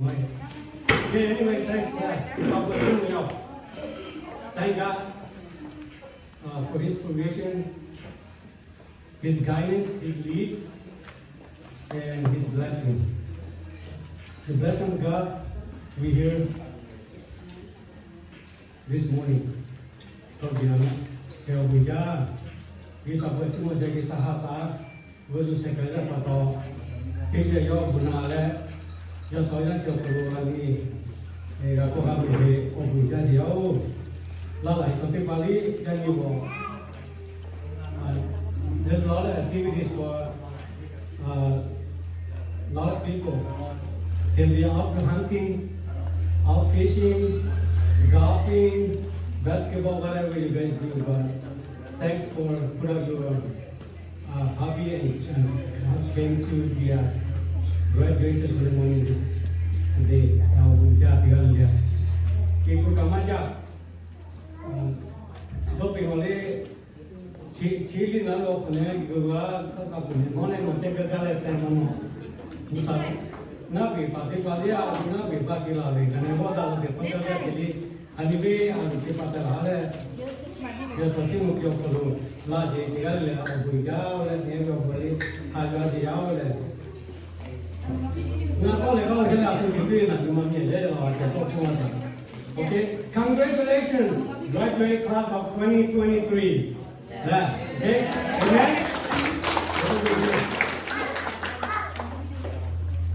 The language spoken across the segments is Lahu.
Okay, anyway, thanks, uh, for the, you know, thank God, uh, for His provision, His guidance, His lead, and His blessing. The blessing of God, we hear this morning. Tawˇ ve a, hk'e awˬ bon jaˇ. G'uiˬ sha hpu chi mawˇ sheh G'uiˬ sha ha shaˍ g'uˇ suhˍ sheh kaꞈ yaˇ pa taw, teˇ geh yawˇ awˬ bon naˍ leh, yaˇ shawˍ yaˇ chi awˬ hk'aw lo a nyi, g'a kawˇ ha ve awˬ bon jaˇ sheˍ yaˇ oˬ. Laˇ laˬ chaw teˇ hpaˍ liˇ yaˇ nyi g'awˬ. Uh, there's a lot of activities for a lot of people. Can be out hunting, out fishing, golfing, basketball, whatever you guys do. But thanks for put up your uh, hobby and, and came to the uh, graduation ceremony this today. Awˬ bon jaˇ teˇ g'aˇ le le. Ke hpu kaꞈ maˇ jaˇ. Dawˇ peꞈ awˬ le, chi liˇ naˉ lo hk'aˬ nehˬ g'uiˬ g'a kaˇ kaꞈ peuˬ nehˬ nawˉ leh nawˬ ceh gaˇ gaˇ leh teh maˇ nawˬ. Mvuhˇ shaˍ, ngaˇ peꞈ paˍ teˇ hpaˍ liˇ a, ngaˇ peꞈ paˍ ke laˬ ve ngaˬ nehˬ g'awˇ daꞈ la ve hk'aˬ gaˇ gaˇ te le. A nyi ve a luˬ teˇ hpaˍ te laˬ leh, yaˇ shawˍ chi mawˇ ke awˬ hk'aw lo laˇ sheˍ teˇ g'aˇ le le awˬ bon jaˇ leh, nehˬ ve awˬ bon le, ha g'a sheˍ yaˇ oˬ leh. Ngaˬ k'awˇ leh k'awˇ chehˇ leh a htoꞈ te teˇ naˬ yuˬ ma nyi leh laˬ a ceh tawˇ hkawˇ a taˍ. Okay, congratulations, graduate class of twenty twenty-three. Yeah. Okay. Amen.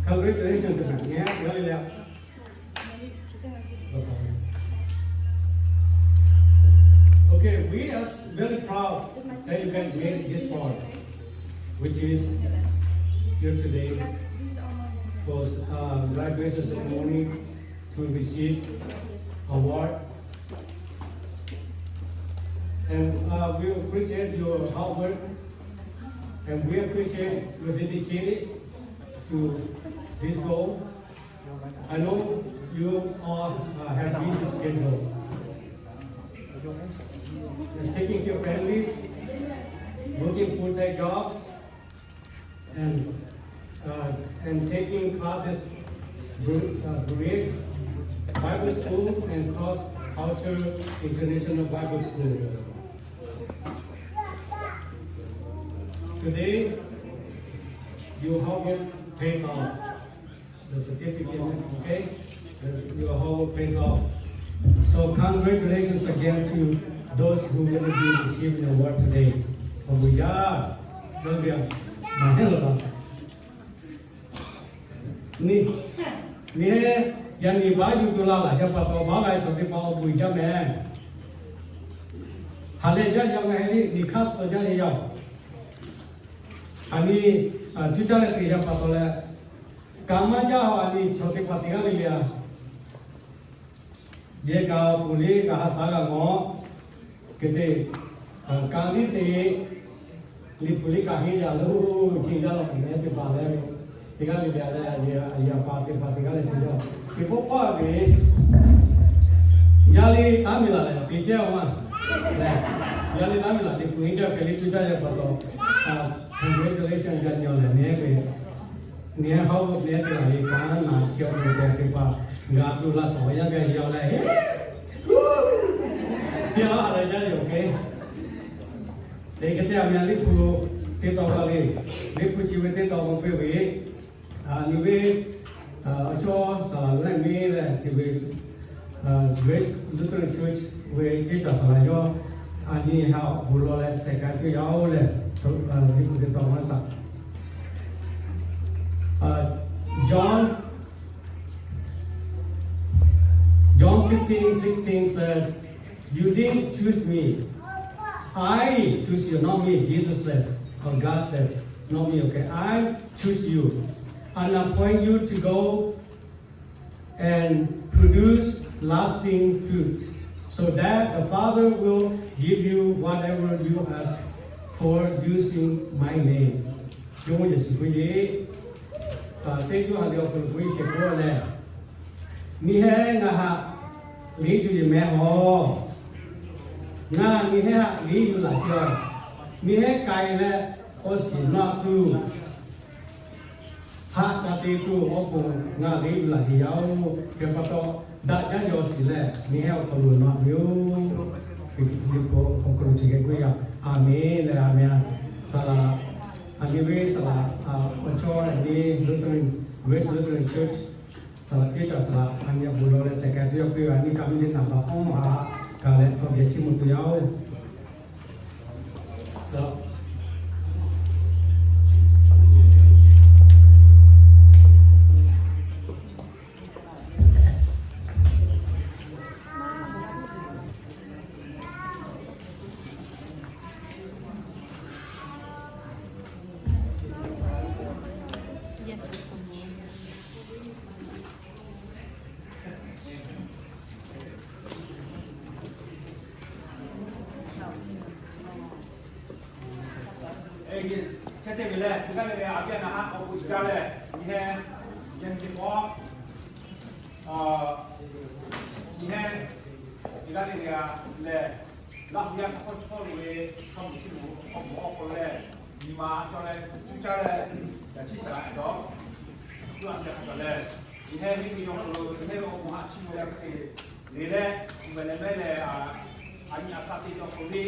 Congratulations to them. Yeah, really, yeah. Okay, we are very proud that you guys made this far, which is here today for uh, graduation ceremony to receive award. And uh, we appreciate your hard work, and we appreciate your dedicated to this goal. I know you all uh, have busy schedule. And taking care of families, working full-time job, and uh, and taking classes, Bru- uh, Berean Bible School and Cross Culture International Bible School. Today, your hard work pays off. The certificate, okay? Your hard work pays off. So congratulations again to those who will be receiving the award today. Awˬ bon jaˇ. Lawˇ ve a, maˍ heˆ laˬ laˬ. Nyi, nyi heˆ, yaꞈ nyi baˆ yuˬ tuˬ laˇ laˬ yaˇ pa taw, baˆ g'a chaw teˇ hpaˍ awˬ bon jaˇ mehˍ. Haˍ lehˬ jaˇ yaˇ mehˍ le, nyi hk'aˇ suh jaˇ yaˇ. A nyi, a, cuˇ caˇ leh te yaˇ pa taw leh, kaꞈ maˇ jaˇ a nyi chaw teˇ hpaˍ teˇ g'aˇ le le a. Yehˬ kaꞈ awˬ pon liˇ kaꞈ ha shaˍ g'a mawˬ. Hk'e te, kaꞈ liˇ te, liꞈ hpu liˇ kaꞈ henˇ yaꞈ lo, chi jaˇ law nehˬ teˇ hpaˍ leh, teˇ g'aˇ le le a leh, a yehˬ a pa teˇ hpaˍ teˇ g'aˇ leh chi jaˇ. Teˇ pawˆ pawˆ ve, yaˇ liˇ taˉ miˬ laˬ leh te cehˇ a ma. Yaˇ liˇ taˉ miˬ laˬ teˇ hpu henˇ jaˇ hk'e liˇ cuˇ caˇ yaˇ pa taw, congratulation gaˇ nyi leh nehˬ ve nehˬ hawˉ nehˬ te laˬ ve kanˉ naˬ chi awˬ pon ceh teˇ hpaˍ g'a tuˬ laˇ shawˍ yaˇ gaˇ yaˇ leh, chi a leh jaˇ yoˬ hk'e. Te hk'e te a meh liˇ hpu teˇ taw g'a le, liˇ hpu chi ve teˇ taw g'a piˇ ve, a nyi ve, a chaw saˍ laˍ leh miˇ leh chi ve, Grace Lutheran Church ve teˇ caˬ saˍ laˍ yawˇ a nyi ha awˬ bon lawˬ leh sheh ka tuˬ yaˇ oˬ leh, liˇ hpu teˇ taw g'a shaˍ. John, John fifteen sixteen says, "You didn't choose me. I choose you, not me," Jesus says, or God says, not me, okay? "I choose you and appoint you to go and produce lasting fruit, so that the Father will give you whatever you ask for using my name." Jawˇmawˇ Yeˍsuˆ Hkriꞈ, teˇ Yoˇhanˬ liꞈ awˬ hk'aw lo k'oˆ ve hk'e k'oˆ leh, Miˬ heh ngaˬ haꞈ liꞈ yuˬ yeˬ meh awˬ, ngaˬ miˬ heh haꞈ liꞈ yuˬ laꞈ sheˍ a, miˬ heh k'ai leh awˬ shiˍ naˆ tuˬ Haꞈ ka te tuˬ awˬ pon ngaˬ ve laꞈ heˍ yaˇ-oˬ, hk'e pa taw daꞈ jaˇ yaw shiˍ leh, nyi hehˉ awˬ hk'aw lo nawˬ aꞈ ve-oˬ. Hk'e te ve awˬ hk'aw lo chi hk'e k'oˆ yaˇ. Aˍmenˍ leh aˍmenˍ. Saˍ laꞈ, aˬ nyi ve saˍ laꞈ, awˬ chawˇ aˬ nyi Lutheran, Grace Lutheran Church, saˍ laꞈ teˇ caˬ saˍ laꞈ aˬ nyi aꞈ bon lawˬ leh shehˍ hk'aˬ hk'e yaˇ piˇ ve aˬ nyi ka mi le naˍ baꞈ awˬ ha kaꞈ leh k'awꞈ geh chiˇ mvuh tuˬ yaˇ-oˬ. Hk'e te ve lehˬ, teˇ g'aˇ le le a viˉ a na haˉ k'awꞈ k'oˆ jaˇ leh, nyi hehˉ, yaꞈ nyi teˇ pawˆ, nyi hehˉ, teˇ g'aˇ le le a lehˬ, Laˇ hu yaˇ hk'aw chawˇ lo ve hk'a meuꞈ chi lo hk'aw mawˬ awˬ hk'aw lo lehˬ, nyi ma cawˬ leh cuˇ caˇ leh, yaꞈ chiˇ saˍ laꞈ dawˇ, cuˇ a sheh hk'a cawˬ leh, nyi hehˉ henˇ ve yawˇ hk'aw lo nyi hehˉ ve awˬ bon haꞈ chiˇ mvuh leh hk'e le leh, uˬ mehˍ leh mehˉ leh, a nyi a shaꞈ teˇ cawˬ hk'aw le,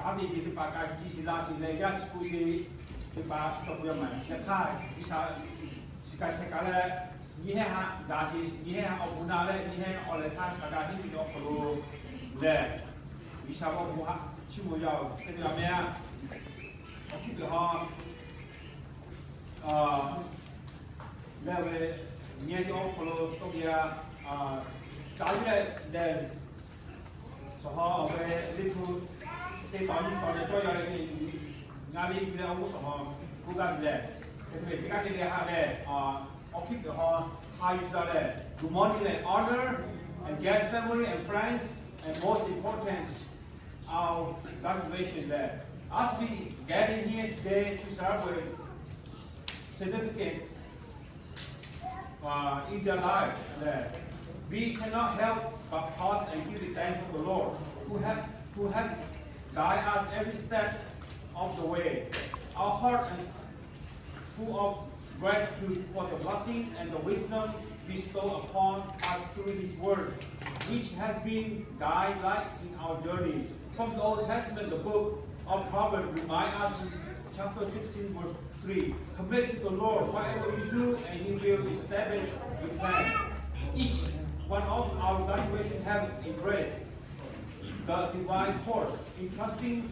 kanˉ te ce teˇ hpaˍ ka jiˇ shiˍ la shiˍ leh yaˇ shiˍ k'oˆ sheˍ teˇ hpaˍ cawˬ k'o yaˇ maˬ yaꞈ hk'aˇ G'uiˬsha shiˍ kaꞈ shehˍ kaꞈ leh, nyi hehˉ haꞈ gaˬ ce, nyi hehˉ haꞈ awˬ bon na leh, nyi hehˉ awˬ lehˬ htaˇ hk'a gaˬ henˇ ve awˬ hk'aw lo lehˬ, G'uiˬsha ve awˬ bon haꞈ chiˇ mvuh yaˇ-oˬ. Hk'e te g'a meh a, awˬ hkiˉ peuˬ ha leh ve nyi hehˉ ve awˬ hk'aw lo tawˇ ve a, ca ve leh, shawˍ ha awˬ ve liˇ hpu teˇ taw nyiˇ taw leh cawˇ yaˇ leh, ngaˇ liˇ ve leh awˬ g'uˇ shawˍ ha k'oˆ gaˇ ve lehˬ, hk'e te ve teˇ g'aˇ le le haꞈ leh, awˬ hkiˉ peuˬ ha, ha yuˬ sha leh, good morning leh, honor and guest, family and friends, and most important, our graduation lehˬ, as we gather here today to celebrate significant uh, in their life, uh, we cannot help but pause and give thanks to the Lord, who have, who have guided us every step of the way. Our heart is full of gratitude for the blessing and the wisdom bestowed upon us through His Word, which has been guide light in our journey. From the Old Testament, the book of Proverbs reminds us in chapter sixteen, verse three, commit to the Lord whatever you do, and He will establish your plan. Each one of our graduation have embraced the divine course, entrusting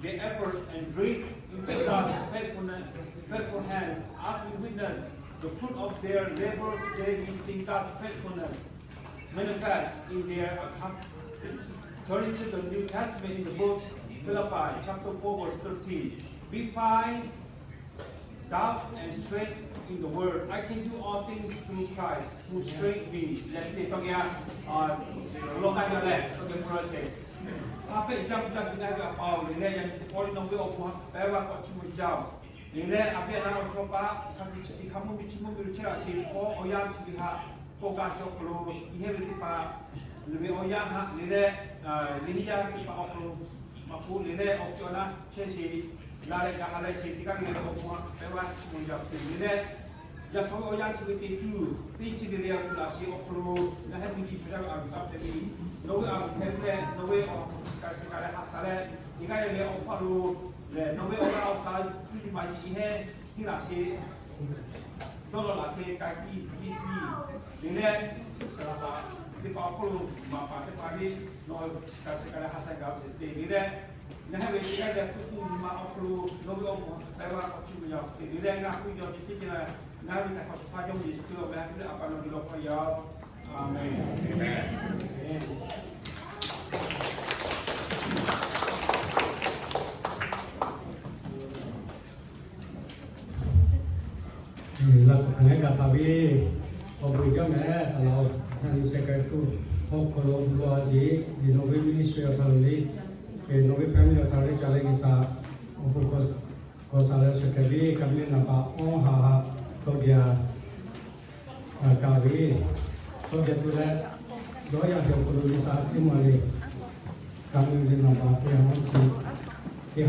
their effort and dream into God's faithfulness, faithful hands. As we witness the fruit of their labor today, we see God's faithfulness manifest in their accomplishment. Turning to the New Testament in the book Philippi, chapter four, verse thirteen, we find doubt and strength in the word. I can do all things through Christ who strengthens me. Leh te tawˇ geh a, lawˇ kaˇ jaˇ leh tawˇ geh k'oˆ laˇ sheˍ. Hk'a hpehꞈ jaˇ mvuh jaˇ shiˍ ngaˇ ve a pa-oˬ, le leh yaꞈ nyi teˇ pawˆ le nawˬ ve awˬ bon haꞈ pehˉ laˇ k'awꞈ chiˇ mvuh jaˇ-oˬ. Le leh a viˉ a na awˬ chaw paˆ hk'a te chi te hk'a mvuhˇ miˬ chiˇ mvuhˇ miˬ lo chehˇ laꞈ sheˍ hk'aw awˬ yanˇ chi ve haꞈ k'awꞈ gaˬ chi awˬ hk'aw lo, nyi hehˉ ve teˇ hpaˍ, le ve awˬ yanˇ haꞈ le leh, le hiˉ yaˇ teˇ hpaˍ awˬ hk'aw lo maˇ k'oˆ le leh awˬ piˇ awˬ na chehˇ sheˍ, la leh gaˬ ha leh sheˍ teˇ g'aˇ le le awˬ bon haꞈ pehˉ laˇ chiˇ mvuh jaˇ-oˬ. Le leh yaꞈ shawˍ ve awˬ yanˇ chi ve teˇ tuˬ teˇ chi le le a gu laꞈ sheˍ awˬ hk'aw lo, ngaˬ hehˉ miˬ guiˬ chaw yaˇ ve a gu taˇ hpehꞈ ve, nawˬ ve a gu hpehꞈ ve leh nawˬ ve awˬ hk'aw lo ka shiˍ ka leh ha sha leh, teˇ g'aˇ le le awˬ hpaˇ lo lehˬ, nawˬ ve awˬ g'aˇ awˬ sha cuˇ yiˍ maˍ yiˍ iˉ hehˉ hiˉ laꞈ sheˍ, dawˇ law laꞈ sheˍ ka tiˇ tiˇ tiˇ le leh, saˍ laꞈ teˇ hpaˍ awˬ hk'oˆ lo maˍ paˍ teˇ hpaˍ le, nawˬ ka shiˍ ka leh ha sha gaˬ sheˍ te le leh, ngaˬ hehˉ ve teˇ g'aˇ le le hkuˇ tuˬ nyi ma awˬ hk'aw lo nawˬ ve awˬ bon pehˉ laˇ k'awꞈ chiˇ mvuh jaˇ-oˬ. Te le leh ngaˬ hui yawˇ teˇ ceuˬ le, ngaˬ hui ve htaꞈ k'awꞈ shawˍ hpaˇ Jawˇmawˇ Yeˍsuˆ Hkriꞈ awˬ meh htaꞈ tuˬ leh a pa nawˬ geh lawˬ hk'aw yaˇ-oˬ. Aˍmenˍ. Laꞈ k'awꞈ hk'aˬ leh gaˬ taˍ ve, awˬ bon uiˍ jaˇ meh saˍ laꞈ-oˬ. Naˬ ni secretary awˬ hk'aw lo bon lawˬ a sheˍ, nawˬ ve ministry awˬ hk'aw lo le, nawˬ ve family awˬ hk'aw lo le ca leh G'uiˬsha awˬ bon k'awꞈ shaˍ leh shawˍ hkehꞈ ve, ka mi le naˍ baꞈ awˬ ha ha tawˇ geh a kaꞈ ve, tawˇ geh tuˬ leh, dawˇ yaˇ ve awˬ hk'aw lo G'uiˬsha chiˇ mvuh le, ka mi le naˍ baꞈ te a mawˇ chi Sorry.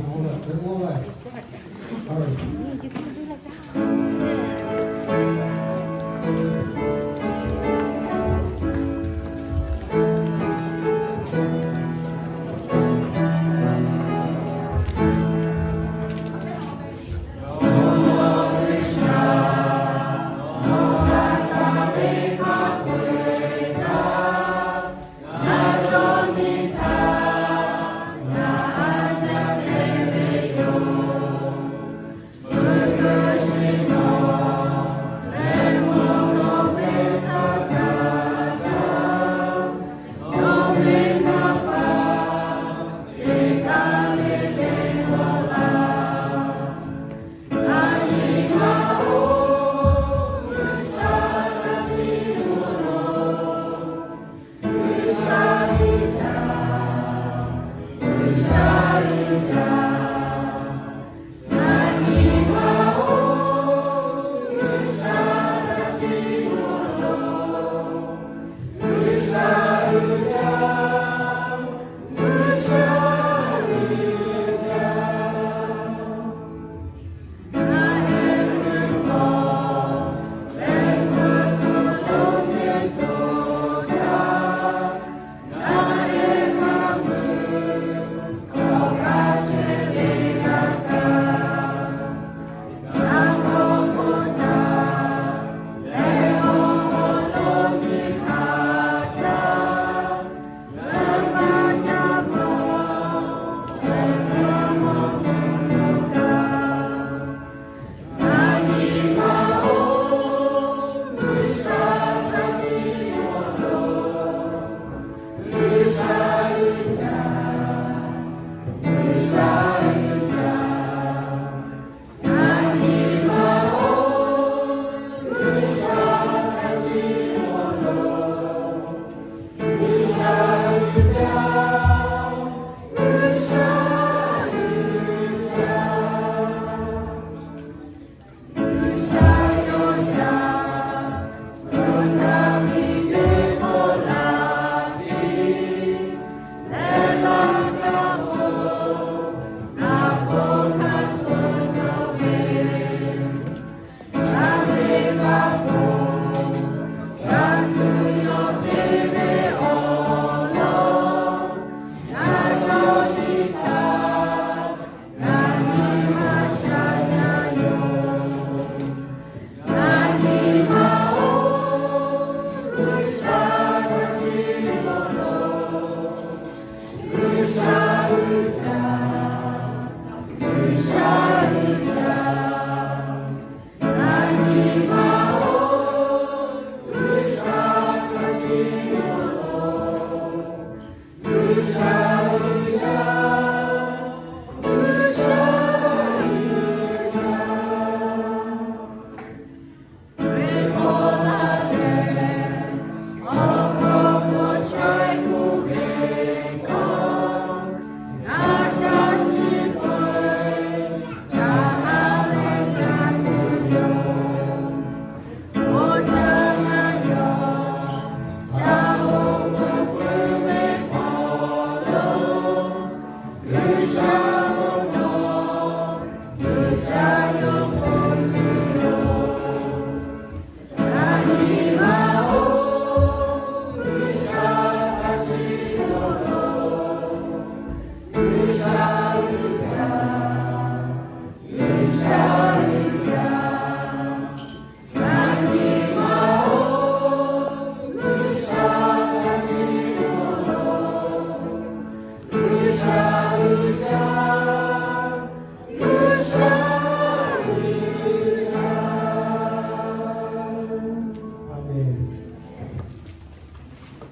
Aˍmenˍ.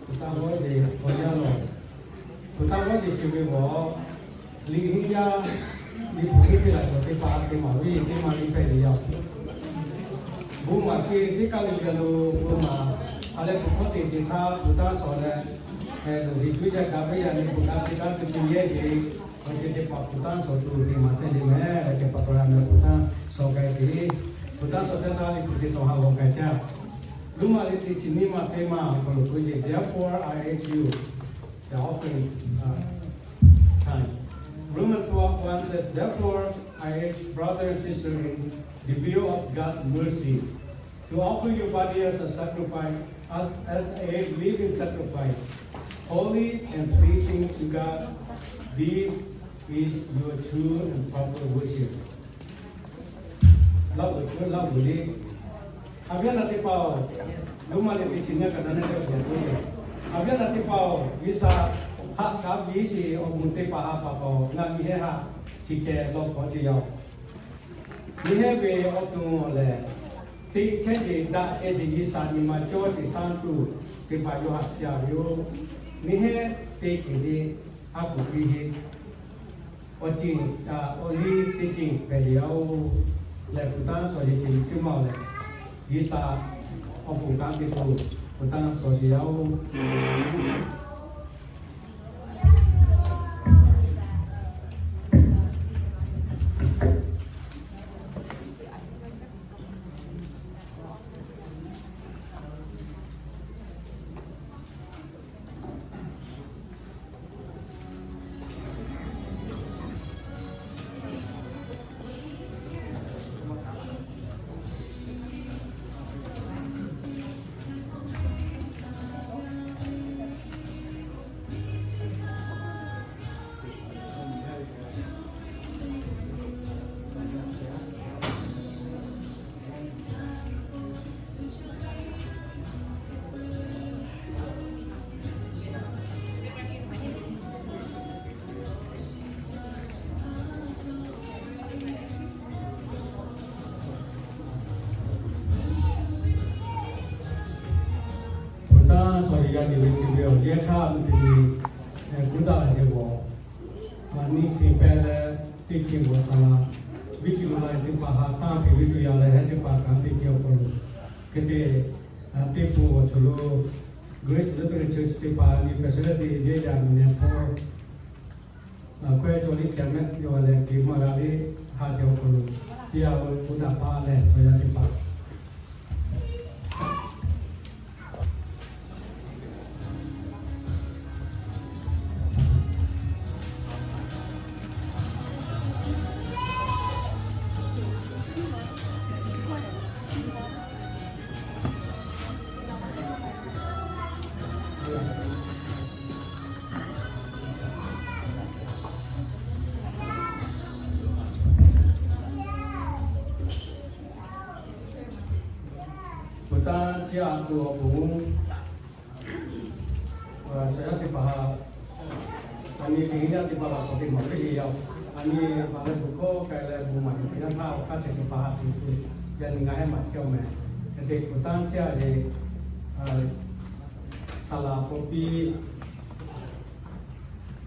Hpu taˇ vawˇ sheˍ awˬ yaˇ lawˬ. Hpu taˇ vawˇ sheˍ chi ve g'awˬ, liꞈ henˇ yaˇ, liꞈ hpu henˇ ve laꞈ cawˬ teˇ hpaˍ te maˍ ve teˇ ma liꞈ hpehꞈ ve yoˬ. Bon maˍ hk'e teˇ kaˇ ve g'a lo bon maˍ. A leh hpu hkawˇ te te htaˇ hpu taˇ shawˍ leh, loˬ ve juˇ jaˇ gaˬ ve yaꞈ nyi hpu taˇ sheˍ taˇ te te yehˇ ve, awˬ ceuˬ teˇ hpaˍ hpu taˇ shawˍ tuˬ te maˍ chehˇ ve mehˍ. Leh teˇ hpaˍ taw la meh hpu taˇ shawˍ k'ai sheˍ. Hpu taˇ shawˍ teˇ htaˇ liꞈ hpu te tawˬ ha g'awˬ k'ai chehˇ. Roˉmaꞈ liꞈ teˇ chi nyiˇ ma teˇ ma awˬ hk'aw lo k'oˆ ve, Therefore I urge you, the offering, uh, time. Romans twelve one says, "Therefore, I urge brothers and sisters in the view of God's mercy, to offer your body as a sacrifice, as, as a living sacrifice, holy and pleasing to God. This is your true and proper worship." Laˇ g'uiˬ k'oˆ laˇ g'uiˬ le. A viˉ a nyi teˇ hpaˍ-oˬ, Roˉmaꞈ liꞈ teˇ chi nyiˇ kaꞈ na neˇ teˇ g'uiˬ k'oˆ ve, a viˉ a nyi teˇ hpaˍ-oˬ, G'uiˬsha haꞈ k'aˉ piˇ chi awˬ bon teˇ hpaˍ ha pa taw ngaˬ miˬ hehˉ haꞈ chi hkeh lawˇ hk'awꞈ ce yaˇ-oˬ. Miˬ hehˉ ve awˬ to lehˬ, teˇ chehˇ ce daꞈ kehˬ ce G'uiˬsha nyi ma cawˇ ce tanˇ tuˬ teˇ hpaˍ yawˇ haꞈ ce a ve yoˬ. Miˬ hehˉ teˇ kehˬ ce a kuˬ piˇ ce awˬ ceuˬ, awˬ liˇ teˇ ceuˬ hpehꞈ ve yoˬ. Lehˬ, hpu tanˇ shawˍ yeˬ ce teˇ maˇ-oˬ lehˬ, G'uiˬsha awˬ pon kanˉ te k'o, hpu tanˇ shawˍ sheˍ yaˇ-oˬ. Hpu tanˇ shawˍ yeˬ g'a te ve chi ve awˬ yehˇ hk'aˇ mvuhˇ te ve, kuˉ daꞈ la hk'e g'awˬ, a nyi hk'e pehˇ leh, teˇ hk'e g'awˬ saˍ laꞈ viˉ kiˬ lo la teˇ hpaˍ ha tanˇ hpehꞈ ve tuˬ yaˇ leh, heˉ teˇ hpaˍ kanˉ te kehˬ awˬ hk'aw lo, hk'e te, teˇ pun awˬ ceuˬ lo Grace Lutheran Church teˇ hpaˍ nyi facility yehˇ yaꞈ miˬ nehˬ hpawˇ, kawehˇ cawˬ liˇ hkeh mehˆ yawˇ leh ke maˇ g'a ve ha shehˍ awˬ hk'aw lo, piˇ a lo k'oˆ daꞈ paˍ leh chaw yaˇ teˇ hpaˍ Hpu tanˇ chiˇ a tuˬ awˬ pon, chaw yaˇ teˇ hpaˍ, a nyi teˇ nyi yaˇ teˇ hpaˍ laꞈ shawˍ teˇ maˬ piˇ ve yoˬ. A nyi maˍ leh bon hkawˇ k'ai leh bon maˍ ve teˇ yanˇ htaˇ awˬ hk'aˇ ceh teˇ hpaˍ ha tuˬ tuˬ, yaꞈ nyi ngaˬ hehˉ maˍ chehˇ-oˬ meh. Hk'e te hpu tanˇ chiˇ a ve saˍ laꞈ paw piˇ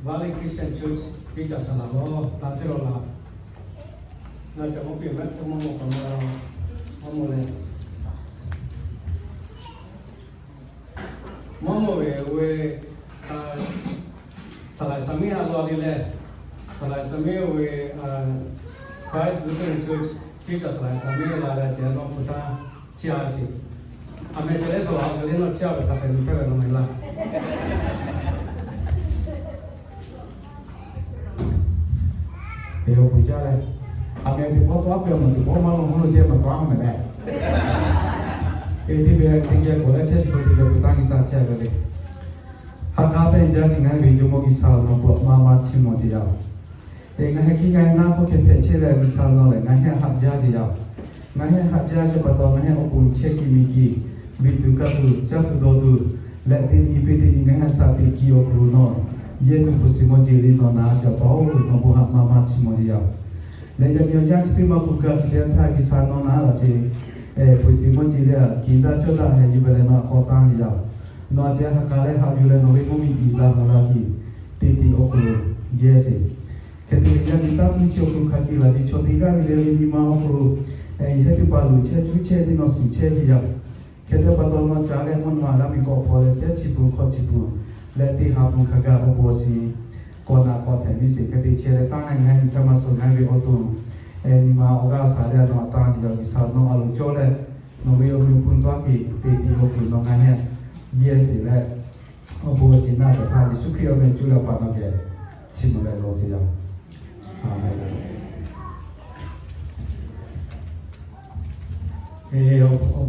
Valley Christian Church teˇ caˬ saˍ laꞈ lawˬ la teˇ lawˬ la. Ngaˬ ca mawˇ piˇ mehˆ teˇ mawˇ mawˇ k'awꞈ mawˇ, mawˇ mawˇ leh, mawˇ mawˇ ve oˇ ve, saˍ laꞈ saˍ miˉ a law le leh, saˍ laꞈ saˍ miˉ oˇ ve, Christ Lutheran Church teˇ caˬ saˍ laꞈ saˍ miˉ la leh ceh nawˬ hpu tanˇ chiˇ a sheˍ. A meh ceh leh saˍ laꞈ a ceh leh nawˬ chiˇ a ve hk'a hpehꞈ ve hpehˇ ve nawˬ meh laˇ. Te awˬ pon caˇ leh, a meh teˇ pawˆ tawˆ a peuˬ a meh teˇ pawˆ maˇ lo maˇ lo teˇ maˬ tawˆ a meh leh, te teˇ ve teˇ geh k'awꞈ leh chehˇ chi k'o teˇ geh hpu tanˇ G'uiˬsha chiˇ a ve le. Ha k'aˉ pehˇ jaˇ sheˍ ngaˬ hui ve Jawˇmawˇ G'uiˬsha-oˬ, nawˬ pu maˇ maˇ chiˇ mvuh ce yaˇ-oˬ. Te ngaˬ hui hkiˇ ngaˬ hui naˆ hk'oˆ hkeh hpehꞈ chehˇ leh G'uiˬsha nawˬ lehˬ ngaˬ hui haꞈ jaˇ sheˍ yaˇ-oˬ. Ngaˬ hui haꞈ jaˇ sheˍ pa taw ngaˬ hui awˬ pon chehˇ kiˇ miˬ kiˇ, viˬ tuˬ kaˇ tuˬ caˇ tuˬ dawˬ tuˬ leh teˇ nyi piˇ teˇ nyi ngaˬ hui shaˍ teꞈ kiˇ awˬ hk'aw lo nawˬ yehˇ tuˬ hpu shiˍ mawˇ jeˬ le nawˬ na sheˍ pa-oˬ, nawˬ bon haꞈ maˇ maˇ chiˇ mvuh ce yaˇ-oˬ. Leh yaꞈ nyi awˬ yanˇ chi teˇ maˇ k'oˆ gaˇ chi teˇ yanˇ htaˇ G'uiˬsha nawˬ na laꞈ sheˍ, hpu shiˍ mawˇ jeˬ le a kiˬ daꞈ cawˇ daꞈ heh yuˬ ve leh nawˬ htaꞈ k'awꞈ tanˇ ce yaˇ-oˬ. Nawˬ a ceh ha k'aˉ leh haꞈ yuˬ leh nawˬ ve mvuhˇ miˬ biˬ la maˍ la kiˬ, teˇ tiꞈ awˬ hk'aw lo yehˇ sheˍ. Hk'e te yaꞈ nyi tanˇ tuˬ chi awˬ hk'aw lo hk'a kiˬ laꞈ sheˍ chaw teˇ g'aˇ ve le ve nyi ma awˬ hk'aw lo, hehˉ teˇ hpaˍ luˬ chehˇ cuˉ chehˇ teˇ nawˬ shiˍ chehˇ ce yaˇ-oˬ. Hk'e te pa taw nawˬ ca leh mvuhˇ naw ma g'a miˬ k'awꞈ hpaw leh shehˉ chi pun hkawˇ chi pun leh teˇ ha pun hk'a gaˬ awˬ bon awˬ shiˍ k'awꞈ naꞈ k'awꞈ htehꞈ miˬ sheˍ. Hk'e te chehˇ leh tanˇ leh ngaˬ hui hk'e maˇ suh ngaˬ hui ve awˬ to nyi ma awˬ g'aˇ shaˍ leh nawˬ htaꞈ tanˇ ce yaˇ-oˬ. G'uiˬsha nawˬ a loˍ cawˇ leh nawˬ ve awˬ meh pun tawˇ a kiˬ teˇ tiꞈ awˬ hk'aw lo nawˬ ngaˬ hui yehˇ sheˍ leh awˬ bon awˬ shiˍ naˆ shehˍ hpaˇ Yeˍsuˆ Hkriꞈ awˬ meh cuˇ leh pa nawˬ geh chiˇ mvuh leh lawˬ sheˍ yaˇ-oˬ. Awˬ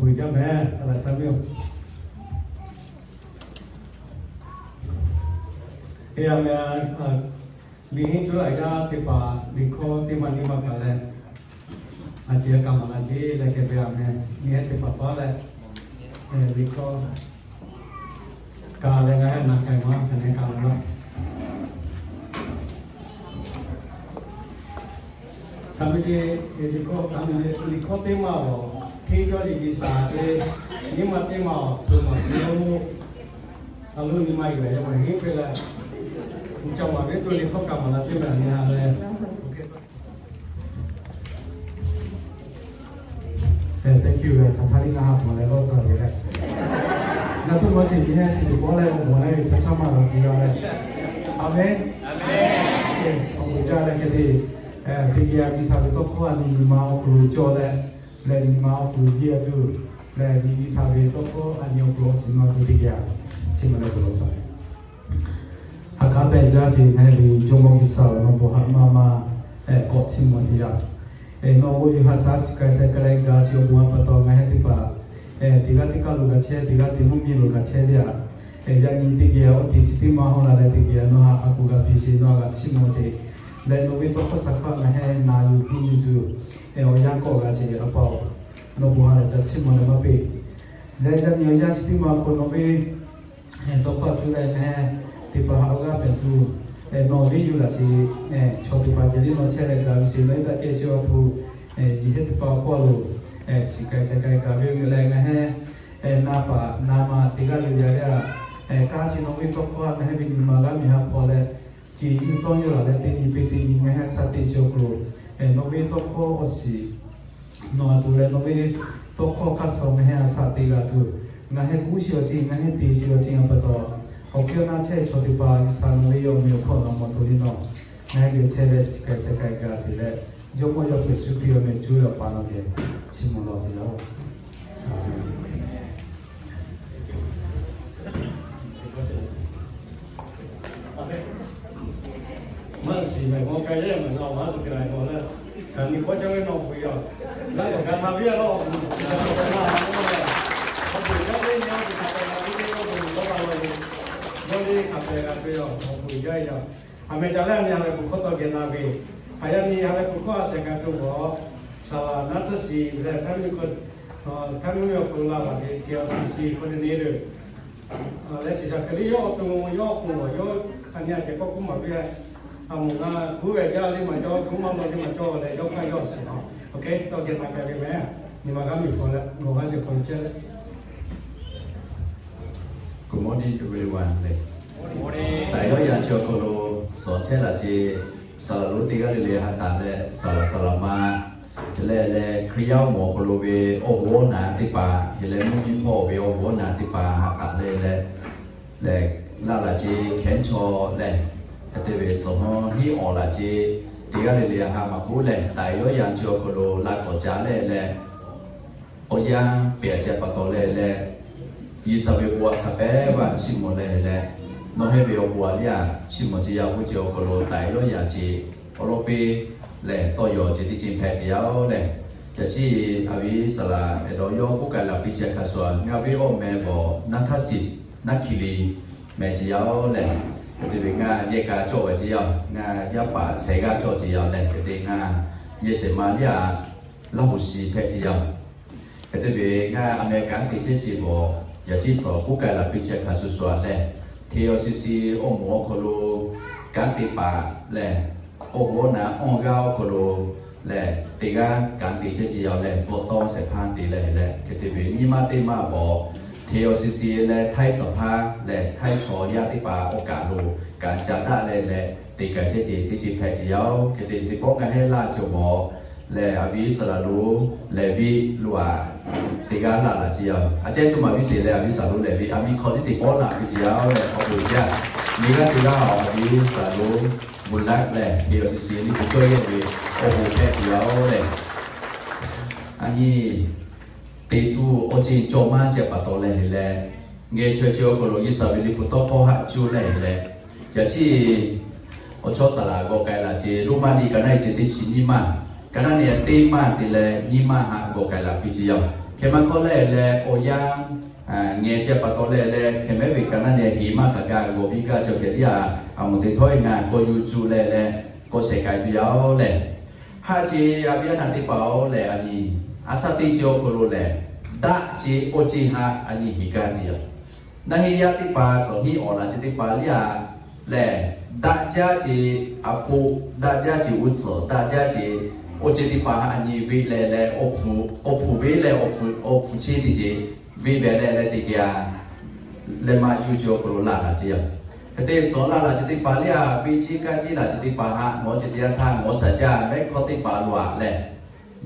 bon jaˇ mehˍ, a laˬ sha miˇ-oˬ. Eˬ, a mehˍ, liꞈ henˇ cawˇ laꞈ yaˇ teˇ hpaˍ liꞈ hkawˇ teˇ maˬ nyi ma kaꞈ leh, a ceh kaꞈ maˍ la ceˇ leh kehˬ ve a mehˍ, nyi heˆ teˇ hpaˍ paˉ leh, liꞈ hkawˇ kaꞈ leh ngaˬ hui naˬ k'ai maˇ hk'aˬ nehˬ kaꞈ maˍ laˇ. Kaꞈ ve te, liꞈ hkawˇ kaꞈ ve te, liꞈ hkawˇ teˇ maˬ awˬ hteˇ cawˇ ve G'uiˬsha ve nyiˇ maˬ teˇ maˬ awˬ htoꞈ ma ve lo, a lo nyi ma yuˬ leh yaˇ maˬ henˇ hk'e leh, uˬ ca maˍ ve tuˬ liꞈ hkawˇ kaꞈ maˍ la ceˇ ve a nyi ha leh. Thank you leh, hk'aˬ htaˇ liˇ na ha htaꞈ leh lawˇ tcuh ve leh, ngaˬ tuˇ maˬ shiˍ nyi heˆ chi teˇ pawˆ leh awˬ moˍ leh ve chaw chaˇ maˇ g'a tuˬ yaˇ leh. Aˍmenˍ. Awˬ bon jaˇ leh hk'e te, teˇ geh a G'uiˬsha ve tawˇ hkawˇ a nyi nyi ma awˬ hk'aw lo cawˬ leh, leh nyi ma awˬ hk'aw lo ziˇ a tuˬ, leh nyi G'uiˬsha ve tawˇ hkawˇ a nyi awˬ hk'aw lo awˬ shiˍ naw tuˬ teˇ geh a, chi ma leh bon lawˬ sha. Ha k'aˉ pehˬ jaˇ sheˍ ngaˬ hui ve Jawˇmawˇ G'uiˬsha-oˬ, nawˬ bon haꞈ maˇ maˇ kawꞈ chiˇ mvuh sheˍ yaˇ. Nawˬ oˇ ve ha shaˉ shiˍ k'ai sheh k'ai leh gaˬ sheˍ awˬ bon a pa taw ngaˬ hui teˇ hpaˍ teˇ g'aˇ teˇ kaˇ lo g'a chehˇ, teˇ g'aˇ teˇ mvuhˇ miˬ lo g'a chehˇ ve a. Yaꞈ nyi teˇ geh oˇ teˇ chi teˇ maˇ hawˉ la leh teˇ geh nawˬ haꞈ a k'oˍ g'a piˇ sheˍ, nawˬ g'a chiˇ mvuh sheˍ. Leh nawˬ ve tawˇ hkawˇ shaˍ hkawˇ ngaˬ hui na yuˬ piˇ yuˬ tuˬ, awˬ yanˇ kawˆ g'a sheˍ a pa-oˬ, nawˬ bon ha leh ca chiˇ mvuh leh maˇ peꞈ. Leh yaꞈ nyi awˬ yanˇ chi teˇ maˇ k'o nawˬ ve tawˇ hkawˇ a cuˇ leh ngaˬ hui teˇ hpaˍ haꞈ awˬ g'aˇ pehˍ tuˬ, nawˬ liˇ yuˬ laꞈ sheˍ, chaw teˇ hpaˍ geh liˇ nawˬ chehˇ leh gaˬ ve sheˍ, nawˬ iˉ taˆ kehˇ sheˍ awˬ hpu, yehˬ heˆ teˇ hpaˍ awˬ hk'aw lo shiˍ k'ai sheh k'ai gaˬ ve leh ngaˬ hui na paˍ na ma teˇ g'aˇ le le a leh a, kanˉ chi nawˬ ve tawˇ hkawˇ a ngaˬ hui ve nyi ma g'aˇ miˬ ha hpaw leh, ceˬ nyi tawˇ yaˇ laˬ leh teˇ nyi peˇ teˇ nyi ngaˬ hui a shaꞈ teꞈ sheˍ awˬ hk'aw lo, nawˬ ve tawˇ hkawˇ awˬ shiˍ nawˬ a tuˬ leh nawˬ ve tawˇ hkawˇ hk'aˇ suh ngaˬ hui a shaꞈ teꞈ g'a tuˬ, ngaˬ hui kuˉ sheˍ awˬ ceˇ, ngaˬ hui te sheˍ awˬ ceˇ a pa taw, awˬ hk'e na chehˇ chaw teˇ hpaˍ G'uiˬsha nawˬ ve awˬ meh awˬ hpawˇ nawˬ mawˬ tuˬ le nawˬ, ngaˬ hui geh chehˇ leh shiˍ k'ai sheh k'ai gaˬ sheˍ leh, Jawˇmawˇ Yaˇ hpu Yeˍsuˆ Hkriꞈ awˬ meh cuˇ leh awˬ pa nawˬ geh chiˇ mvuh lawˬ sheˍ yaˇ-oˬ. Maˇ shiˍ mehˍ maw, k'ai yehˇ mehˍ maw, maˇ suh k'ai mawˬ leh, kaꞈ nyi k'awˇ caˇ ve nawˬ bvuhꞈ yaˇ, laˇ k'awꞈ ka htaˇ ve yaˇ lawˇ, awˬ bon jaˇ ve nyi a, awˬ bon jaˇ ve nyi a, awˬ bon jaˇ ve nyi a, awˬ bon jaˇ ve nyi a, yawˇ ve hk'a pehˍ g'a ve yaˇ, awˬ bon jaˇ ve yaˇ. A meh ca leh a nyi ha leh kuˬ hkawˇ tawˇ geh na ve, hk'aˬ yaˇ nyi ha leh kuˬ hkawˇ a shehˍ g'a tuˬ g'awˬ, saˍ laˍ naˉ tcuhˇ shiˍ leh htaˇ miˇ hkawˇ, htaˇ miˇ miˇ awˬ hk'aw lo la laˬ ve T R C C coordinator leh shiˍ shaˍ hk'e le yawˇ awˬ to yawˇ k'oˆ lawˬ yawˇ a nyi a ceh k'awꞈ k'oˆ maˍ piˇ. A moˍ na kuˉ ve jaˇ le maˬ cawˇ, kuˉ maˇ lawˬ le maˬ cawˇ leh yawˇ hk'aˇ yawˇ shiˍ a. Oˇ hk'e tawˇ geh na k'ai ve mehˍ, nyi ma g'aˇ miˬ hpaw leh g'awˬ g'aˇ sheˍ hk'aw lo chehˇ leh. Good morning, everyone. Leh, taiˍ yawˇ yaˇ chi awˬ hk'aw lo suhˍ chehˇ laˬ ce, saˍ laˍ lonˉ teˇ g'aˇ le le ha taˍ leh saˍ laˍ saˍ laˍ ma, te leh leh Hkriꞈ yaˇ awˬ moˍ awˬ hk'aw lo ve awˬ hoˉ awˬ naˍ teˇ hpaˍ, te leh mvuhˇ miˬ hpawˇ ve awˬ hoˉ awˬ naˍ teˇ hpaˍ ha taˍ leh leh, leh laˇ laˬ ce hkehˉ chaw leh, hk'e te ve suhˍ hawˉ hiˉ awˬ laˬ ce teˇ g'aˇ le le ha maˍ kuˉ leh, taiˍ yawˇ yaˇ chi awˬ hk'aw lo laꞈ k'awꞈ ca leh leh, awˬ yanˇ pehˬ a ceh pa taw leh leh, G'uiˬsha ve bon htaꞈ hk'a pehˉ g'a chiˇ mvuh leh leh, nawˬ hui ve awˬ bon a liˇ a chiˇ mvuh ce yaˇ k'oˆ ce awˬ hk'aw lo taiˍ yawˇ yaˇ ce awˬ lawn piˇ leh tawˇ yaw ce teˇ ceuˬ hpehꞈ ce yaˇ-oˬ leh, yaꞈ chi a viˉ saˍ laˍ Eˍdawˇ yawˇ k'oˆ k'ai laˬ piˇ ce hk'a shuˍ, ngaˬ ve awˬ meh bawˬ naˉ htaˇ shiˍ naˉ hkiˬ liˍ meh ce yaˇ-oˬ leh, hk'e te ve ngaˬ yehˬ kaꞈ cawˬ ve ce yaˇ, ngaˬ yaˇ paˍ shehˍ g'aˇ cawˬ ce yaˇ leh, hk'e te ngaˬ yehˬ shehˍ ma liˇ a Laˇ huˍ shiˍ hpehꞈ ce yaˇ-oˬ. Hk'e te ve ngaˬ America te chehˇ ce bawˬ, yaꞈ chi suhˍ k'oˆ k'ai laˬ piˇ chehˇ hk'a shuˍ shuˍ a leh, T R C C awˬ moˍ awˬ hk'aw lo kanˉ te paˍ leh, awˬ hoˉ awˬ naˍ awˬ g'aˇ awˬ hk'aw lo leh, teˇ g'aˇ kanˉ te chehˇ ce yaˇ leh, bawˆ tawˇ shehˍ hpaˇ te leh leh, hk'e te ve nyiˇ maˇ teˇ maˇ bawˬ, T R C C leh htaiˇ suhˍ hpaˇ leh htaiˇ chaw yaˇ teˇ hpaˍ awˬ kaˬ lo kanˉ ca daꞈ leh leh, te k'ai chehˇ ce teˇ ceuˬ hpehꞈ ce yaˇ-oˬ. Hk'e te ce teˇ pawˆ ngaˬ heh laˇ cawˬ bawˬ leh, a viˉ saˍ laˍ lonˉ Leˍviˆ lo a, teˇ g'aˇ laˇ laˬ ce yaˇ-oˬ. A cehˉ tuˬ maˬ viˉ sheˍ leh a viˉ saˍ lonˉ Leˍviˆ a miˇ hkawˇ tiˉ teˇ pawˆ laˬ piˇ ce yaˇ-oˬ leh, awˬ bon jaˇ. Nyi g'aˇ teˇ g'aˇ a viˉ saˍ lonˉ Bulaˆ leh, T R C C liꞈ hpu cawˇ yehˇ ve awˬ bon hpehꞈ ce yaˇ-oˬ leh, a nyi te tuˬ awˬ ceuˬ cawˬ maˇ ce pa taw leh heˆ leh, ngeh chaweh ce awˬ hk'aw lo G'uiˬsha ve liꞈ hpu tawˇ hkawˇ haꞈ cuˇ leh heˆ leh, yaꞈ chi Awˬ chawˇ saˍ laꞈ g'awˬ k'ai laꞈ ce, Roˉmaꞈ liꞈ ka naˆ e ce teˇ chi nyiˇ maˇ, ka naˆ ne teˇ maˇ te leh nyiˇ maˇ haꞈ g'awˬ k'ai laꞈ piˇ ce yaˇ. Hk'e maˇ hkawˇ lehˬ leh awˬ yanˇ ngeh chehˇ pa taw lehˬ leh, hk'e mehˉ ve ka naˆ ne heˍ maˇ hk'aˬ gaˇ g'awˬ viˇ gaˇ cawˬ hk'e teˇ yanˇ, a moˍ te htawˇ e ngaˬ k'awꞈ yuˬ cuˬ leh leh k'awꞈ shehˍ k'ai tuˬ yaˇ-oˬ lehˬ, haˆ ce a viˉ a naˍ teˇ hpaˍ-oˬ lehˬ, a nyi a shaˆ teˇ ce awˬ hk'aw lo lehˬ, daꞈ ce awˬ ceˇ haˆ a nyi heˍ gaˇ ce yaˇ. Naˆ heˆ yaˇ teˇ hpaˍ tcuhˍ hiˉ awˬ laꞈ ce teˇ hpaˍ liˇ a lehˬ, daꞈ jaˇ ce a poˆ, daꞈ jaˇ ce uˉ tcuhˍ, daꞈ jaˇ ce awˬ ceˇ teˇ hpaˍ haˆ a nyi ve leh leh, awˬ hpu ve leh awˬ hpu cheˇ teˇ ce ve ve leh leh teˇ geh a leh maˇ yuˬ ce awˬ hk'aw lo laˬ laꞈ ce yaˇ. Hk'e te tcuhˍ laˬ laꞈ ce teˇ hpaˍ liˇ a, ve ceˇ kaˇ ceˇ laˬ ce teˇ hpaˍ haˆ nawˬ ce teˇ yanˇ htaˇ, nawˬ shaˍ jaˇ mehˉ hkawˇ teˇ hpaˍ lo aꞈ lehˬ,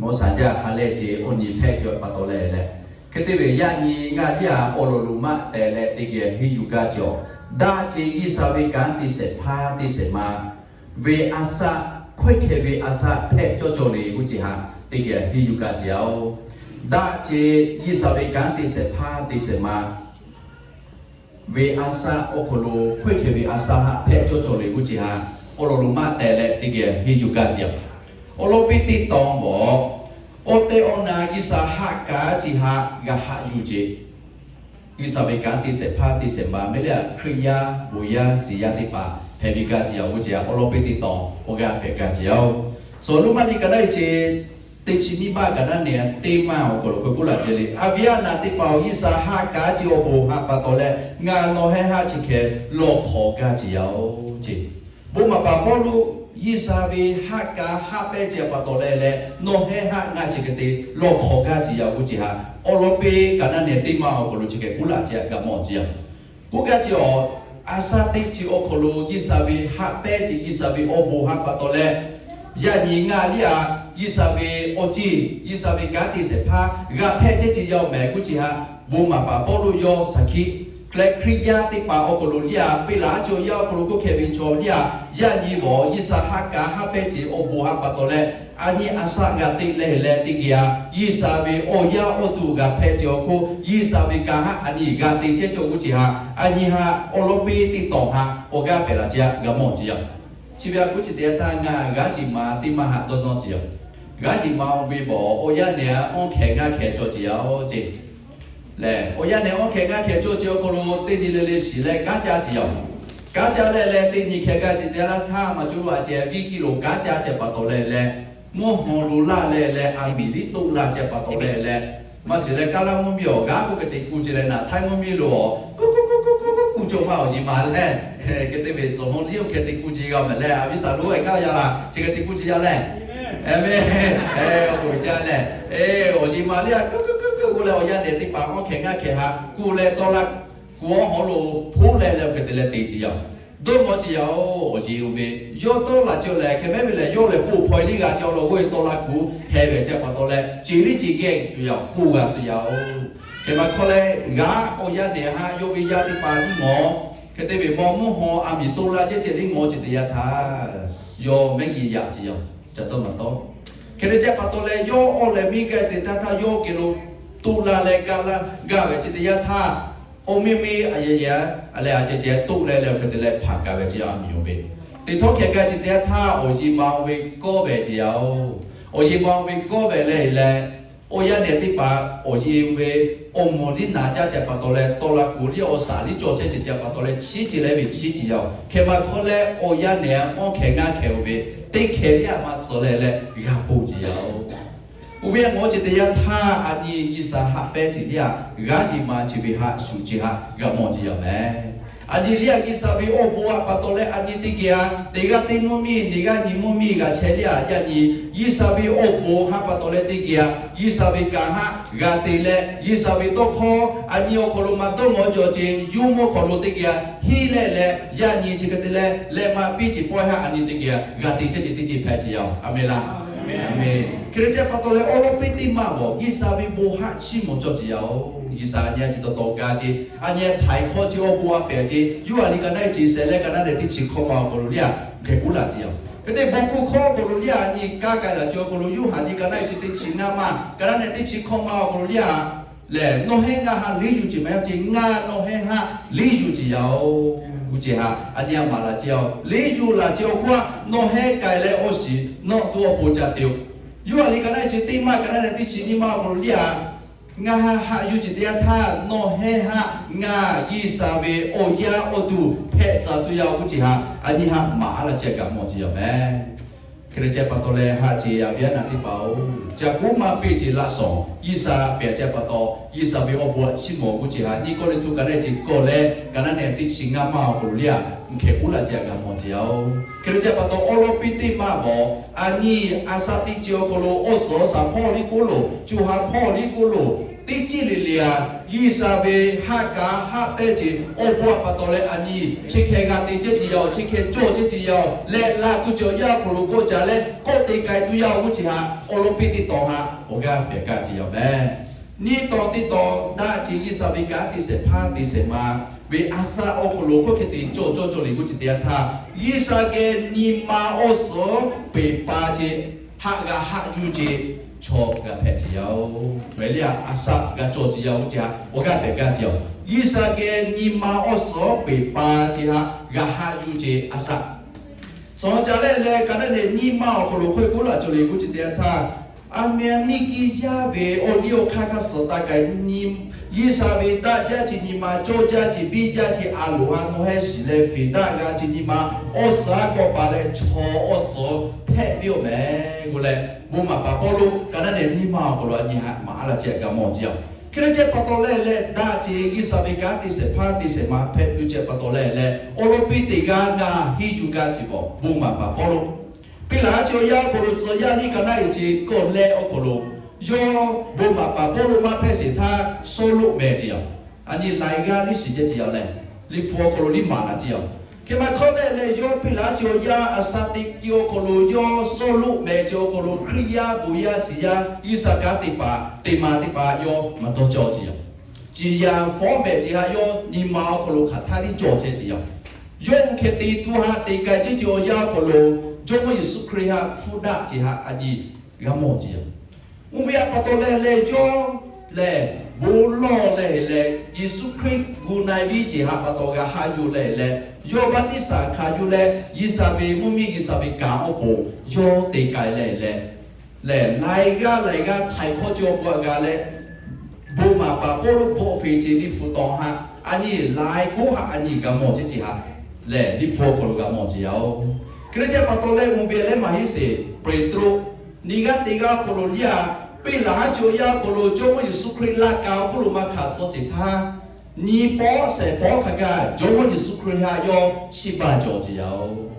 nawˬ shaˍ jaˇ ha lehˬ ce awˬ nyi hpehꞈ ce pa taw lehˬ leh, hk'e te ve yaˇ nyi ngaˬ liˇ a awˬ lawn lo maˇ tehˬ leh teˇ geh henˇ yuˬ gaˇ ce awˬ. Daꞈ ce G'uiˬsha ve kanˉ te shehˍ hpaˇ te shehˍ ma ve a shaˆ, hkawehˇ hkeh ve a shaˆ hpehꞈ cawˇ cawˇ le g'uˇ ce haˆ teˇ geh henˇ yuˬ gaˇ ce yaˇ-oˬ. Daꞈ ce G'uiˬsha ve kanˉ te shehˍ hpaˇ te shehˍ ma ve a shaˆ awˬ hk'aw lo hkawehˇ hkeh ve a shaˆ haˆ hpehꞈ cawˇ cawˇ le g'uˇ ce haˆ awˬ lawn lo maˇ tehˬ leh teˇ geh henˇ yuˬ gaˇ ce yaˇ. Awˬ lawn piˇ teˇ tawn g'awˬ, awˬ tehˬ awˬ na G'uiˬsha haˆ kaˉ ce haˆ g'a haˆ yuˬ ce. G'uiˬsha ve kanˉ te shehˍ hpaˇ te shehˍ ma mehˉ leh a Hkriꞈ yaˇ bon yaˇ shiˍ yaˇ teˇ hpaˍ hpehꞈ ve gaˇ ce yaˇ g'uˇ ce haˆ awˬ lawn piˇ teˇ tawn awˬ g'aˇ hpehꞈ gaˇ ce yaˇ-oˬ. Suhˍ Roˉmaꞈ liꞈ ka naˆ e ce teˇ chi nyiˇ maˇ ka naˆ ne teˇ maˇ awˬ hk'aw lo hk'e k'oˆ laꞈ ce le, a viˉ a naˍ teˇ hpaˍ-oˬ, G'uiˬsha haˆ kaˉ ce awˬ bon haˆ pa taw leh ngaˬ nawˬ heh haˆ chi hkeh lawˬ hk'awꞈ gaˇ ce yaˇ-oˬ ce. Bon maˍ paˍ Pawˇluꞈ G'uiˬsha ve haˆ kaˉ haˆ pehˇ ce pa taw leh leh nawˬ heh haˆ ngaˬ chi hk'e te lawˬ hk'awꞈ gaˇ ce yaˇ g'uˇ ce haˆ awˬ lawn piˇ ka naˆ ne teˇ maˇ awˬ hk'aw lo chi hkeh k'oˆ laꞈ ce a g'a mawˬ ce yaˇ. K'oˆ gaˇ ce awˬ, a shaˆ teˇ ce awˬ hk'aw lo G'uiˬsha ve haˆ pehˇ ce G'uiˬsha ve awˬ bon haˆ pa taw leh, yaˇ nyi ngaˬ liˇ a G'uiˬsha ve awˬ ceˇ, G'uiˬsha ve kanˉ te shehˍ hpaˇ g'a hpehꞈ ceh ce yaˇ-oˬ mehˍ g'uˇ ce haˆ bon maˍ paˍ Pawˇluꞈ yawˇ shaˍ hkiˆ leh Hkriꞈ yaˇ teˇ hpaˍ awˬ hk'aw lo liˇ a peꞈ laˬ a cawˬ yaˇ awˬ hk'aw lo k'oˆ hkeh ve chaw liˇ a, yaˇ nyi g'awˬ G'uiˬsha haˆ kaˉ haˆ pehˇ ce awˬ bon haˆ pa taw leh, a nyi a shaˆ g'a te leh leh teˇ geh a G'uiˬsha ve awˬ yaˇ awˬ duˬ g'a hpehꞈ ce awˬ hk'oˆ G'uiˬsha ve kanˉ haˆ a nyi g'a te ceh ce g'uˇ ce haˆ a nyi haˆ awˬ lawn piˇ teˇ tawn haˆ awˬ g'aˇ hpehꞈ laꞈ ce a g'a mawˬ ce yaˇ. Chi ve a g'uˇ ce teˇ yanˇ htaˇ ngaˬ g'aˇ yiˍ ma teˇ maˇ haꞈ dawˇ nawˇ ce yaˇ. G'aˇ yiˍ ma oˇ ve bawˬ awˬ yaˇ nehˬ a awˇ hkeh ngaˇ hkeh cawˬ ce yaˇ-oˬ ce. Lehˬ awˬ yaˇ nehˬ awˇ hkeh ngaˇ hkeh cawˬ ce awˬ hk'aw lo teˇ nyi le le shiˍ leh kanˉ caˇ ce yaˇ. Kanˉ caˇ leh leh teˇ nyi hkeh gaˇ ce teˇ yanˇ htaˇ maˇ cawˬ lo a ceh viˉ kiˇ lo kanˉ caˇ ce pa taw leh leh, mvuhˇ haw lo laˇ leh leh a miˬ liˉ toˆ laˇ ce pa taw leh leh, maˇ shiˍ leh Kaˇlaˇ mvuhˇ miˬ awˬ g'aˇ k'oˆ hk'e te kuˬ ce leh naˬ Htaiˇ mvuhˇ miˬ lo awˬ kuˬ kuˬ kuˬ kuˬ kuˬ kuˬ cawˬ ma awˬ yiˍ ma leh, hk'e te ve tcuhˍ hawˇ liˇ oˇ hkeh te kuˬ ce g'a mehˍ leh, a viˉ shaˍ lo e kaˇ yaˇ laˇ chi hk'e te kuˬ ce yaˇ leh, e mehˍ, awˬ bon jaˇ leh, awˬ yiˍ ma liˇ a kuˬ kuˬ kuˬ kuˬ k'oˆ leh awˬ yaˇ nehˬ teˇ hpaˍ awˇ hkeh ngaˇ hkeh haꞈ kuˬ leh tawˇ laˇ kuˬ awˬ hawˉ lo hpoˆ leh leh oˇ hk'e te leh te ce yaˇ. Dawˇ mawˬ ce yaˇ-oˬ, awˬ yiˍ oˇ ve yawˇ tawˇ laꞈ ce leh hk'e mehˉ ve lehˬ yawˇ lehˬ poˬ hpaw e liˇ g'a ce awˬ lawn g'oˇ e tawˇ laˇ kuˬ hpehꞈ ve ce pa taw leh ce liˇ ce geh tuˬ yaˇ poˬ g'a tuˬ yaˇ-oˬ. Hk'e maˇ hk'awˇ leh g'aˇ awˬ yaˇ nehˬ haꞈ yawˇ ve yaˇ teˇ hpaˍ liˇ ngawˬ hk'e te ve mawˇ mvuhˇ haw a miˬ toˆ laˇ ceh ce liˇ ngawˬ ce teˇ yanˇ htaˇ, yawˇ mehˉ geh yaꞈ ce yaˇ-oˬ, ca tawˇ maˇ tawˇ. Hk'e te ce pa taw leh yawˇ awˬ leh miˇ gaˇ te htaˇ htaˇ yawˇ geh lo toˆ la leh ga laˇ gaˇ ve ce teˇ yanˇ htaˇ, awˬ miˇ miˇ a yehˬ yehˬ a leh a ceh ceh toˆ leh leh hk'e te leh hpanˍ gaˇ ve ce a miˬ oˇ ve, teˇ htawˇ hkeh gaˇ ce teˇ yanˇ htaˇ awˬ yiˍ ma oˇ ve kawˆ ve ce yaˇ-oˬ. Awˬ yiˍ ma oˇ ve kawˆ ve leh leh, awˬ yaˇ nehˬ teˇ hpaˍ awˬ yiˍ ve awˬ mawˬ liˇ naˍ caˇ ce pa taw leh tawˇ laˇ kuˬ liˇ awˬ shaˍ liˇ cawˬ chehˇ ce ce pa taw leh chiˉ ce leh ve chiˉ ce yaˇ-oˬ. Hk'e maˇ hk'awˇ leh awˬ yaˇ nehˬ awˇ hkeh ngaˇ hkeh oˇ ve teˇ hkeh liˇ a maˇ suhˍ leh leh g'a poˬ ce yaˇ-oˬ. Oˇ ve a ngawˬ ce teˇ yanˇ htaˇ a nyi G'uiˬsha haꞈ pehˇ ce liˇ a g'aˇ yiˍ ma ce ve haꞈ shuˍ ce haꞈ g'a mawˬ ce yaˇ mehˍ. A nyi liˇ a G'uiˬsha ve awˬ bon haꞈ pa taw leh a nyi teˇ geh a teˇ g'aˇ teˇ mvuhˇ miˬ, teˇ g'aˇ nyi mvuhˇ miˬ g'a chehˇ liˇ a yaˇ nyi G'uiˬsha ve awˬ bon haꞈ pa taw leh teˇ geh a G'uiˬsha ve kanˉ haꞈ g'a te leh G'uiˬsha ve tawˇ hkawˇ a nyi awˬ hk'aw lo maˇ dawˇ mawˬ jawˬ ce yawˇ mawˇ hk'aw lo teˇ geh a hiˉ leh leh yaˇ nyi chi hk'e te leh leh maˇ piˇ ce pawehˇ haꞈ a nyi teˇ geh a g'a te chehˇ ce teˇ ce hpehꞈ ce yaˇ-oˬ. A menˍ laˇ. Hk'e te ce pa taw leh awˬ lawn piˇ teˇ maˇ g'awˬ G'uiˬsha ve bon haꞈ chiˇ mawˬ cawˬ ce yaˇ-oˬ. G'uiˬsha a nyi a ci taw taw gaˇ ce, a nyi htaiˍ hkawˇ ce awˬ bon a pehˍ ce Yoˇhanˬ liꞈ ka naˆ e ce shehˍ leh ka naˆ nehˬ teˇ chi hkawˇ ma awˬ hk'aw lo liˇ a hk'e k'oˆ laˇ ce yaˇ. Hk'e te bon hkuˇ hkawˇ awˬ hk'aw lo liˇ a nyi kaˇ k'ai laꞈ ce awˬ hk'aw lo Yoˇhanˬ liꞈ ka naˆ e ce teˇ chi ngaˇ maˇ ka naˆ nehˬ teˇ chi hkawˇ ma awˬ hk'aw lo liˇ a lehˬ, nawˬ heh ngaˬ haꞈ liˇ yuˬ ce maˇ heˆ ce, ngaˬ nawˬ heh haꞈ liˇ yuˬ ce yaˇ-oˬ. G'uˇ ceˬ haꞈ a nyi a maˍ laˬ ce-oˬ. Liˇ yuˬ laˬ ce awˬ hk'oˆ a nawˬ heh k'ai leh awˬ shiˍ nawˬ tuˬ awˬ pon ca te-oˬ. Yoˇhanˬ liꞈ ka naˆ e chi teˇ maˇ ka naˆ e teˇ chi nyiˇ maˇ awˬ hk'aw lo liˇ a, ngaˬ haꞈ yuˬ ce teˇ yanˇ htaˇ nawˬ heh haꞈ ngaˬ G'uiˬsha ve awˬ yaˇ awˬ duˬ hpehꞈ tcuh tuˬ yaˇ-oˬ g'uˇ ceˬ haꞈ a nyi haꞈ maˍ laˬ ce g'a mawˬ ce yaˇ mehˍ. Hk'e te ce pa taw leh haꞈ ce a ve yaˇ naꞈ teˇ hpaˍ-oˬ, ca kuˉ maˇ piˇ ce laꞈ shawˍ G'uiˬsha pehꞈ ce pa taw, G'uiˬsha ve awˬ bon aꞈ chiˇ mawˬ g'uˇ ceˬ haꞈ nyiˇ Kawˇrenˍhtuˆ ka naˆ e chi kawˬ leh ka naˆ e teˇ chi ngaˇ maˇ awˬ hk'aw lo liˇ a, mvuhˇ hkeh k'oˆ laˬ ce g'a mawˬ ce yaˇ-oˬ. Hk'e te ce pa taw awˬ lawn piˇ teˇ maˇ bawˬ a nyi a shaꞈ teˇ ce awˬ hk'aw lo awˬ suhˍ awˬ shaˍ hpawˇ liˇ k'oˆ loˬ, co ha hpawˇ liˇ k'oˆ loˬ, teˇ ciˉ le le a, G'uiˬsha ve haꞈ kaˍ haꞈ pehˇ ce awˬ bon aꞈ pa taw leh a nyi chi hkeh g'a te ceh ce yaˇ-oˬ, chi hkeh cawˬ ceh ce yaˇ-oˬ leh, laˬ tuˬ ce awˬ yanˇ awˬ hk'aw lo kawˆ ca leh kawˆ te k'ai tuˬ yaˇ-oˬ g'uˇ ceˬ haꞈ awˬ lawn piˇ teˇ tawn haꞈ awˬ g'aˇ pehˬ gaˇ ce yaˇ mehˍ. Nyiˇ tawn teˇ tawn daꞈ ce G'uiˬsha ve kanˉ te shehˍ hpaˇ te shehˍ ma ve a shaꞈ awˬ hk'aw lo kawˆ hk'e te cawˬ cawˬ cawˬ le g'uˇ ceˬ teˇ yanˇ htaˇ, G'uiˬsha geh nyi ma awˬ suhˍ peˬ pa ce, haꞈ g'a haꞈ yuˬ ce chaw g'a hpehꞈ ce yaˇ-oˬ. Mehˍ liˇ a, a shaꞈ g'a cawˬ ce yaˇ g'uˇ ceˬ haꞈ awˬ g'aˇ pehˬ gaˇ ce yaˇ-oˬ. G'uiˬsha geh nyi ma awˬ suhˍ peˬ pa ce haꞈ g'a haꞈ yuˬ ce a shaꞈ Cawˬ ca leh leh ka naˆ e nyiˇ maˇ awˬ hk'aw lo hk'oˆ k'oˆ laˬ cawˬ le g'uˇ ceˬ teˇ yanˇ htaˇ, a meh a miˇ kiˇ yaˇ ve awˬ liˇ awˬ hk'aˇ hk'a suhˍ taˇ k'ai nyi, G'uiˬsha ve daꞈ jaˇ ce nyi ma cawˇ jaˇ ce biˇ jaˇ ce a loˍ haꞈ nawˬ heh shiˍ leh feˍ daꞈ g'a ce nyi ma awˬ suhˍ a kawˆ pa leh chaw awˬ suhˍ hpehꞈ ve yoˬ mehˍ k'oˆ leh, bon maˍ paˍ Pawˇluꞈ ka naˆ e nyiˇ maˇ awˬ hk'aw lo a nyi haꞈ maˍ laˬ ce g'a mawˬ ce yaˇ. Hk'e te ce pa taw leh leh daꞈ ce G'uiˬsha ve kanˉ te shehˍ hpaˇ te shehˍ ma hpehꞈ tuˬ ce pa taw leh leh awˬ lawn piˇ teˇ g'aˇ ngaˬ hiˇ yuˬ gaˇ ce bawˬ bon maˍ paˍ Pawˇluꞈ Piˇlaꞈ chi awˬ yanˇ awˬ hk'aw lo tcuh yaˇ liˇ ka naˆ e ce kawˬ leh awˬ hk'aw lo, yawˇ bon maˍ paˍ Pawˇluꞈ maˇ hpehˇ sheˍ htaˇ Sawˉluꞈ mehˍ ce yaˇ. A nyi laiˬ g'aˇ liˇ shiˍ ceh ce yaˇ leh, Liꞈ hpu awˬ hk'aw lo liˇ maˍ laˬ ce yaˇ. Hk'e maˇ hkawˇ leh leh yawˇ Piˇlaꞈ chi awˬ yanˇ a shaꞈ teꞈ kiˇ awˬ hk'aw lo yawˇ Sawˉluꞈ mehˍ ce awˬ hk'aw lo Hkriꞈ yaˇ bon yaˇ shiˍ yaˇ G'uiˬsha kanˉ te paˍ te ma teˇ hpaˍ yawˇ maˇ dawˇ cawˇ ce yaˇ. Ciˍ yanˍ fawˉ mehˍ ce haꞈ yawˇ nyi ma awˬ hk'aw lo hk'aˬ htaˇ liˇ cawˬ ceh ce yaˇ. Yawˇ mvuhˇ hk'e te tuˬ haꞈ te k'ai ceh ce awˬ yanˇ awˬ hk'aw lo, Jawˇmawˇ Yeˍsuˆ Hkriꞈ haꞈ hpfuhˇ daꞈ ce haꞈ a nyi g'a mawˬ ce yaˇ. Oˇ ve aꞈ pa taw leh leh yawˇ lehˬ bon lawˬ leh leh Yeˍsuˆ Hkriꞈ gu na-e viˉ ce haꞈ pa taw g'a haꞈ yuˬ leh leh, yawˇ baˆtiˆsaˬ hkanˍ yuˬ leh G'uiˬsha ve mvuhˇ miˬ G'uiˬsha ve kanˉ awˬ pon yawˇ te k'ai leh leh, lehˬ laiˬ g'aˇ laiˬ g'aˇ htaiˍ hkawˇ ce awˬ bon aꞈ g'a leh, bon maˍ paˍ Pawˇluꞈ bvuhꞈ feˍ ce Liꞈ hpu taw haꞈ a nyi laiˬ k'oˆ haꞈ a nyi g'a mawˬ ceh ce haꞈ lehˬ, Liꞈ hpu awˬ hk'aw lo g'a mawˬ ce yaˇ-oˬ. Hk'e te ce pa taw leh mvuhˇ ve leh maˇ heˆ sheˍ Peˍtruˆ, nyi g'aˇ te g'aˇ awˬ hk'aw lo liˇ a, Piˇlaꞈ haˉ chi awˬ yanˇ awˬ hk'aw lo Jawˇmawˇ Yeˍsuˆ Hkriꞈ laꞈ ka awˬ hk'oˆ lo maˇ hkanˍ suh sheˍ htaˇ, nyi pawˆ shehˍ pawˆ hk'a gaˇ Jawˇmawˇ Yeˍsuˆ Hkriꞈ haꞈ yawˇ chiˇ baˬ cawˬ ce yaˇ-oˬ.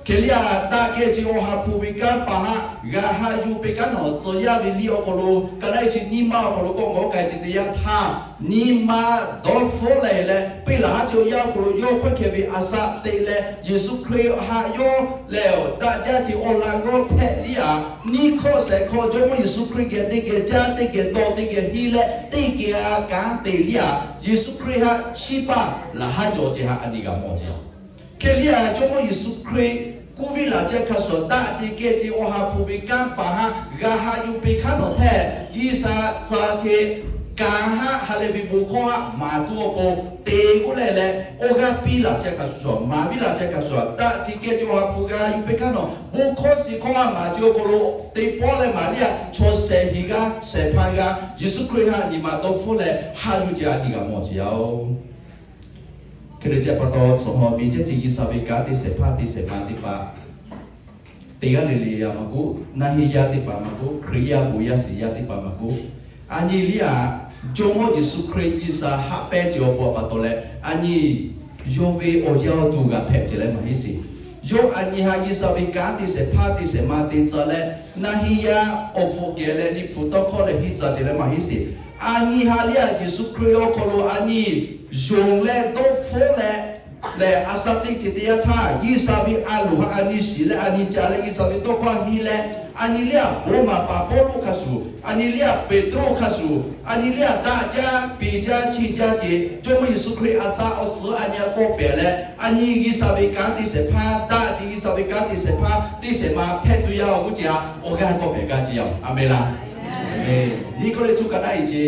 Hk'e liˇ a, daꞈ kehˬ ce Awˬ ha hpu ve kanˉ paˍ haꞈ g'a haꞈ yuˬ peˇ kanˉ nawˬ tcuh yaˇ ve liˇ awˬ hk'aw lo ka naˆ e chi nyiˇ maˇ awˬ hk'aw lo kawˆ mawˬ k'ai ce teˇ yanˇ htaˇ, nyi ma dawˇ hpfuhˇ leh leh Piˇlaꞈ haˉ chi awˬ yanˇ awˬ hk'aw lo yawˇ hkawehˇ hkeh ve a shaꞈ teꞈ leh Yeˍsuˆ Hkriꞈ haꞈ yawˇ lehˬ daꞈ jaˇ ce awˬ laꞈ g'awˇ hpehꞈ liˇ a, nyiˇ hkawˇ shehˍ hkawˇ Jawˇmawˇ Yeˍsuˆ Hkriꞈ geh teˇ geh caˇ teˇ geh dawˇ teˇ geh hiˇ leh teˇ geh a kanˉ te liˇ a, Yeˍsuˆ Hkriꞈ haꞈ chiˇ baˬ laˬ haˉ cawˬ ce haꞈ a nyi g'a mawˬ ce yaˇ. Hk'e liˇ a, Jawˇmawˇ Yeˍsuˆ Hkriꞈ kuˇ viˇ laˬ ce hk'a shuˍ daꞈ ce kehˬ ce Awˬ ha hpu ve kanˉ paˍ haꞈ g'a haꞈ yuˬ peˇ hkanˉ nawˬ htehˇ G'uiˬsha tcuh ce kanˉ haꞈ ha lehˬ ve bon hkawˇ haꞈ maˍ tuˬ awˬ pon te k'oˆ leh leh, awˬ g'aˇ piˇ laˬ ce hk'a shuˍ, maˍ viˇ laˬ ce hk'a shuˍ, daꞈ ce kehˬ ce Awˬ ha hpu g'a yuˬ peˇ hkanˉ nawˬ bon hkawˇ shiˍ hkawˇ haꞈ maˍ ce awˬ hk'aw lo te pawˆ leh maˍ liˇ a, chaw shehˍ hiˍ g'aˇ shehˍ hpaˇ g'aˇ Yeˍsuˆ Hkriꞈ haꞈ nyi ma dawˇ hpfuhˇ leh haꞈ yuˬ ce a nyi g'a mawˬ ce yaˇ-oˬ. Hk'e te ce pa taw suhˍ hawˬ miˬ ceh ce G'uiˬsha ve kanˉ te shehˍ hpaˇ te shehˍ ma teˇ hpaˍ teˇ g'aˇ le le yaˇ maˇ k'oˆ, naˆ hiˇ yaˇ teˇ hpaˍ maˇ k'oˆ, Hkriꞈ yaˇ bon yaˇ shiˍ yaˇ teˇ hpaˍ maˇ k'oˆ, a nyi liˇ a, Jawˇmawˇ Yeˍsuˆ Hkriꞈ G'uiˬsha haꞈ pehnˇ ce awˬ pon pa taw leh a nyi yawˇ ve awˬ yaˇ awˬ duˬ g'a hpehꞈ ce leh maˇ heˆ sheˍ. Yawˇ a nyi haꞈ G'uiˬsha ve kanˉ te shehˍ hpaˇ te shehˍ ma te tcuh leh, naˆ hiˇ yaˇ awˬ hpfuhˇ geh leh Liꞈ hpu tawˇ hkawˇ leh hiˇ tcuh ce leh maˇ heˆ sheˍ. A nyi haꞈ liˇ a Yeˍsuˆ Hkriꞈ awˬ hk'aw lo a nyi yonˍ leh dawˇ hpfuhˇ leh lehˬ, a shaꞈ teꞈ ce teˇ yanˇ htaˇ G'uiˬsha ve a loˍ haꞈ a nyi shiˍ leh a nyi ca leh G'uiˬsha ve tawˇ hkawˇ hiˇ leh, a nyi liˇ a bon maˍ paˍ Pawˇluꞈ hk'a shuˍ, a nyi liˇ a Peˍtruˆ hk'a shuˍ, a nyi liˇ a daꞈ jaˇ peˍ jaˇ chiˇ jaˇ ce Jawˇmawˇ Yeˍsuˆ Hkriꞈ a shaꞈ awˬ suhˍ a nyi a kawˆ pehˍ leh, a nyi G'uiˬsha ve kanˉ te shehˍ hpaˇ daꞈ ce G'uiˬsha ve kanˉ te shehˍ hpaˇ teˇ shehˍ ma hpehꞈ tuˬ yaˇ awˬ g'uˇ ce a awˬ g'aˇ kawˆ pehˍ gaˇ ce yaˇ. A menˍ laˇ. Nyiˇ Kawˇrenˍhtuˆ ka naˆ e ce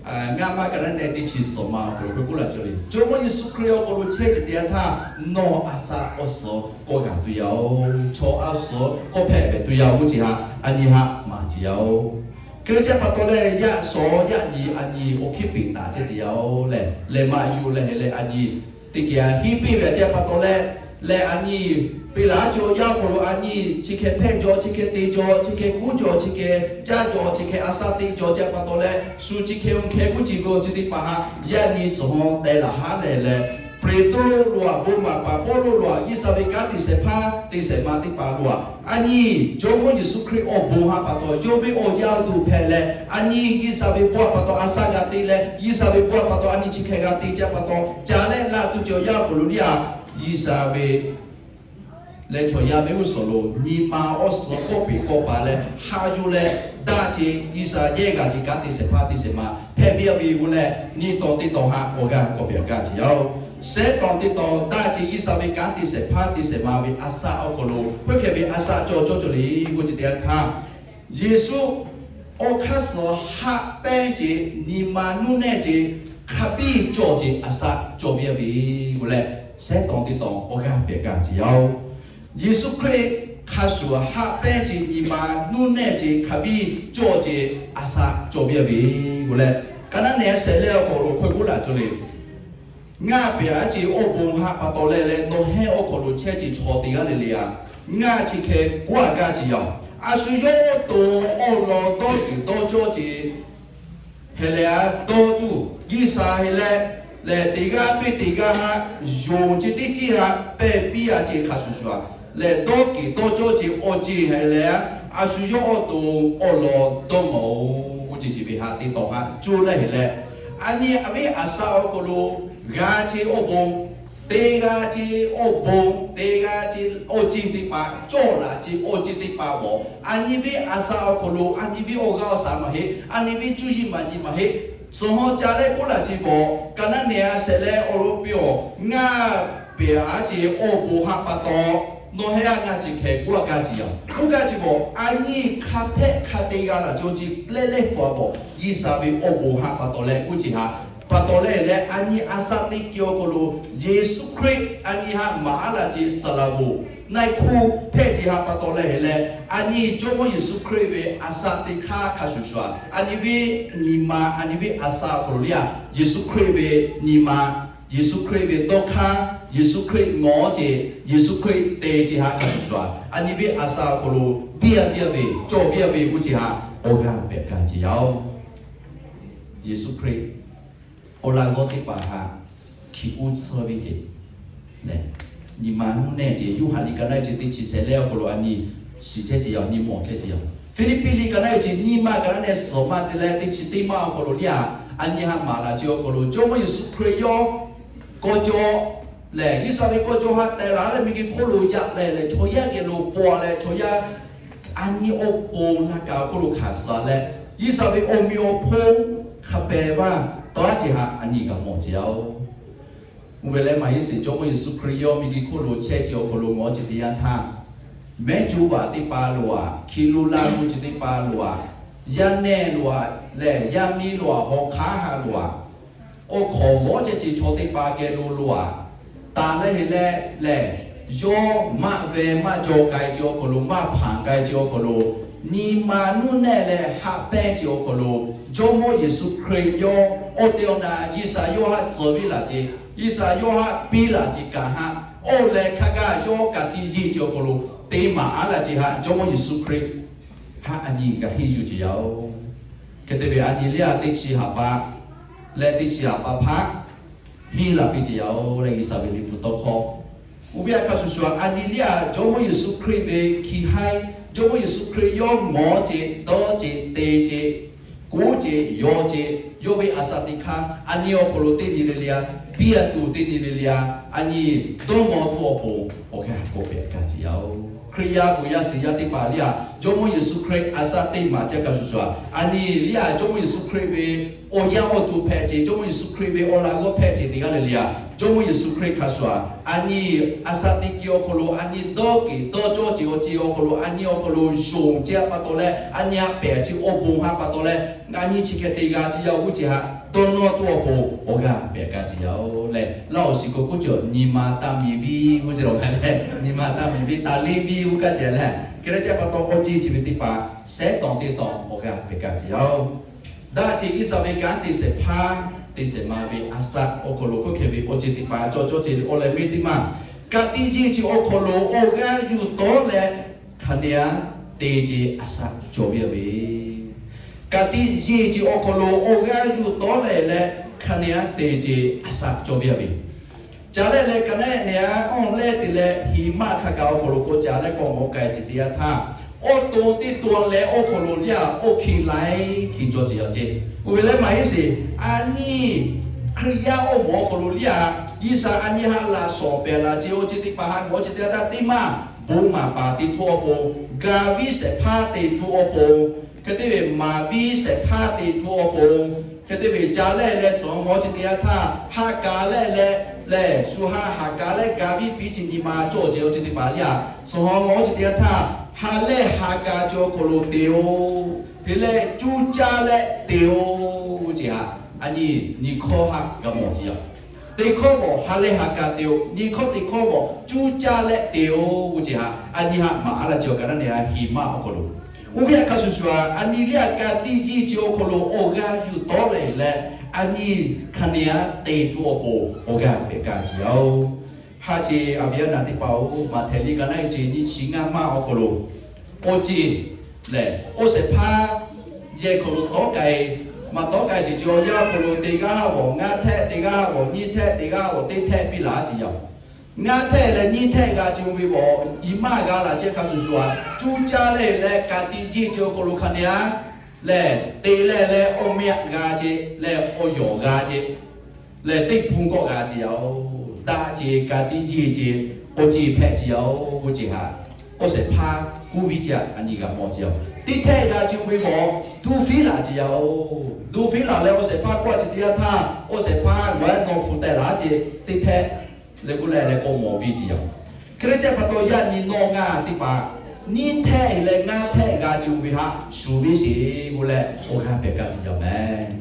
ngaˇ maˇ ka naˉ nehˬ teˇ chi suhˍ ma awˬ hk'aw lo hk'e k'oˆ laˇ cawˬ le. Jawˇmawˇ Yeˍsuˆ Hkriꞈ awˬ hk'aw lo chehˇ ceuˬ teˇ yanˇ htaˇ, nawˬ a saˍ awˬ suhˍ k'awꞈ g'aꞈ tuˬ yaˇ oˬ, chaw a suhˍ k'awꞈ hpehꞈ pehꞈ tuˬ yaˇ oˬ k'oˆ ce ha, a nyi haꞈ maˍ ce yaˇ oˬ. Hk'e te pa taw leh, yaˇ suhˍ yaˇ nyi a nyi awˬ hkiˉ peꞈ taˍ chehˇ ce yaˇ oˬ lehˬ, lehˬ maꞈ yuˬ leh heˍ leh a nyi teˇ geh hiˉ piˇ ve a ce pa taw leh, lehˬ a nyi peꞈ laˬ a cawˬ yaˇ awˬ hk'aw lo a nyi chi hk'e hpehˇ jaw, chi hk'e te jaw, chi hk'e kuˉ jaw, chi hk'e caˇ jaw, chi hk'e a shaˉ teꞈ jaw ce pa taw leh, shu chi hk'e oˇ hk'e kuˉ ci ve awˬ ceuˬ teˇ hpaˍ haꞈ yaˇ nyi tcuhˍ hawˉ teh laˬ haˉ lehˬ leh, Peˍtruˆ lo aꞈ, bon maˍ paˍ Pawˇluˆ lo aꞈ, G'uiˬsha ve kanˉ te shehˍ hpaˇ te shehˍ ma teˇ hpaˍ lo aꞈ, a nyi Jawˇmawˇ Yeˍsuˆ Hkriꞈ awˬ bon haꞈ pa taw yawˇ ve awˬ yaˇ awˬ duˬ hpehꞈ leh, a nyi G'uiˬsha ve bon haꞈ pa taw a shaˉ g'a te leh, G'uiˬsha ve bon haꞈ pa taw a nyi chi hk'e g'a te ce pa taw, ca leh laˇ tuˬ cawˬ yaˇ awˬ hk'aw lo le aꞈ, G'uiˬsha ve leh chaw yaˇ mehˆ g'uˇ suhˍ lo nyi ma awˬ suhˍ kawˆ peꞈ kawˆ paˍ leh haꞈ yuˬ leh daꞈ ce, G'uiˬsha yehˇ g'a ce kanˉ te shehˍ hpaˇ te shehˍ ma hpehꞈ piˇ a ve k'o leh, nyi taw teˇ taw haꞈ awˬ g'aˇ kawˆ peꞈ g'a ce yaˇ oˬ. Shehˉ taw teˇ taw daꞈ ce G'uiˬsha ve kanˉ te shehˍ hpaˇ te shehˍ ma ve a shaꞈ awˬ hk'aw lo hk'aˬ hk'e ve a shaꞈ cawˬ cawˬ cawˬ le k'oˆ ce teˇ yanˇ htaˇ, Yeˍsuˆ awˬ hk'aˇ suh haꞈ pehnˇ ce, nyi ma nuˇ nehˇ ce, hk'a biˇ cawˬ ce a shaꞈ cawˬ ve a ve k'o leh, shehˉ taw teˇ taw awˬ g'aˇ pehꞈ g'a ce yaˇ oˬ. Yeˍsuˆ Hkriꞈ hk'a shuˍ haꞈ pehnˇ ce, nyi ma nuˇ nehˇ ce, hk'a biˇ cawˬ ce a shaꞈ cawˬ ve a ve k'o leh, ka naˉ nehˬ shehˍ leh awˬ hk'aw lo hk'aw k'oˆ laˇ cawˬ le. Ngaˬ pehˬ a ce awˬ bon haꞈ pa taw leh leh nawˬ hehˉ awˬ hk'aw lo chehˇ ce chaw teˇ g'aˇ le le aꞈ, ngaˬ chi hk'e k'oˆ a gaˇ ce yaˇ oˬ. A shu yawˇ to awˬ lawn dawˇ kuiˬ dawˇ cawˇ ce hk'e leh a dawˇ tuˬ G'uiˬsha hk'e leh, lehˬ teˇ g'aˇ piˇ teˇ g'aˇ haꞈ yonˍ ce teˇ ciˉ haꞈ pehˬ piˇ a ce hk'a shuˍ shuˍ a lehˬ, dawˇ kuiˬ dawˇ cawˇ ce awˬ ceˬ hk'e leh a, a shu yawˇ awˬ to awˬ lawn dawˇ mawˬ oˬ k'oˆ ce ce ve haꞈ teˇ taw haꞈ coˇ leh hk'e leh, a nyi a viˉ a shaꞈ awˬ hk'aw lo g'a ce awˬ bon, teˇ g'aˇ ce awˬ bon, teˇ g'aˇ ce awˬ ceˬ teˇ hpaˍ cawˬ laˬ ce awˬ ceˬ teˇ hpaˍ bawˬ, a nyi viˉ a shaꞈ awˬ hk'aw lo a nyi viˉ awˬ g'aˇ awˬ shaˍ maˇ heˆ, a nyi viˉ cuˇ yiˍ maˇ yiˍ maˇ heˆ, suhˍ hawˉ ca leh k'oˆ laˇ ce bawˬ, ka naˉ nehˬ a shehˍ leh awˬ lawn piˇ awˬ, ngaˬ pehˬ a ce awˬ bon haꞈ pa taw, nawˬ hehˉ a ngaˬ chi hk'e k'oˆ a gaˇ ce yaˇ oˬ. K'oˆ gaˇ ce bawˬ, a nyi hk'a hpehꞈ hk'a te g'a laˬ ce awˬ ceˬ leh leh fawˬ a bawˬ, G'uiˬsha ve awˬ bon haꞈ pa taw leh k'oˆ ce haꞈ pa taw leh leh, a nyi a shaꞈ teˇ kehˬ awˬ hk'aw lo Yeˍsuˆ Hkriꞈ a nyi haꞈ maˍ a laˬ ce saˍ laˍ bon na hkuˇ hpehꞈ ce haꞈ pa taw leh leh, a nyi Jawˇmawˇ Yeˍsuˆ Hkriꞈ ve a shaꞈ teˇ hk'aˇ hk'a shuˍ shuˍ a, a nyi viˉ nyi ma, a nyi viˉ a shaꞈ awˬ hk'aw lo le a, Yeˍsuˆ Hkriꞈ ve nyi ma, Yeˍsuˆ Hkriꞈ ve dawˇ hk'aˇ, Yeˍsuˆ Hkriꞈ ngawˬ ce, Yeˍsuˆ Hkriꞈ te ce haꞈ hk'a shuˍ shuˍ a, a nyi viˉ a shaꞈ awˬ hk'aw lo biˇ a biˇ a ve cawˬ biˇ a ve k'oˆ ce haꞈ awˬ g'aˇ pehꞈ gaˇ ce yaˇ oˬ. Yeˍsuˆ Hkriꞈ awˬ laꞈ g'awˇ teˇ hpaˍ haꞈ hkiˬ uˉ tsuhˇ ve ce lehˬ, nyi ma nuˇ nehˇ ce Yoˇhanˬ liꞈ ka naˉ ce teˇ chi shehˍ leh awˬ hk'aw lo a nyi shiˍ chehˇ ce yaˇ, nyi mawˬ chehˇ ce yaˇ. Hpiˇliˇpiˆ liꞈ ka naˉ ce nyi ma ka naˉ nehˬ suhˍ ma te leh teˇ chi teˇ maˇ awˬ hk'aw lo le a, a nyi haꞈ maˍ laˬ ce awˬ hk'aw lo Jawˇmawˇ Yeˍsuˆ Hkriꞈ yawˇ kawˇ cawˇ lehˬ, G'uiˬsha ve kawˇ cawˇ haꞈ teh laˬ leh miˬguiˬ hk'oˆ lo yaꞈ leh lehˬ, chaw yaˇ geh lo paw leh chaw yaˇ a nyi awˬ pon laˇ kaꞈ awˬ hk'aw lo hkanˍ suh leh, G'uiˬsha ve awˬ meꞈ awˬ hponˇ hk'a pehˍ vaˇ tawˇ a ce haꞈ a nyi g'a mawˬ ce yaˇ oˬ. Oˇ ve leh maˇ heˆ sheˍ, Jawˇmawˇ Yeˍsuˆ Hkriꞈ yawˇ miˬguiˬ hk'oˆ lo chehˇ ce awˬ hk'aw lo ngawˬ ce teˇ yanˇ htaˇ, mehˉ cuˇ vaꞈ teˇ hpaˍ lo aꞈ, hkiˬ lo la lo ce teˇ hpaˍ lo aꞈ, yaˇ nehˇ lo aꞈ lehˬ yaˇ miˇ lo aꞈ, hawˉ hk'aˉ ha lo aꞈ, awˬ hk'awꞈ g'awˇ chehˇ ce chaw teˇ hpaˍ geh lo lo aꞈ, taˍ leh heˍ leh lehˬ, yawˇ maˇ ve maˇ jaw k'ai ce awˬ hk'aw lo, maˇ hpanˍ k'ai ce awˬ hk'aw lo, nyi ma nuˇ nehˇ leh haꞈ pehnˇ ce awˬ hk'aw lo, Jawˇmawˇ Yeˍsuˆ Hkriꞈ yawˇ awˬ te awˬ na G'uiˬsha yawˇ haꞈ tcuh viˇ laˬ ce, G'uiˬsha yawˇ haꞈ piˇ laˬ ce kaꞈ haꞈ, oˇ leh hk'a gaˇ yawˇ ka tiꞈ yeˬ ce awˬ hk'aw lo te maˍ a laˬ ce haꞈ Jawˇmawˇ Yeˍsuˆ Hkriꞈ haꞈ a nyi g'a henˇ yuˬ ce yaˇ oˬ. Hk'e te ve a nyi liˇ a teˇ chi haꞈ pa leh teˇ chi haꞈ pa hpaˇ henˇ laˬ piˇ ce yaˇ oˬ leh G'uiˬsha ve liꞈ hpu tawˇ hkawˇ. Oˇ ve a hk'a shuˍ shuˍ a nyi liˇ a Jawˇmawˇ Yeˍsuˆ Hkriꞈ ve hkiˬ haiˉ, Jawˇmawˇ Yeˍsuˆ Hkriꞈ yawˇ ngawˬ ce, dawˇ ce, te ce, kuˉ ce, yaw ce, yawˇ ve a shaꞈ teꞈ hk'aˇ a nyi awˬ hk'aw lo teˇ nyi le le a, biˇ a tuˬ teˇ nyi le le a, a nyi dawˇ mawˬ tuˬ awˬ pon awˬ g'aˇ k'awꞈ pehꞈ gaˇ ce yaˇ oˬ. Hkriꞈ yaˇ bon yaˇ shiˍ yaˇ teˇ hpaˍ liˇ a Jawˇmawˇ Yeˍsuˆ Hkriꞈ a shaꞈ teˇ maˬ ce a hk'a shuˍ shuˍ a, a nyi liˇ a Jawˇmawˇ Yeˍsuˆ Hkriꞈ ve awˬ yanˇ awˬ to hpehꞈ ce, Jawˇmawˇ Yeˍsuˆ Hkriꞈ ve awˬ laꞈ g'awˇ hpehꞈ ce teˇ g'aˇ le le a, Jawˇmawˇ Yeˍsuˆ Hkriꞈ hk'a shuˍ a, a nyi a shaꞈ teꞈ kiˬ awˬ hk'aw lo a nyi dawˇ keˬ dawˇ cawˇ ce awˬ ce awˬ hk'aw lo a nyi awˬ hk'aw lo yonˍ ce haꞈ pa taw leh, a nyi haꞈ pehˍ ce awˬ bon haꞈ pa taw leh, a nyi chi hk'e te g'a ce yaˇ oˬ k'oˆ ce haꞈ Dawˇ nawˇ tuˬ awˬ pon awˬ g'aˇ pehꞈ kaꞈ ceˬ yaˇ-oˬ leh, Laˇ awˬ shiˍ k'o k'oˆ cawˬ nyi ma taˇ miˬ viˇ g'uˇ ceˬ lawˬ gaˇ leh, nyi ma taˇ miˬ viˇ taˍ liˇ viˇ g'uˇ kaˇ ceˬ leh, hk'e leh ce pa taw k'awꞈ ce chi ve teˇ hpaˍ sehˉ tawˍ teˇ tawˍ awˬ g'aˇ pehꞈ kaꞈ ceˬ yaˇ-oˬ. Daꞈ ce Iˉsaˍreˍlaˆ kanˉ te shehˍ hpaˇ te shehˍ ma ve a shaꞈ awˬ hk'aw lo hk'oˆ hk'e ve awˬ ceuˬ teˇ hpaˍ cawˬ cawˬ ce ve awˬ leh miˇ teˇ maˇ, ka tiꞈ yeˇ ce awˬ hk'aw lo awˬ g'aˇ yuˬ tawˉ leh hk'aˬ neˇ aꞈ te ce a shaꞈ cawˬ ve yoˬ ve. Ka tiꞈ yeˇ ce awˬ hk'aw lo awˬ g'aˇ yuˬ tawˉ leh leh hk'aˬ neˇ aꞈ te ce a shaꞈ cawˬ ve yoˬ ve. Ca leh leh ka neˇ neˇ aꞈ awˬ leh te leh hiˍ maˆ hk'a gaˬ awˬ hk'aw lo k'awꞈ ca leh k'awꞈ mawˬ k'ai ce teˇ yanˇ htaˇ, awˬ to teˇ to leh awˬ hk'aw lo liˇ aꞈ awˬ hkiˬ laiˉ hkiˬ cawˬ ce yaˇ ce. Oˇ ve leh maˇ heˆ sheˍ, a nyi Hkriꞈ yaˇ awˬ moˍ awˬ hk'aw lo liˇ aꞈ Iˉsaˍreˍlaˆ a nyi ha laꞈ shawˍ pehˍ laˬ ce awˬ ceuˬ teˇ hpaˍ ha gawˬ ce teˇ yanˇ htaˇ teˇ maˇ bon maˍ paˍ te htuˇ awˬ pon, gaˬ viˇ shehˍ hpaˇ te htuˇ awˬ pon, hk'e te ve maˍ viˇ shehˍ hpaˇ te htuˇ awˬ pon, hk'e te ve ca leh leh tcuhˬ gawˬ ce teˇ yanˇ htaˇ ha kaˍ leh leh, lehˬ shu ha ha kaˍ leh gaˬ viˇ piˇ ce nyi ma cawˬ ce awˬ ceuˬ teˇ hpaˍ liˇ aꞈ tcuhˬ gawˬ ce teˇ yanˇ htaˇ ha leh ha kaˍ ce awˬ hk'aw lo te-o. Hk'e leh cuˇ caˇ leh te-o. Oˇ ce haꞈ a nyi nyi hkawˇ haꞈ g'a mawˬ ce yaˇ. Teˇ hkawˇ g'awˬ ha leh ha kaˍ te-o, nyi hkawˇ teˇ hkawˇ g'awˬ cuˇ caˇ leh te-o. Oˇ ce haꞈ a nyi haꞈ maˍ a laˇ ce awˬ kaꞈ naˇ neˇ aꞈ hiˍ maˆ awˬ hk'aw lo, oˇ ve aꞈ hk'a shuˍ shuˍ a nyi liˇ aꞈ ka tiꞈ yeˇ ce awˬ hk'aw lo awˬ g'aˇ yuˬ tawˉ leh leh, a nyi hk'aˬ neˇ aꞈ te tuˬ awˬ pon awˬ g'aˇ pehꞈ kaꞈ ce yaˇ-oˬ. Haꞈ ce a viˉ aˬ naˍ teˇ hpaˍ-oˬ, Maꞈhtehˍ liꞈ ka naˇ ce nyiˇ chi ngaˇ maˇ awˬ hk'aw lo, awˬ ceˬ lehˬ, oˇ shehˍ hpaˇ yehˬ hk'aw lo tawˉ k'ai, maˇ tawˉ k'ai sheˍ ce awˬ yanˇ awˬ hk'aw lo teˇ g'aˇ haꞈ g'awˬ ngaˇ htehˆ, teˇ g'aˇ haꞈ g'awˬ nyiˇ htehˆ, teˇ g'aˇ haꞈ g'awˬ teˇ htehˆ piˇ laˬ ce yaˇ-oˬ. Ngaˇ htehˆ leh nyiˇ htehˆ g'a ce ve g'awˬ nyi maˇ g'a laˬ ce hk'a shuˍ shuˍ aꞈ cuˇ caˇ leh leh ka tiꞈ yeˇ ce awˬ hk'aw lo hk'aˬ neˇ aꞈ lehˬ te leh leh awˬ meh aꞈ g'a ce, lehˬ awˬ yawˬ g'a ce, lehˬ teˇ hpu kawˆ g'a ce yaˇ-oˬ. Daꞈ ce ka tiꞈ yeˇ ce awˬ ceˬ hpehꞈ ce yaˇ-oˬ. Oˇ ce haꞈ oˇ shehˍ hpaˇ kuˇ viˇ ce aꞈ a nyi g'a mawˬ ce yaˇ-oˬ. Teˇ htehˆ g'a ce ve g'awˬ duˇ fiˉ laˬ ce yaˇ-oˬ. Duˇ fiˉ laˬ leh awˬ shehˍ hpaˇ kawˆ ce teˇ yanˇ htaˇ, awˬ shehˍ hpaˇ g'awˬ-ehˉ nawˬ hpu teh laˬ ce teˇ htehˆ leh k'oˆ leh leh k'awꞈ mawˬ viˇ ce yaˇ-oˬ. Hk'e leh ce pa taw yaˇ nyi nawˬ ngaˇ teˇ hpaˍ nyiˇ htehˆ leh ngaˇ htehˆ g'a ce ve haꞈ shuˍ viˇ sheˍ k'oˆ leh awˬ g'aˇ pehꞈ kaꞈ ce yaˇ mehˍ.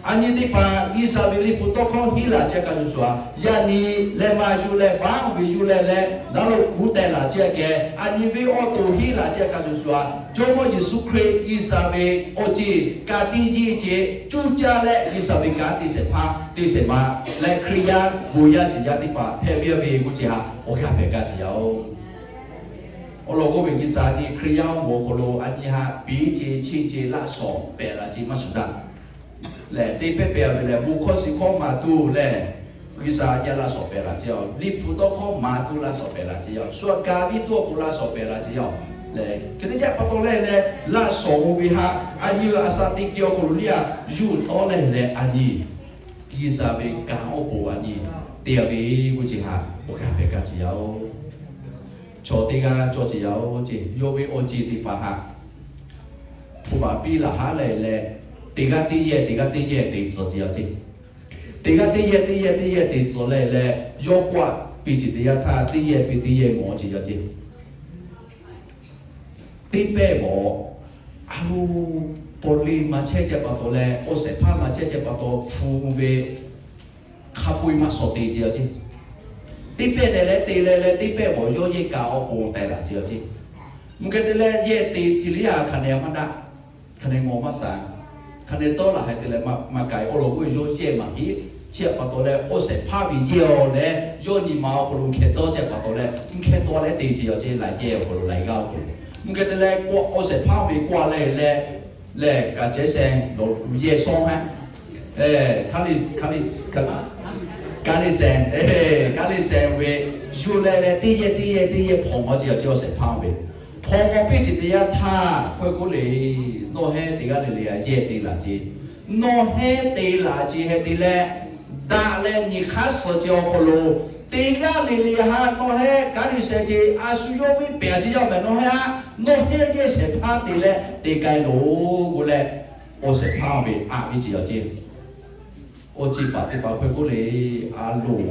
A nyi teˇ hpaˍ Iˉsaˍreˍlaˆ ve liꞈ hpu tawˇ hkawˇ hiˉ laˬ ce hk'a shuˍ shuˍ aꞈ, yaˇ nyi leh maˇ yuˬ leh baˆ ve yuˬ leh leh naˉ lo kuˬ teh laˬ ce aꞈ kehˬ, a nyi venˇ awˬ to hiˉ laˬ ce hk'a shuˍ shuˍ aꞈ, Jawˇmawˇ Yeˍsuˆ Hkriꞈ Iˉsaˍreˍlaˆ ve awˬ ceˬ ka tiꞈ yeˇ ce cuˇ caˇ leh Iˉsaˍreˍlaˆ kanˉ te shehˍ hpaˇ te shehˍ ma leh Hkriꞈ yaˇ bon yaˇ shiˍ yaˇ teˇ hpaˍ hpehꞈ ve a ve g'uˇ ce haꞈ awˬ g'aˇ pehꞈ kaꞈ ce yaˇ-oˬ. Awˬ lawn k'oˆ ve G'uiˬsha nyi Hkriꞈ yaˇ awˬ moˍ awˬ hk'aw lo a nyi haꞈ piˇ ce chiˇ ce laˇ shawˍ pehˍ laˬ ce maˇ shuˍ daꞈ. Lehˬ teˇ pehˉ pehˍ ve lehˬ bon hkawˇ shiˍ hkawˇ maˍ tuˬ lehˬ, G'uiˬsha nyi laˇ shawˍ pehˍ laˬ ce yaˇ-oˬ. Liꞈ hpu tawˇ hkawˇ maˍ tuˬ laˇ shawˍ pehˍ laˬ ce yaˇ-oˬ. Shu aꞈ gaˬ viˇ tuˬ awˬ pon laˇ shawˍ pehˍ laˬ ce yaˇ-oˬ. Lehˬ hk'e te ce pa taw lehˬ lehˬ laˇ shawˍ-oˬ ve haꞈ a nyi a sha teˇ geh awˬ hk'aw lo liˇ aꞈ yuˬ tawˉ leh lehˬ a nyi G'uiˬsha ve kanˉ awˬ pon a nyi te a ve g'uˇ ce haꞈ awˬ g'aˇ pehˍ kaꞈ ce yaˇ-oˬ. Chaw teˇ g'aˇ cawˬ ce yaˇ-oˬ ce, yawˇ ve awˬ ceˬ teˇ hpaˍ haꞈ hpu maˍ piˇ laˬ haˉ leh leh, teˇ g'aˇ teˇ yehˬ teˇ g'aˇ teˇ yehˬ te tcuhˍ ce yaˇ ce. Teˇ g'aˇ teˇ yehˬ teˇ yehˬ teˇ yehˬ te tcuhˍ leh leh, yawˇ kawˆ piˇ ce teˇ yanˇ htaˇ teˇ yehˬ piˇ teˇ yehˬ mawˬ ce yaˇ ce. Teˇ pehˇ g'awˬ a lo pawˬ le maˍ chehˇ ce pa taw leh awˬ shehˍ hpaˇ maˍ chehˇ ce pa taw hpu ve hk'a peu-eˬ maˇ shawˍ te ce yaˇ ce. Teˇ pehˇ leh te leh leh teˇ pehˇ g'awˬ yawˇ yehˬ kaꞈ awˬ pon teh laˬ ce yaˇ ce. Mvuhˇ hk'e te leh yehˬ te ce liˇ aꞈ hk'aˬ neˇ maˇ daꞈ, hk'aˬ neˇ ngawˬ maˇ shaˍ, hk'aˬ neˇ tawˇ laˬ hk'e te leh maˇ k'ai. Awˬ lawn k'oˆ ve yawˇ yehˬ maˇ heˆ ce pa taw leh awˬ shehˍ hpaˇ ve yehˬ-oˬ leh yawˇ nyi ma awˬ hk'aw lo hkeh tawˇ ce pa taw leh mvuhˇ hkeh tawˇ leh te ce yaˇ ce, laiˬ yehˬ awˬ hk'aw lo laiˬ g'aˇ awˬ hk'aw lo. Mvuhˇ hk'e te leh awˬ shehˍ hpaˇ ve kawˆ leh leh lehˬ kaꞈ ceh sheh yehˬ shawˉ haˉ, kaˇ liꞈ sheh, kaˇ liꞈ sheh ve yuˬ leh leh teˇ yehˬ teˇ yehˬ teˇ yehˬ hpawnˬ maw ce yaˇ ce awˬ shehˍ hpaˇ ve hpawnˬ maw piˇ ce teˇ yanˇ htaˇ hkawehˇ k'oˆ le, nawˬ hehnˇ teˇ g'aˇ le le a yehˬ te laˬ ce. Nawˬ hehnˇ te laˬ ce hk'e te leh daꞈ leh nyi hk'aˇ suh ce awˬ hk'aw lo teˇ g'aˇ le le haꞈ nawˬ hehnˇ kaˇ liꞈ sheh ce a shu yawˇ viˉ pehˍ ce yaˇ mehˍ nawˬ hehnˇ a, nawˬ hehnˇ yehˬ shehˍ hpaˇ te leh te k'ai loˬ k'oˆ leh, awˬ shehˍ hpaˇ ve aꞈ viˉ ce yaˇ ce. Awˬ ceˬ paˍ teˇ hpaˍ hkawehˇ k'oˆ le, a loˬ,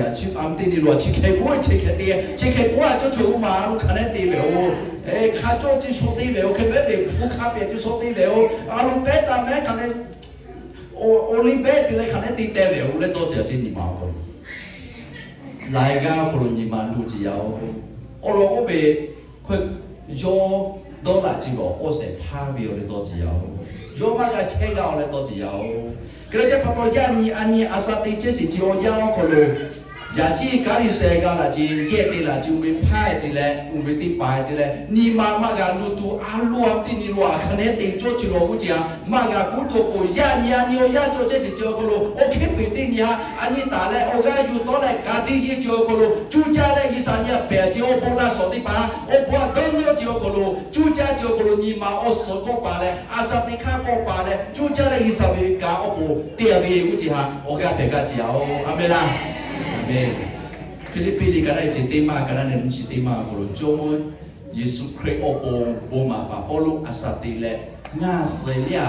yaꞈ chi a teˇ nyi lo chi hkeh k'oˆ chi hkeh te, chi hkeh k'oˆ a cawˇ cawˬ-oˬ ma a lo hk'aˬ neˇ te ve-oˬ. Hk'a cawˇ ce shaw te ve-oˬ, hk'e pehˉ ve hpu hk'a pehꞈ ce shaw te ve-oˬ. A lo pehˉ taˍ mehˉ hk'aˬ neˇ Oˇ liˇ pehˉ te leh hk'aˬ nehˉ te teh ve oˇ leh dawˇ cawˬ ce nyi ma awˬ hk'aw lo, laiˬ g'aˇ awˬ hk'aw lo nyi ma luˬ ce yaˇ oˬ. Awˬ lawn oˇ ve hkawˇ yawˇ dawˇ laꞈ ce ve awˬ k'awˇ shehˍ hpaˇ ve awˬ leh dawˇ ce yaˇ oˬ. Yawˇ maˇ g'a chehˇ g'aˇ awˬ leh dawˇ ce yaˇ oˬ. Hk'e leh ce pa taw yaˇ nyi a nyi a sha te chehˇ shiˍ ce awˬ yanˇ awˬ hk'aw lo, yaꞈ ciˉ kaˉ liꞈ sheh g'a laꞈ ce, yehˇ te laꞈ ce, oˇ ve hpaˇ te leh oˇ ve teˇ hpaˍ te leh nyi ma maˇ g'a luˬ tuˬ a loˍ a teˇ nyi lo a hk'aˬ nehˉ te cawˇ ce lo g'uˇ ce a maˇ g'a kuˉ tuˬ awˬ pon yaˇ nyi a nyi awˬ yanˇ cawˇ chehˇ shiˍ ce awˬ hk'aw lo, oˇ hk'e peˍ teˇ nyi a a nyi taˍ leh awˬ g'aˇ yuˬ tawˆ leh ka tiꞈ yeˇ ce awˬ hk'aw lo, cuˇ caˇ leh G'uiˬsha nyi a pehˬ ce awˬ bon laˇ shawˍ teˇ hpaˍ awˬ bon a dawˇ nawˇ ce awˬ hk'aw lo, cuˇ caˇ ce awˬ hk'aw lo nyi ma awˬ suhˍ kawˆ paˍ leh a sha teˇ hk'aˇ kawˆ paˍ leh cuˇ caˇ leh G'uiˬsha ve ka awˬ pon te a ve g'uˇ ce ha awˬ g'aˇ hpehꞈ gaˇ ce yaˇ oˬ. A menˍ laˇ. A menˍ. Hpiˇliˇpiˆ liꞈ ka naˆ e ce teˇ maˇ ka naˆ nehˬ nyiˇ chi teˇ maˇ awˬ hk'aw lo Jawˇmawˇ Yeˍsuˆ Hkriꞈ awˬ pon bon maˍ paˍ Pawˇluꞈ a sha te leh ngaˬ suh liˇ a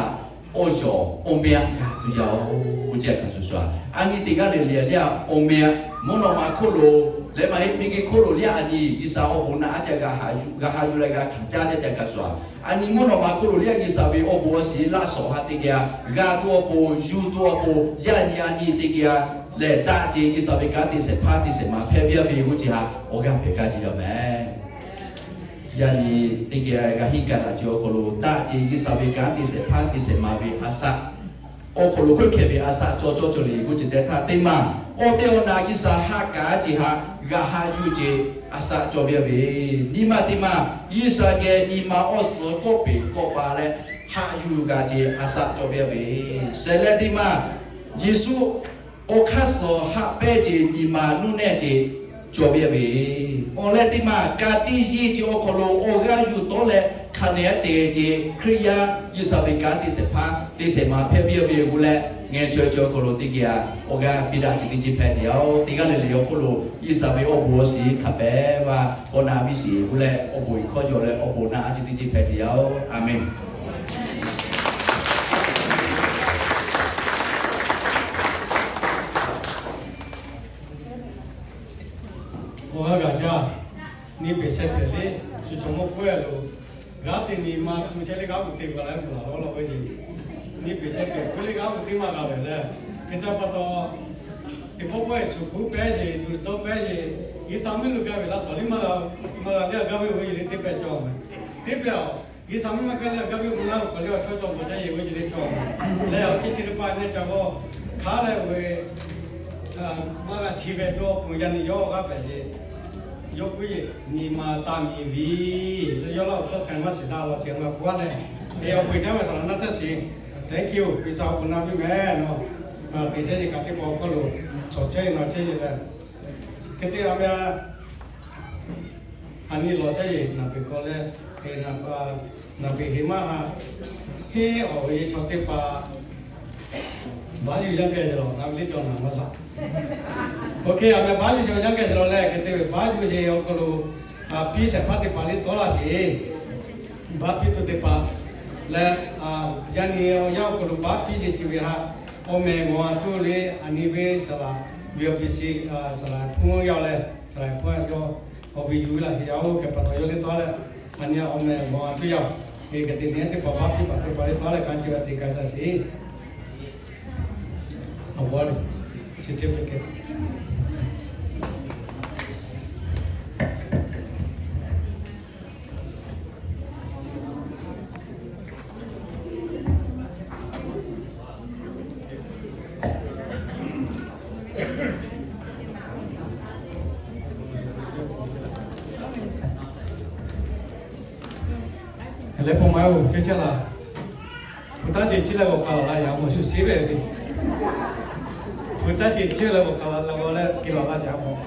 awˬ shawˍ awˬ meh a g'a tuˬ yaˇ oˬ. Oˇ ce a hkaˍ shuˍ shuˍ a a nyi teˇ g'aˇ le le liˇ a awˬ meh a mvuhˇ naw ma hk'oˆ lo leh maˇ heˆ miˬguiˬ hk'oˆ lo liˇ a a nyi G'uiˬsha awˬ bon naꞈ a ca g'a haꞈ yuˬ leh g'a hkaˍ caˇ ca ca hkaˍ shuˍ a a nyi mvuhˇ naw ma hk'oˆ lo liˇ a G'uiˬsha ve awˬ bon awˬ shiˍ laˇ shawˍ ha teˇ geh a g'a tuˬ awˬ pon yuˬ tuˬ awˬ pon yaˇ nyi a nyi teˇ geh a leh daꞈ ce G'uiˬsha ve kanˉ te shehˍ hpaˇ te shehˍ ma hpehꞈ ve a ve g'uˇ ce ha awˬ g'aˇ hpehꞈ gaˇ ce yaˇ mehˍ. Yaˇ nyi teˇ geh g'a henˇ gaˬ laꞈ ce awˬ hk'aw lo daꞈ ce G'uiˬsha ve kanˉ te shehˍ hpaˇ te shehˍ ma ve a shaꞈ awˬ hk'aw lo hk'oˆ hkeh ve a shaꞈ cawˬ cawˇ cawˬ le g'uˇ ce teˇ htaˇ teˇ maˇ awˬ te awˬ naꞈ G'uiˬsha ha kaꞈ a ce ha g'a haꞈ yuˬ ce a shaꞈ cawˬ ve a ve nyi ma teˇ maˇ G'uiˬsha geh nyi ma awˬ suhˍ kawˆ peˍ kawˆ pa leh haꞈ yuˬ g'a ce a shaꞈ cawˬ ve a ve shehˍ leh teˇ maˇ Yeˍsuˆ awˬ hk'aˇ suhˍ haꞈ pehnˇ ce nyi ma nuˇ nehˇ ce cawˬ ve a ve awˬ leh teˇ maˇ ka tiꞈ yeˇ ce awˬ hk'aw lo awˬ g'aˇ yuˬ tawˆ leh hk'aˬ nehˬ te ce Hkriꞈ yaˇ G'uiˬsha ve kanˉ te shehˍ hpaˇ te shehˍ ma hpehꞈ ve a ve g'uˇ leh ngeh chaweh ce awˬ hk'aw lo teˇ geh a awˬ g'aˇ piˇ daꞈ ce teˇ ce hpehꞈ ce yaˇ oˬ. Teˇ g'aˇ le le awˬ hk'oˆ lo G'uiˬsha ve awˬ bon awˬ shiˍ hk'a pehˍ va k'awꞈ na viˉ shiˍ g'uˇ leh awˬ bon iˬ hkawˇ yaw leh awˬ bon naꞈ a ce teˇ ce hpehꞈ ce yaˇ oˬ. A menˍ. Awˬ g'aˇ g'aꞈ jaˇ, nyi peˬ sheh pehˍ le, shu cawˬ mawˇ kawehˇ lo, g'aˇ teꞈ nyi ma hpu chehˇ le g'aˇ gu teꞈ g'a la g'uˇ laˬ lawˉ lawˉ ve yoˬ. Nyi peˬ sheh pehˍ kawehˇ le g'aˇ gu teꞈ maˇ g'a ve leh, hk'e te pa taw, teˇ pawˆ pawehˇ shuˍ kuˉ pehˇ yeˬ, tuˬ dawˇ pehˇ yeˬ, G'uiˬsha miˇ lo gaˇ ve laˇ shawˍ liˇ maˇ g'a, maˇ g'a le a gaˇ ve oˇ ve yeˬ le teˇ pehˍ cawˬ mehˍ. Teˇ pehˍ a, G'uiˬsha miˇ maˇ gaˇ le a gaˇ ve oˇ ve laˇ k'awꞈ le a chaw cawˬ bawˬ ca yeˬ ve yeˬ le cawˬ mehˍ. Leh awˬ ceuˬ chi teˇ hpaˍ nehˬ ca g'awˇ hk'aˉ leh oˇ ve maˇ g'a chi ve to awˬ pon yaˇ nyi yawˇ g'aˇ pehˍ yeˬ, yawˇ k'oˆ yeˬ nyi ma taˇ miˬ viˉ, yawˇ laˇ awˬ hkawˇ hk'aˬ maˇ shiˍ daꞈ law ce g'a k'oˆ a leh, e awˬ pon caˉ ve saˍ laꞈ naˉ teˇ shiˍ. Thank you. G'uiˬsha awˬ pon na piˇ mehˍ nawˬ, teˇ chehˇ yeˬ kaꞈ teˇ pawˆ awˬ hkawˇ lo cawˬ chehˇ yeˬ na chehˇ yeˬ leh, hk'e te a ve a, a nyi lawˬ chehˇ yeˬ naˬ peˬ hkawˇ leh, naˬ peˬ heˍ maˇ ha, henˇ awˬ ve chaw teˇ hpaˍ baˆ yuˬ yaˇ geh ce lawˬ na ve le cawˬ naˬ maˇ shaˍ. Oˇ hk'e a meh baˆ yuˬ cawˬ yaˇ geh ce lawˬ leh, hk'e te ve baˆ yuˬ ce awˬ hk'aw lo piˇ shehˍ hpaˇ teˇ hpaˍ le tawˆ laˇ sheˍ. Baˆ piˇ tuˬ teˇ hpaˍ leh, yaˇ nyi awˬ yanˇ awˬ hk'aw lo baˆ piˇ ce chi ve ha, awˬ meh g'awˬ a tuˬ le a nyi ve saˍ laꞈ, V I P C saˍ laꞈ hpu yaˇ leh, saˍ laꞈ hpu yaˇ, awˬ ve yuˬ ve laꞈ sheˍ yaˇ oˇ hk'e pa taw yawˇ le tawˆ leh, a nyi awˬ meh g'awˬ a tuˬ yaˇ, hk'e te nyi teˇ hpaˍ baˆ piˇ paˍ teˇ hpaˍ le tawˆ leh kanˉ chi ve te k'ai taˍ sheˍ. Awˬ bon certificate. Leh pon maˇ oˬ kehˉ chehˇ laˬ. Hpu taˇ ce ciˇ leh g'awˬ hk'aˬ laˬ la yaꞈ mawˬ shu sheˍ ve ve. Hpu taˇ ce ciˇ leh g'awˬ hk'aˬ laˬ la g'awˬ leh ke laˬ la yaꞈ mawˬ.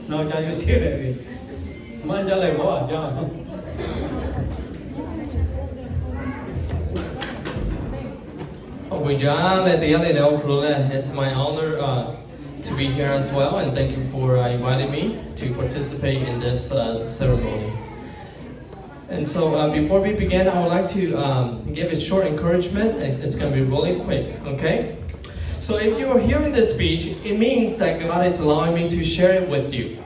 Nawˬ ca yuˬ sheˍ ve ve. Maˇ jaˇ leh g'awˬ a jaˇ. Awˬ bon jaˇ leh teˇ g'aˇ le le awˬ hk'aw lo leh, it's my honor uh, to be here as well, and thank you for uh, inviting me to participate in this uh, ceremony. And so, uh, before we begin, I would like to um, give a short encouragement. It's, it's going to be really quick, okay? So, if you are hearing this speech, it means that God is allowing me to share it with you.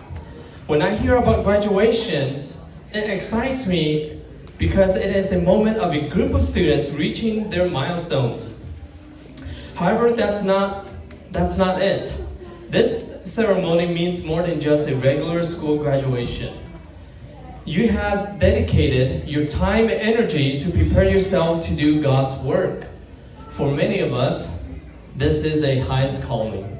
When I hear about graduations, it excites me because it is a moment of a group of students reaching their milestones. However, that's not, that's not it. This ceremony means more than just a regular school graduation. You have dedicated your time and energy to prepare yourself to do God's work. For many of us, this is the highest calling.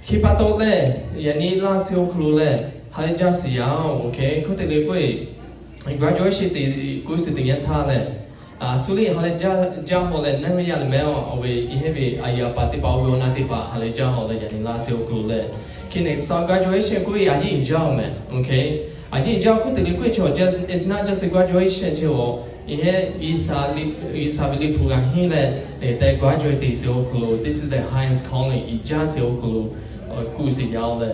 Hk'e pa taw leh, yaꞈ nyi Laˇ huˍ awˬ hk'aw lo leh ha lehˬ jaˇ shiˍ yaˇ-oˬ, OK, hk'oˆ te leh k'oˆ-e, graduation teꞈ k'oˆ shiˍ teꞈ yanˇ htaˇ leh, a shu liˇ ha lehˬ jaˇ, jaˇ hawˬ leh naˇ ve yaˇ leh mehˍ-oˬ, awˬ ve i heˆ ve a yehˬ a paˍ teˇ hpaˍ, awˬ ve awˬ na teˇ hpaˍ ha lehˬ jaˇ hawˬ leh yaꞈ nyi Laˇ huˍ awˬ hk'aw lo leh, hk'e ne sa graduation k'oˆ-e, a yiˇ jaˇ-oˬ mehˍ, OK, a yiˇ jaˇ-oˬ. Hk'oˆ te leh k'oˆ-e chaw, it's not just a graduation chi-oˬ, i heˆ, G'uiˬsha ve liꞈ hpu g'a henˇ leh, te graduate shiˍ awˬ hk'aw lo, this is the highest calling, i jaˇ shiˍ awˬ hk'aw lo, k'oˆ shiˍ yaˇ-oˬ leh.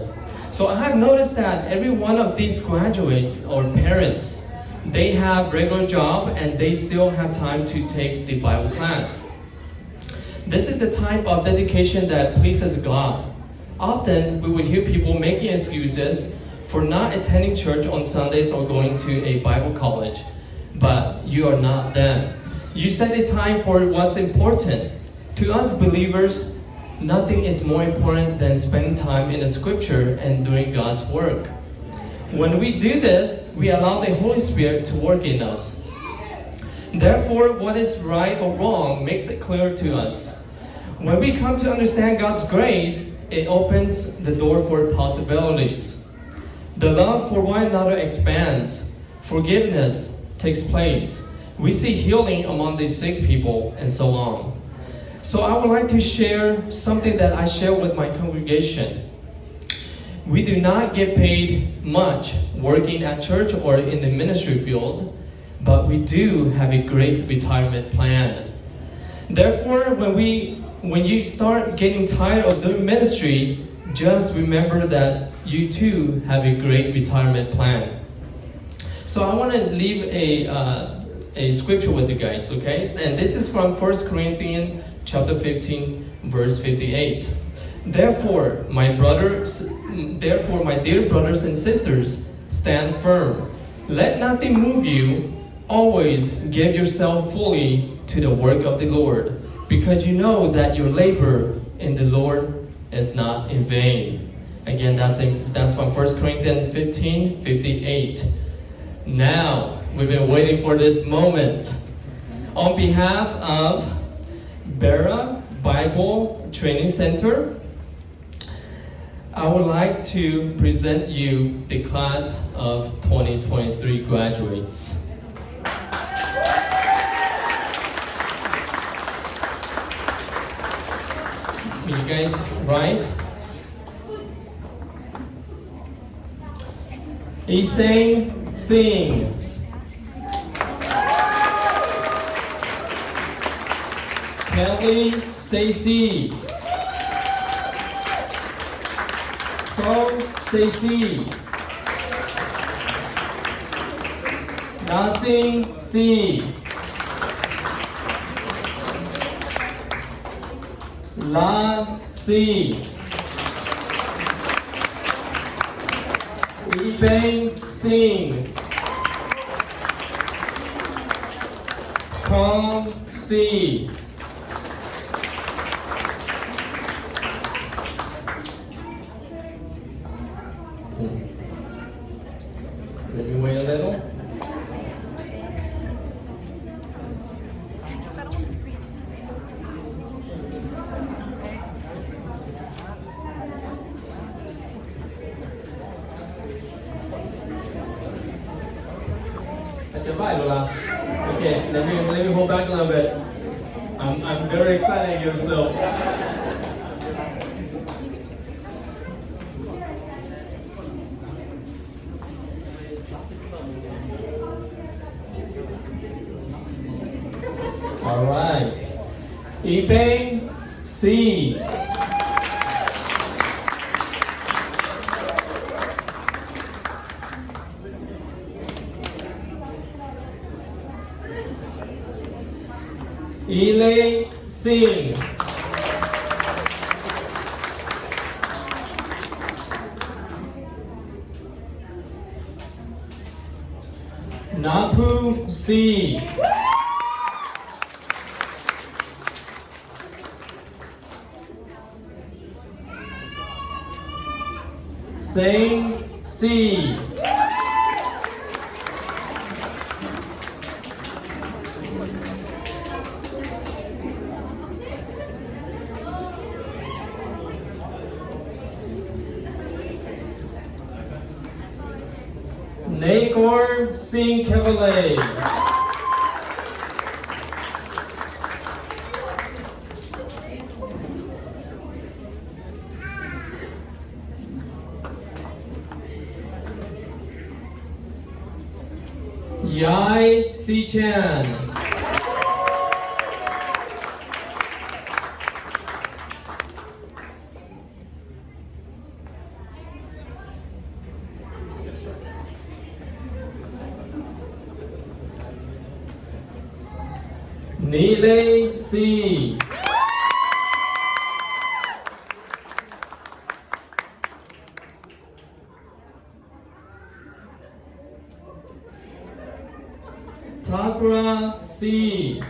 So I have noticed that every one of these graduates or parents, they have regular job and they still have time to take the Bible class. This is the type of dedication that pleases God. Often, we would hear people making excuses for not attending church on Sundays or going to a Bible college. But you are not them. You set a time for what's important. To us believers, nothing is more important than spending time in the scripture and doing God's work. When we do this, we allow the Holy Spirit to work in us. Therefore, what is right or wrong makes it clear to us. When we come to understand God's grace, it opens the door for possibilities. The love for one another expands. Forgiveness takes place. We see healing among the sick people, and so on. So I would like to share something that I share with my congregation. We do not get paid much working at church or in the ministry field, but we do have a great retirement plan. Therefore, when we, when you start getting tired of doing ministry, just remember that you too have a great retirement plan. So I want to leave a, uh, a scripture with you guys, okay? And this is from First Corinthians chapter fifteen, verse fifty-eight. Therefore, my brothers, therefore, my dear brothers and sisters, stand firm. Let nothing move you. Always give yourself fully to the work of the Lord, because you know that your labor in the Lord is not in vain. Again, that's in, that's from First Corinthians fifteen fifty-eight. Now, we've been waiting for this moment. On behalf of Bera Bible Training Center, I would like to present you the class of twenty twenty-three graduates. May you guys rise. Ising Singh. Kelly Stacy. Kong Stacy. Nasing Si. Lan Si. Ipeng Singh. Kong Si. Maybe wait a little. Okay, let me, let me hold back a little bit. I'm, I'm very excited here, so. All right. Ipeng Si. Ilei Singh. Napu Si. Sing C. Nahkor Singh Cavalier. Yai C. Chan. Nilen C. Takra C.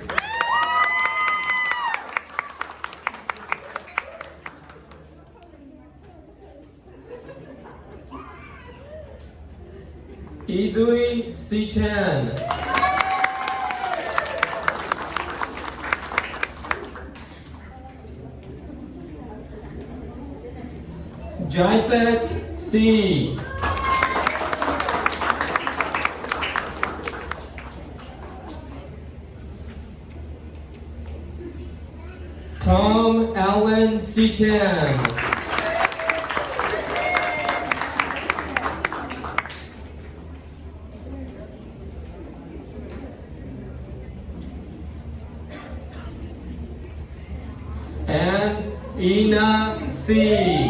Idui C. Chan. Japheth C. Tom Allen C. Chan. And Ina C.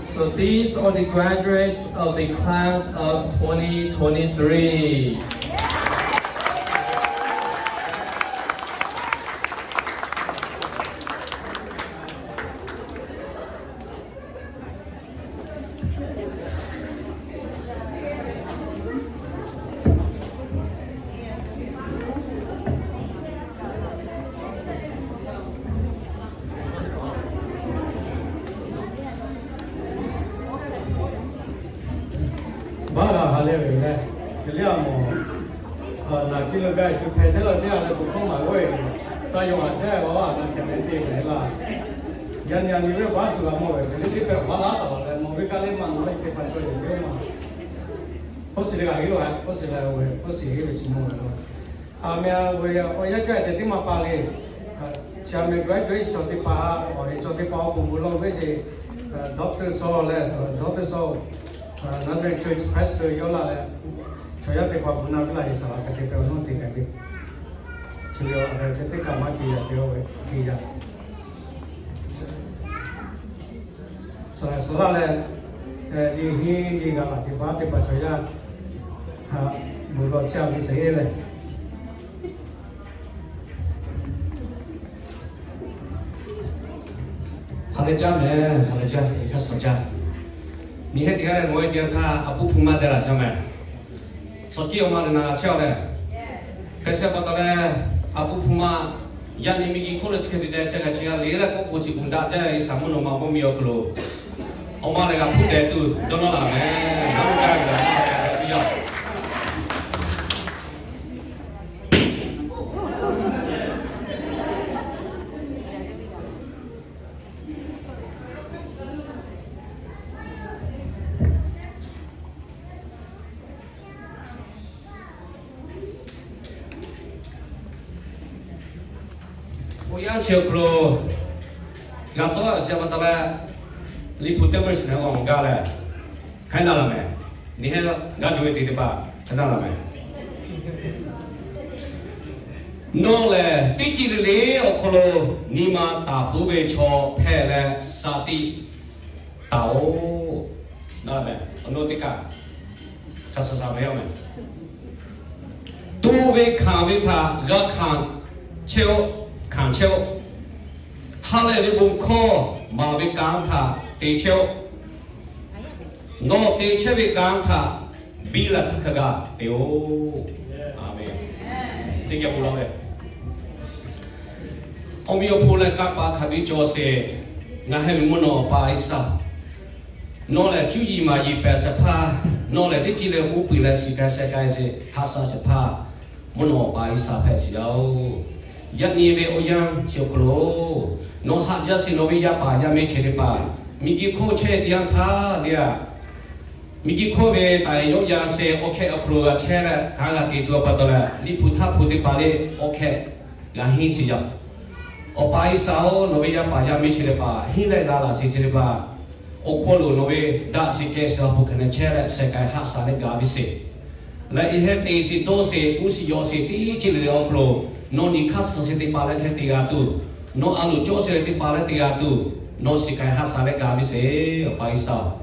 So these are the graduates of the class of twenty twenty-three. Baˆ g'a ha leh ve leh, chi lehˬ a mawˬ, naˬ kiˇ lo gaˇ shu hpehꞈ chehˇ la teˇ g'aˇ leh k'o hkawˇ maˍ g'awˇ ve, taˇ yaw haˍ chehˇ g'a a naˬ hpehꞈ ve teˇ hpaˍ la. Yaꞈ nyi a nyi ve baˆ shu g'a mawˬ ve, hk'e le teˇ hpaˍ maˇ laˇ taˍ la leh mawˬ ve kaꞈ le maˇ nawˬ chi teˇ hpaˍ cawˬ yeˬ cawˬ maˇ. Hk'oˆ shiˍ leh g'a heˆ lo, hk'oˆ shiˍ leh ve, hk'oˆ shiˍ heˆ ve shiˍ mawˬ ve la. A meh a ve awˬ yanˇ cawˇ a ceh tiˉ maˇ pa le. Chi a meh graduate chaw teˇ hpaˍ, awˬ e chaw teˇ hpaˍ awˬ bon bon lawˬ ve ce, Doctor Saw leh, Doctor Saw, Nazarene Church Pastor yawˇ laˇ leh, chaw yaˇ teˇ hpaˍ bon na ve laˇ e saˍ laꞈ hk'a te pehˬ awˬ nawˉ te kaꞈ ve. Chi ve awˬ hk'e ceh teˇ kaꞈ maˇ ke yaꞈ ceh ve ke yaꞈ. Saˍ laꞈ saˍ laˇ leh, nyi hiˉ nyi g'a laꞈ teˇ hpaˍ teˇ hpaˍ chaw yaˇ, ha, bon lawˬ chehˇ a ve sheˍ leh. Ha lehˬ jaˇ mehˍ, ha lehˬ jaˇ, hk'a suh jaˇ. Nyi heˆ teˇ g'aˇ leh ngaˬ hui teˇ g'aˇ htaˇ a puˇ hpu maˇ deh laˬ shaˍ mehˍ. Suhˍ kiˇ awˬ ma lehˬ naˍ chehˇ a leh, hk'e shehˆ pa taw leh, a puˇ hpu maˇ yaꞈ nyi miˬ guiˬ hk'oˆ lo chi hk'e te te shehˆ g'a chi g'a le leh k'oˆ k'o chi uˍ daꞈ jaˇ ve Saˍ mvuhˇ naw ma mvuhˇ miˬ awˬ hk'aw lo awˬ ma lehˬ g'a hpuˇ dehꞈ tuˬ dawˇ nawˇ laˬ mehˍ. Naˉ mvuhˇ jaˇ ve g'a a yaˇ. Awˬ yanˇ chi awˬ hk'aw lo g'a tawˆ a shehˆ pa taw leh, liꞈ hpu teˇ meuˇ shiˍ leh awˬ gaˇ leh, hk'aˬ hk'e na laˬ mehˍ. Nyi heˆ g'a cawˬ ve teˇ hpaˍ hk'aˬ hk'e na laˬ mehˍ. Nawˬ lehˬ teˇ ceuˬ le le awˬ hk'aw lo nyi ma taˍ puiˉ ve chaw hpehꞈ leh shaˍ tiꞈ taˍ-oꞈ. Awˬ nawˉ teˇ kaꞈ hk'a shuˍ shuˍ ve yoˬ mehˍ. Toˇ ve hkanˍ ve htaꞈ g'a hkanˍ chehˇ-oˆ, hkanˍ chehˇ-oˆ. Ha lehˬ ve bon hkawˇ maˍ ve kanˉ htaꞈ te chehˇ-oˆ. Nawˬ te chehˇ ve kanˉ htaꞈ biˇ la htaˇ hk'a gaˬ te-oˬ. Aˬmenˍ. Teˇ geh bon laˇ ve, awˬ meꞈ awˬ hponˇ leh kanˇ paˍ hk'a biˇ cawˬ sheˍ. Ngaˬ heh ve mvuhˇ naw awˬ pa Iˉsaˍ, nawˬ lehˬ cuˇ yiˍ maˍ yiˍ pehꞈ shehˍ hpaˇ, nawˬ lehˬ teˇ ceuˬ leh uˉ peunˍ leh shiˍ k'ai sheh k'ai sheˍ, haꞈ shaˍ shehˍ hpaˇ, mvuhˇ naw awˬ pa Iˉsaˍ hpehꞈ sheˍ yaˇ-oˬ. Yaꞈ nyi ve awˬ yanˇ chi awˬ hk'aw lo nawˬ haꞈ jaˇ sheˍ. Nawˬ ve yaˇ paˍ yaˇ miˇ chi teˇ hpaˍ miˬguiˬ hk'oˆ chehˇ teˇ yanˇ htaˇ le, miˬguiˬ hk'oˆ ve taˍ yawˆ yan sheˍ awˬ hkehꞈ awˬ hk'aw lo g'a chehˇ leh kanˉ g'a te tuˬ a pa taw leh, liꞈ hpu htaˇ hpu teˇ hpaˍ le awˬ hkehꞈ g'a henˇ sheˍ yaˇ. Awˬ pa Iˉsaˍ-oˬ, nawˬ ve yaˇ paˍ yaˇ miˇ chi teˇ hpaˍ henˇ leh g'a laˬ sheˍ chi teˇ hpaˍ awˬ hk'aw lo nawˬ ve daꞈ sheˍ kehˬ sheˍ awˬ hpu hk'aˬ hk'e chehˇ leh sheh k'ai haꞈ shaˍ leh gaˬ piˇ sheˍ. Leh yawˇ heh te sheˍ dawˇ sheˍ uˉ shiˍ yaw sheˍ teˇ ceuˬ le le awˬ hk'aw lo nawˬ nyi hk'aˇ suh sheˍ teˇ hpaˍ leh hk'e te g'a tuˬ, nawˬ a loˍ cawˇ sheˍ teˇ hpaˍ leh te g'a tuˬ, nawˬ sheh k'ai haꞈ shaˍ leh gaˬ piˇ sheˍ. Awˬ pa Iˉsaˍ-oˬ,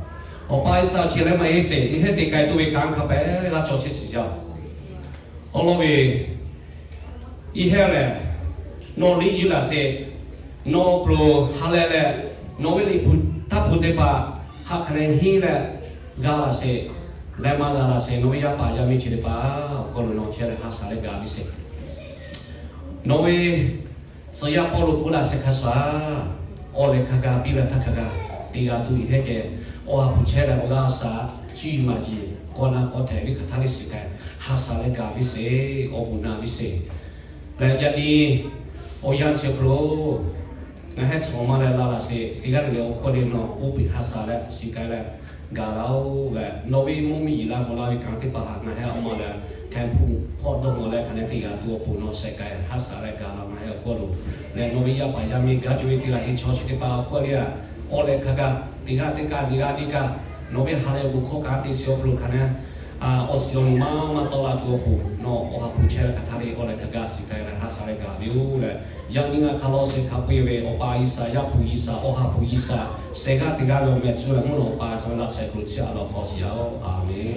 Awˬ pa Iˉsaˍ-oˬ, chi leh maˇ heˆ sheˍ. Yawˇ heh te k'ai tuˬ ve kanˉ hk'a pehꞈ g'a cawˬ chehˇ sheˍ yaˇ. Awˬ lawn ve, yawˇ heh lehˬ nawˬ liꞈ yuˬ laˬ sheˍ. Nawˬ awˬ hk'aw lo ha leh leh, nawˬ ve liꞈ hpu htaˇ hpu teˇ hpaˍ haꞈ hk'aˬ leh henˇ leh g'a laˬ sheˍ. Leh maˇ g'a laˬ sheˍ. Nawˬ ve yaˇ paˍ yaˇ miˇ chi teˇ hpaˍ awˬ hk'aw lo nawˬ chehˇ leh haꞈ shaˍ leh gaˬ piˇ sheˍ. Nawˬ ve tcuh yaˇ Pawˇluꞈ k'oˆ laˇ sheˍ hk'a shuˍ-aˬ, awˬ lehˬ hk'a gaˬ biˇ la htaˇ hk'a gaˬ te g'a tuˬ yawˇ heh geh awˬ ha hpu chehˇ leh awˬ g'aˇ shaˍ cuˇ yiˍ maˍ yiˍ k'awꞈ na k'awꞈ htehꞈ ve hk'aˬ htaˇ le shiˍ k'ai haꞈ shaˍ leh gaˬ piˇ sheˍ. Awˬ bon na piˇ sheˍ. Leh yaꞈ nyi awˬ yanˇ chi awˬ hk'aw lo ngaˬ heh tcuh maˇ leh la laˬ sheˍ. Teˇ g'aˇ le le awˬ hk'aw lo nawˬ uˉ peunˍ haꞈ shaˍ leh shiˍ k'ai leh gaˬ laˇ-oˬ leh, nawˬ ve mvuhˇ miˬ yiˍ la mawˬ la ve kanˉ teˇ hpaˍ htaꞈ ngaˬ heh awˬ ma leh hkeh hpuˇ hk'awꞈ dawˇ nawˬ leh hk'aˬ leh te g'a tuˬ awˬ pon nawˬ sheh k'ai haꞈ shaˍ leh gaˬ laˇ ngaˬ heh awˬ hk'aw lo. Leh nawˬ ve yaˇ paˍ yaˇ miˇ gaˇ cawˬ ve teˇ g'aˇ henˇ chaw chi teˇ hpaˍ awˬ hk'aw lo, awˬ lehˬ hk'a gaˬ teˇ g'aˇ teˇ kaꞈ teˇ g'aˇ teˇ kaꞈ nawˬ ve ha lehˬ bon hkawˇ kanˉ te shiˍ awˬ hk'aw lo hk'aˬ leh awˬ shiˍ awˬ nu maˇ maˇ tawˆ la tuˬ awˬ pon nawˬ awˬ ha hpu chehˇ leh hk'aˬ htaˇ le awˬ lehˬ hk'a gaˬ shiˍ k'ai leh haꞈ shaˍ leh gaˬ ve-oˬ leh, yaꞈ nyi ngaˬ hk'a lawˬ sheˍ hk'a peu-eˬ ve Awˬ pa Iˉsaˍ, Yaˇ hpu Iˉsaˍ, Awˬ ha hpu Iˉsaˍ, shehˍ g'aˇ teˇ g'aˇ ve awˬ meh cuˇ leh mvuhˇ naw awˬ pa Iˉsaˍ ve laꞈ sheh hk'aw lo chiˇ aꞈ lawˬ hk'aw shiˍ yaˇ-oˬ. Aˬmenˍ.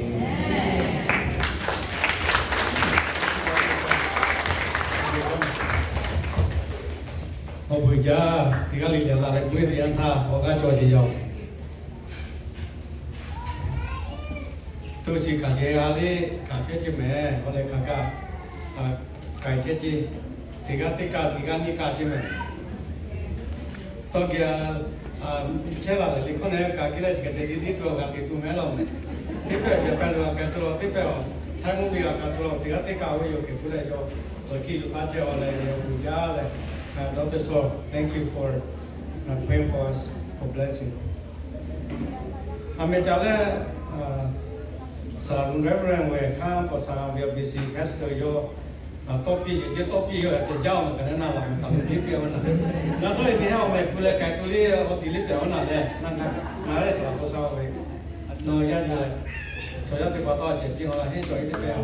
Awˬ bon jaˇ, teˇ g'aˇ le le la leh k'oˆ ve teˇ yanˇ htaˇ awˬ g'aˇ cawˬ sheˍ yaˇ-oˬ. Hto shiˍ hkanˍ shehˍ g'a le, hkanˍ chehˇ ceˇ mehˍ. Awˬ lehˬ hk'aˬ kaꞈ k'ai chehˇ ceˇ. Teˇ g'aˇ teˇ kaꞈ teˇ g'aˇ nyiˇ kaꞈ ceˇ mehˍ. Tawˇ geh chehˇ la lehˬ, liꞈ hkawˇ na kaꞈ kehˉ leh chi hk'e te tiˉ tiˉ tuˬ g'a te tuˬ mehˍ laˇ-oˬ. Teˇ pehˍ Japan lo g'a k'ai tuˬ law, teˇ pehˍ Thaiˇ mvuhˇ miˬ g'a k'ai tuˬ law, teˇ g'aˇ teˇ kaꞈ oˇ ve yoˬ hk'e k'oˆ leh, yawˇ tcuh kiˇ yuˬ taˇ chehˇ. Awˬ lehˬ awˬ bon jaˇ leh, Doctor Saw, thank you for praying for us for blessing. Aˬ mehˍ ca leh, Saˍ laꞈ Reverend Weh Hkaˇ Pawˍ Saˍ ve awˬ basic pastor yawˇ tawˇ piˇ yehˬ ceh tawˇ piˇ yawˇ ceh jaˇ-oˬ. Ngaˬ kaꞈ na laˬ, ngaˬ kaꞈ lo piˇ piˇ-a ve naˬ. Ngaˬ dawˇ ve teˇ hehˉ awˬ meh hpu leh k'ai tuˬ le awˬ tiˍ liˇ pehˍ-oˬ naˬ leh, na ngaˬ ngaˬ lehˬ Saˍ laꞈ Pawˍ Saˍ ve nawˬ yaˇ yuˬ leh, chaw yaˇ teˇ hpaˍ tawˇ a ceh piˇ-a laˇ henˇ cawˬ e teˇ pehˍ-a.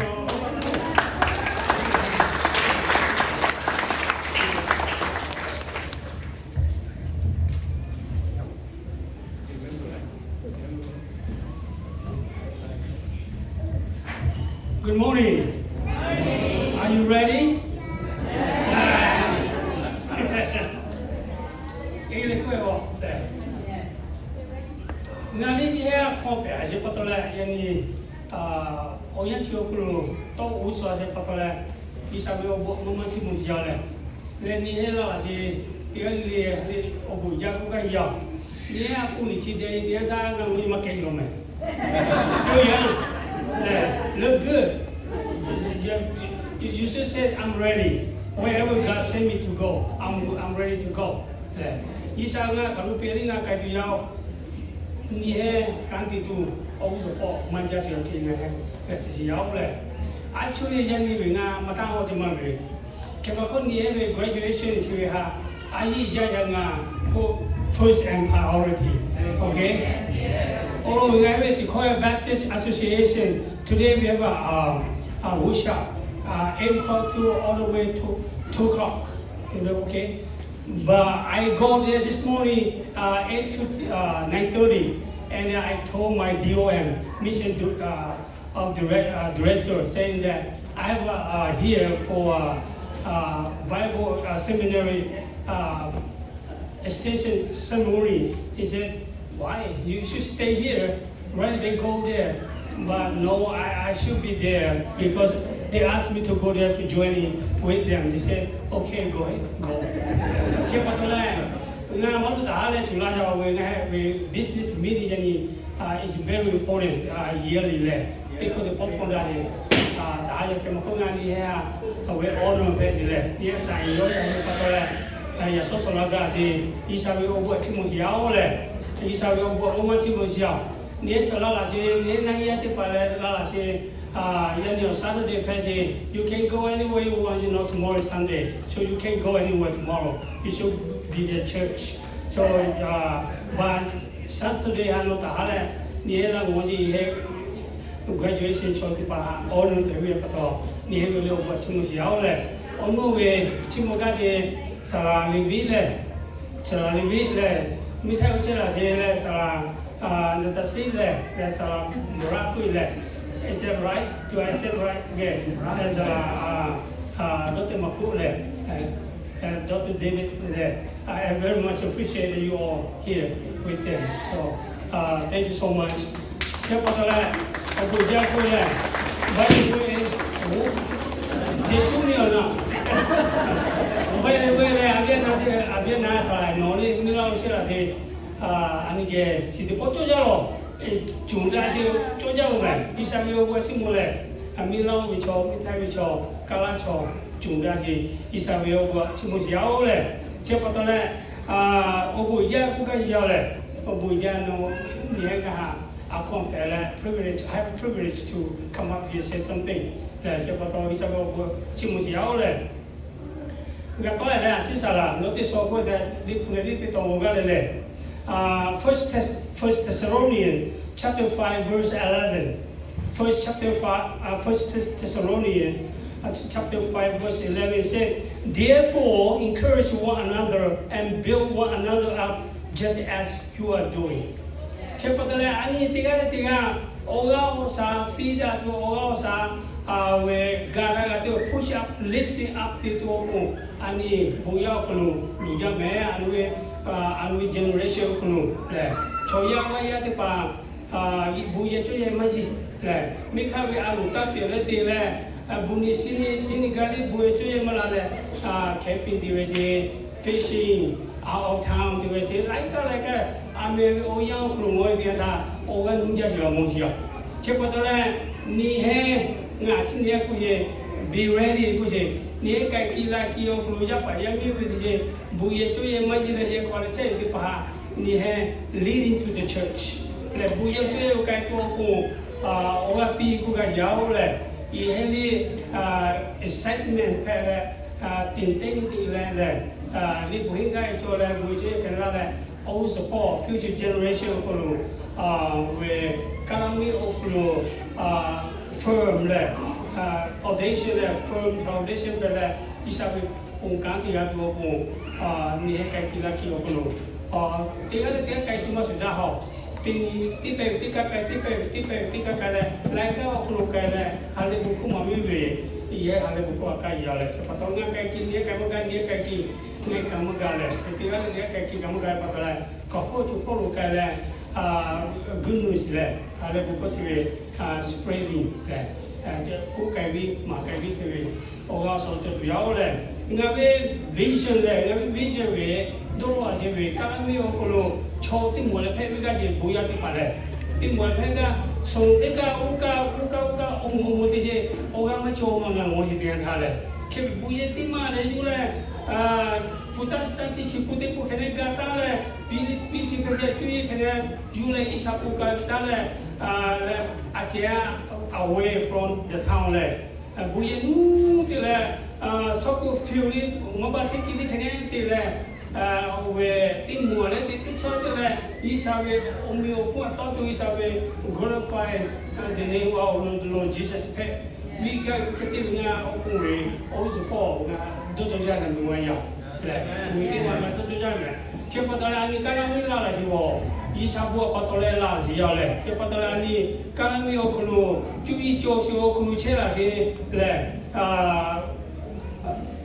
Good morning. Are you ready? Ngaˬ hui teˇ hehˉ hk'aw pehꞈ a yehˬ pa taw leh yaꞈ nyi awˬ yanˇ chi awˬ hk'aw lo tawˇ oˇ suh a yehˬ pa taw leh, G'uiˬsha ve awˬ bon maˇ maˇ chiˇ mvuh yaˇ leh, leh nyi hehˉ laˇ laꞈ sheˍ teˇ g'aˇ le le awˬ bon jaˇ k'oˆ gaˇ yaˇ. Nyi hehˉ a k'oˆ nyi chi deh nyi teˇ g'aˇ htaˇ ngaˬ hui maˇ kehˬ lawˬ mehˍ. Still young. Look good. You should say, I'm ready. Wherever God send me to go, I'm, I'm ready to go. G'uiˬsha ngaˬ hk'aˬ lo piˇ le ngaˬ k'ai tuˬ yaˇ-oˬ. Nyi hehˉ kanˉ te tuˬ awˬ g'uˇ suhˍ hpawˇ maˇ jaˇ sheˍ awˬ ceuˬ ngaˬ heh g'a shiˍ shiˍ yaˇ-oˬ leh, a cuˇ leh yaˇ nyi ve ngaˬ maˇ taˇ awˬ ceuˬ maˇ ve. Hk'e pa hk'oˆ nyi hehˉ ve graduation chi ve htaꞈ a yiˇ jaˇ yaˇ ngaˬ k'o first and priority. Okay. Awˬ lawn ve ngaˬ ve shiˍ hkawˇ Baptist Association, today we have a, a workshop, eight o'clock to all the way to two o'clock. Okay. But I go there this morning, uh, eight to, uh, nine thirty, and I told my D O M, mission dir-, uh, of direct, uh, director, saying that I have, uh, uh, here for, uh, uh, Bible, uh, seminary, uh, extension ceremony. He said, Why? You should stay here. Why they go there? But no, I, I should be there because they asked me to go there for joining with them. They said, okay, go ahead, go. Chi pa taw leh, ngaˬ maˇ tuˬ taˍ leh cuˬ laˇ yaˇ ve ngaˬ ve business meeting yaˇ nyi is very important yearly leh. Teˇ hkui te pawˆ pawˆ daꞈ ve, taˍ yaˇ hk'e maˇ hk'oˆ ngaˬ nyi he a, awˬ ve awˬ naw hpehꞈ te leh nyi taˍ yawˇ yaˇ ve pa taw leh, yaꞈ sawˉ sawˍ laˇ gaˬ ce, G'uiˬsha ve awˬ bon a chiˇ mvuh ce yaˇ-oˬ leh, G'uiˬsha ve awˬ bon a maˇ chiˇ mvuh ce yaˇ-oˬ. Nyi sawˍ laˇ laˬ ce, nyi naˆ yaˇ teˇ hpaˍ leh laˇ laˬ ce, yaˇ nyi awˬ Saturday hpehꞈ ce, you can go anywhere you want, you know, tomorrow is Sunday, so you can go anywhere tomorrow, you should be the church. So, but Saturday ha nawˬ taˍ ha leh, nyi he laˇ g'awˬ ce he graduation chaw teˇ hpaˍ awˬ naw hpehꞈ ve pa taw, nyi he ve le awˬ bon a chiˇ mvuh ce yaˇ-oˬ leh, awˬ naw ve chiˇ mvuh gaˇ ce, saˍ laˍ Liꞈ viˉ leh, saˍ laˍ Liꞈ viˉ leh, miˇ htaˇ ve chehˇ laˬ ce leh saˍ laˍ Naˍtaˍsiˆ leh, leh saˍ laˍ Mawˬ raˆ k'oˆ leh, is that right? Do I say right? Saˍ laˍ Dawˇteˇ maˍ k'oˆ leh, Doctor David leh, I very much appreciate you all here with them. So thank you so much. Chi pa taw leh, awˬ bon jaˇ k'oˆ leh, baˆ le k'oˆ le, Yeˍsuˆ miˇ awˬ naˬ, baˆ le k'oˆ leh, a viˉ na te, a viˉ na saˍ laˍ nawˬ le miˇ laˇ lo chehˇ laˬ te, a nyi geh chi teˇ pawˆ cawˇ jaˇ lawˬ. Cunˍ daꞈ ce cawˇ jaˇ lo mehˍ. G'uiˬsha ve awˬ bon a chiˇ mvuh leh, a miˇ laˇ ve chaw, miˇ htaˇ ve chaw, kaˇ laˇ chaw, cunˍ daꞈ ce, G'uiˬsha ve awˬ bon a chiˇ mvuh ce yaˇ-oˬ leh, chi pa taw leh, awˬ bon jaˇ k'oˆ gaˇ yaˇ leh, awˬ bon jaˇ nawˬ nyi he kaꞈ ha, a hkawˇ pehˍ leh privilege, I have privilege to come up here say something leh, chi pa taw G'uiˬsha ve awˬ bon chiˇ mvuh ce yaˇ-oˬ leh, g'a tawˆ leh leh a ciˉ saˍ laˍ nawˬ teˇ saw k'oˆ tehꞈ Liꞈ hpu leh liˇ teˇ taw g'aˇ leh leh, First Thess, First Thessalonians chapter five verse eleven. First chapter five, First Thessalonians chapter five verse eleven says, therefore encourage one another and build one another up just as you are doing. Chi pa taw leh a nyi teˇ g'aˇ leh teˇ g'aˇ awˬ g'aˇ awˬ shaˍ piˇ daꞈ tuˬ, awˬ g'aˇ awˬ shaˍ ve ga daꞈ g'a te push up, lifting up te tuˬ awˬ pon, a nyi bon yaˇ awˬ hk'aw lo loˍ jaˇ mehˍ. A nyi ve, a nyi ve generation awˬ hk'aw lo lehˬ, chaw yaˇ maˇ yaˇ teˇ hpaˍ bon yehˬ cawˇ yehˬ maˇ yiˇ lehˬ, miˇ hk'aˇ ve a loˍ taˇ pehˬ leh te leh, bon nyi shiˉ nyi shiˉ nyi gaˇ liˇ bon yehˬ cawˇ yehˬ maˇ la leh, camping te ve ce, fishing, out of town te ve ce, laiˉ kaˆ laiˉ kaˆ, a meh ve awˬ yanˇ awˬ hk'aw lo mawˬ ve teˇ yanˇ htaˇ awˬ g'aˇ nuˇ jaˇ yaw mawˬ yaw. Chi pa taw leh, nyi he, ngaˬ chi nyi he k'oˆ ce, be ready k'oˆ ce, nyi he k'ai ki la ki awˬ hk'aw lo yaˇ paˍ yaˇ miˇ ve teˇ ce, bon yehˬ cawˇ yehˬ maˇ yiˇ leh yehˬ k'aw leh chehˇ ve teˇ hpaˍ, nyi he leading to the church lehˬ, bon yehˬ cawˇ yehˬ lo k'ai tuˬ awˬ pon awˬ g'aˇ piˇ k'oˆ g'a yaw-oˬ lehˬ, yehˬ he liˇ excitement hpehꞈ leh, tinˍ teˇ nyi te leh lehˬ, liꞈ bvuhꞈ henˇ gaˇ e cawˬ leh bon yehˬ cawˇ yehˬ hk'e laˇ leh, awˬ suhˍ hpawˇ future generation awˬ hk'aw lo ve, Kaˇlaˇ miˇ awˬ hk'aw lo firm lehˬ, foundation lehˬ, firm foundation hpehꞈ leh, G'uiˬsha ve ponˬ kanˉ te g'a tuˬ awˬ pon, nyi he k'ai ki la ki awˬ hk'aw lo, teˇ g'aˇ leh teˇ g'aˇ k'ai shu maˇ shuˍ daꞈ haw. Teˇ nyi teˇ pehˍ ve teˇ kaˇ k'ai, teˇ pehˍ ve teˇ pehˍ ve teˇ kaˇ k'ai leh, laiˉ kaˇ awˬ hk'aw lo k'ai leh, ha lehˬ bon hkawˇ maˍ miˇ ve, yehˬ ha lehˬ bon hkawˇ a kaˇ yaw leh, chi pa taw ngaˬ k'ai ki nyi he k'ai maˇ g'a, nyi he k'ai ki nyi he k'ai maˇ g'a lehˬ, teˇ g'aˇ leh teˇ g'aˇ k'ai ki k'ai maˇ g'a pa taw leh, kawˬ hpawˇ co hpawˇ lo k'ai leh, good news lehˬ, ha lehˬ bon hkawˇ chi ve spreading lehˬ, k'oˆ k'ai ve maˍ k'ai ve hk'e ve, awˬ g'aˇ awˬ shaˍ cawˬ tuˬ yaˇ-oˬ lehˬ, ngaˬ ve vision lehˬ, ngaˬ ve vision ve dawˇ law a ce ve Kaˇlaˇ miˇ awˬ hk'aw lo chaw teˇ moˍ leh hpehꞈ ve g'aˇ ce bon yaˇ teˇ hpaˍ lehˬ, teˇ moˍ leh hpehꞈ g'aˇ, suhˍ teˇ kaˇ oˇ kaˇ oˇ kaˇ oˇ kaˇ awˬ moˍ awˬ moˍ teˇ ce, awˬ g'aˇ maˇ cawˬ maˇ ngaˬ ngaˬ hui te g'a htaˇ lehˬ, hk'e ve bon yehˬ teˇ maˇ leh yuˬ leh, hpu taˇ chi taˇ teˇ chi hpu teˇ hpu hk'e leh ga taˉ leh, piˇ liˇ piˇ chi hk'e ce cuˇ yiˇ hk'e leh yuˬ leh G'uiˬsha k'oˆ ka taˉ leh, leh a ce away from the town lehˬ, bon yehˬ nuˇ te leh, suhˉ k'oˆ fiˇ liˇ maˇ baˬ teˇ kiˇ liˇ hk'e leh te leh, awˬ ve teˇ moˍ leh teˇ teˇ chaw te leh G'uiˬsha ve awˬ meh awˬ hponˇ a tawˇ tuˬ G'uiˬsha ve glorify the name of the Lord Jesus hpehꞈ viˇ gaˇ ve hk'e te ve ngaˬ awˬ pon ve awˬ suhˍ hpawˇ ngaˬ dawˇ cawˇ jaˇ leh mui a yaˇ lehˬ, mui teˇ maˇ ngaˬ dawˇ cawˇ jaˇ lehˬ, chi pa taw leh a nyi Kaˇlaˇ miˇ laˇ lehˬ ce, G'uiˬsha bon a pa taw leh laˇ lehˬ yaˇ lehˬ, chi pa taw leh a nyi Kaˇlaˇ miˇ awˬ hk'aw lo cuˇ yiˇ cawˬ chi awˬ hk'aw lo chehˇ laˇ ce lehˬ,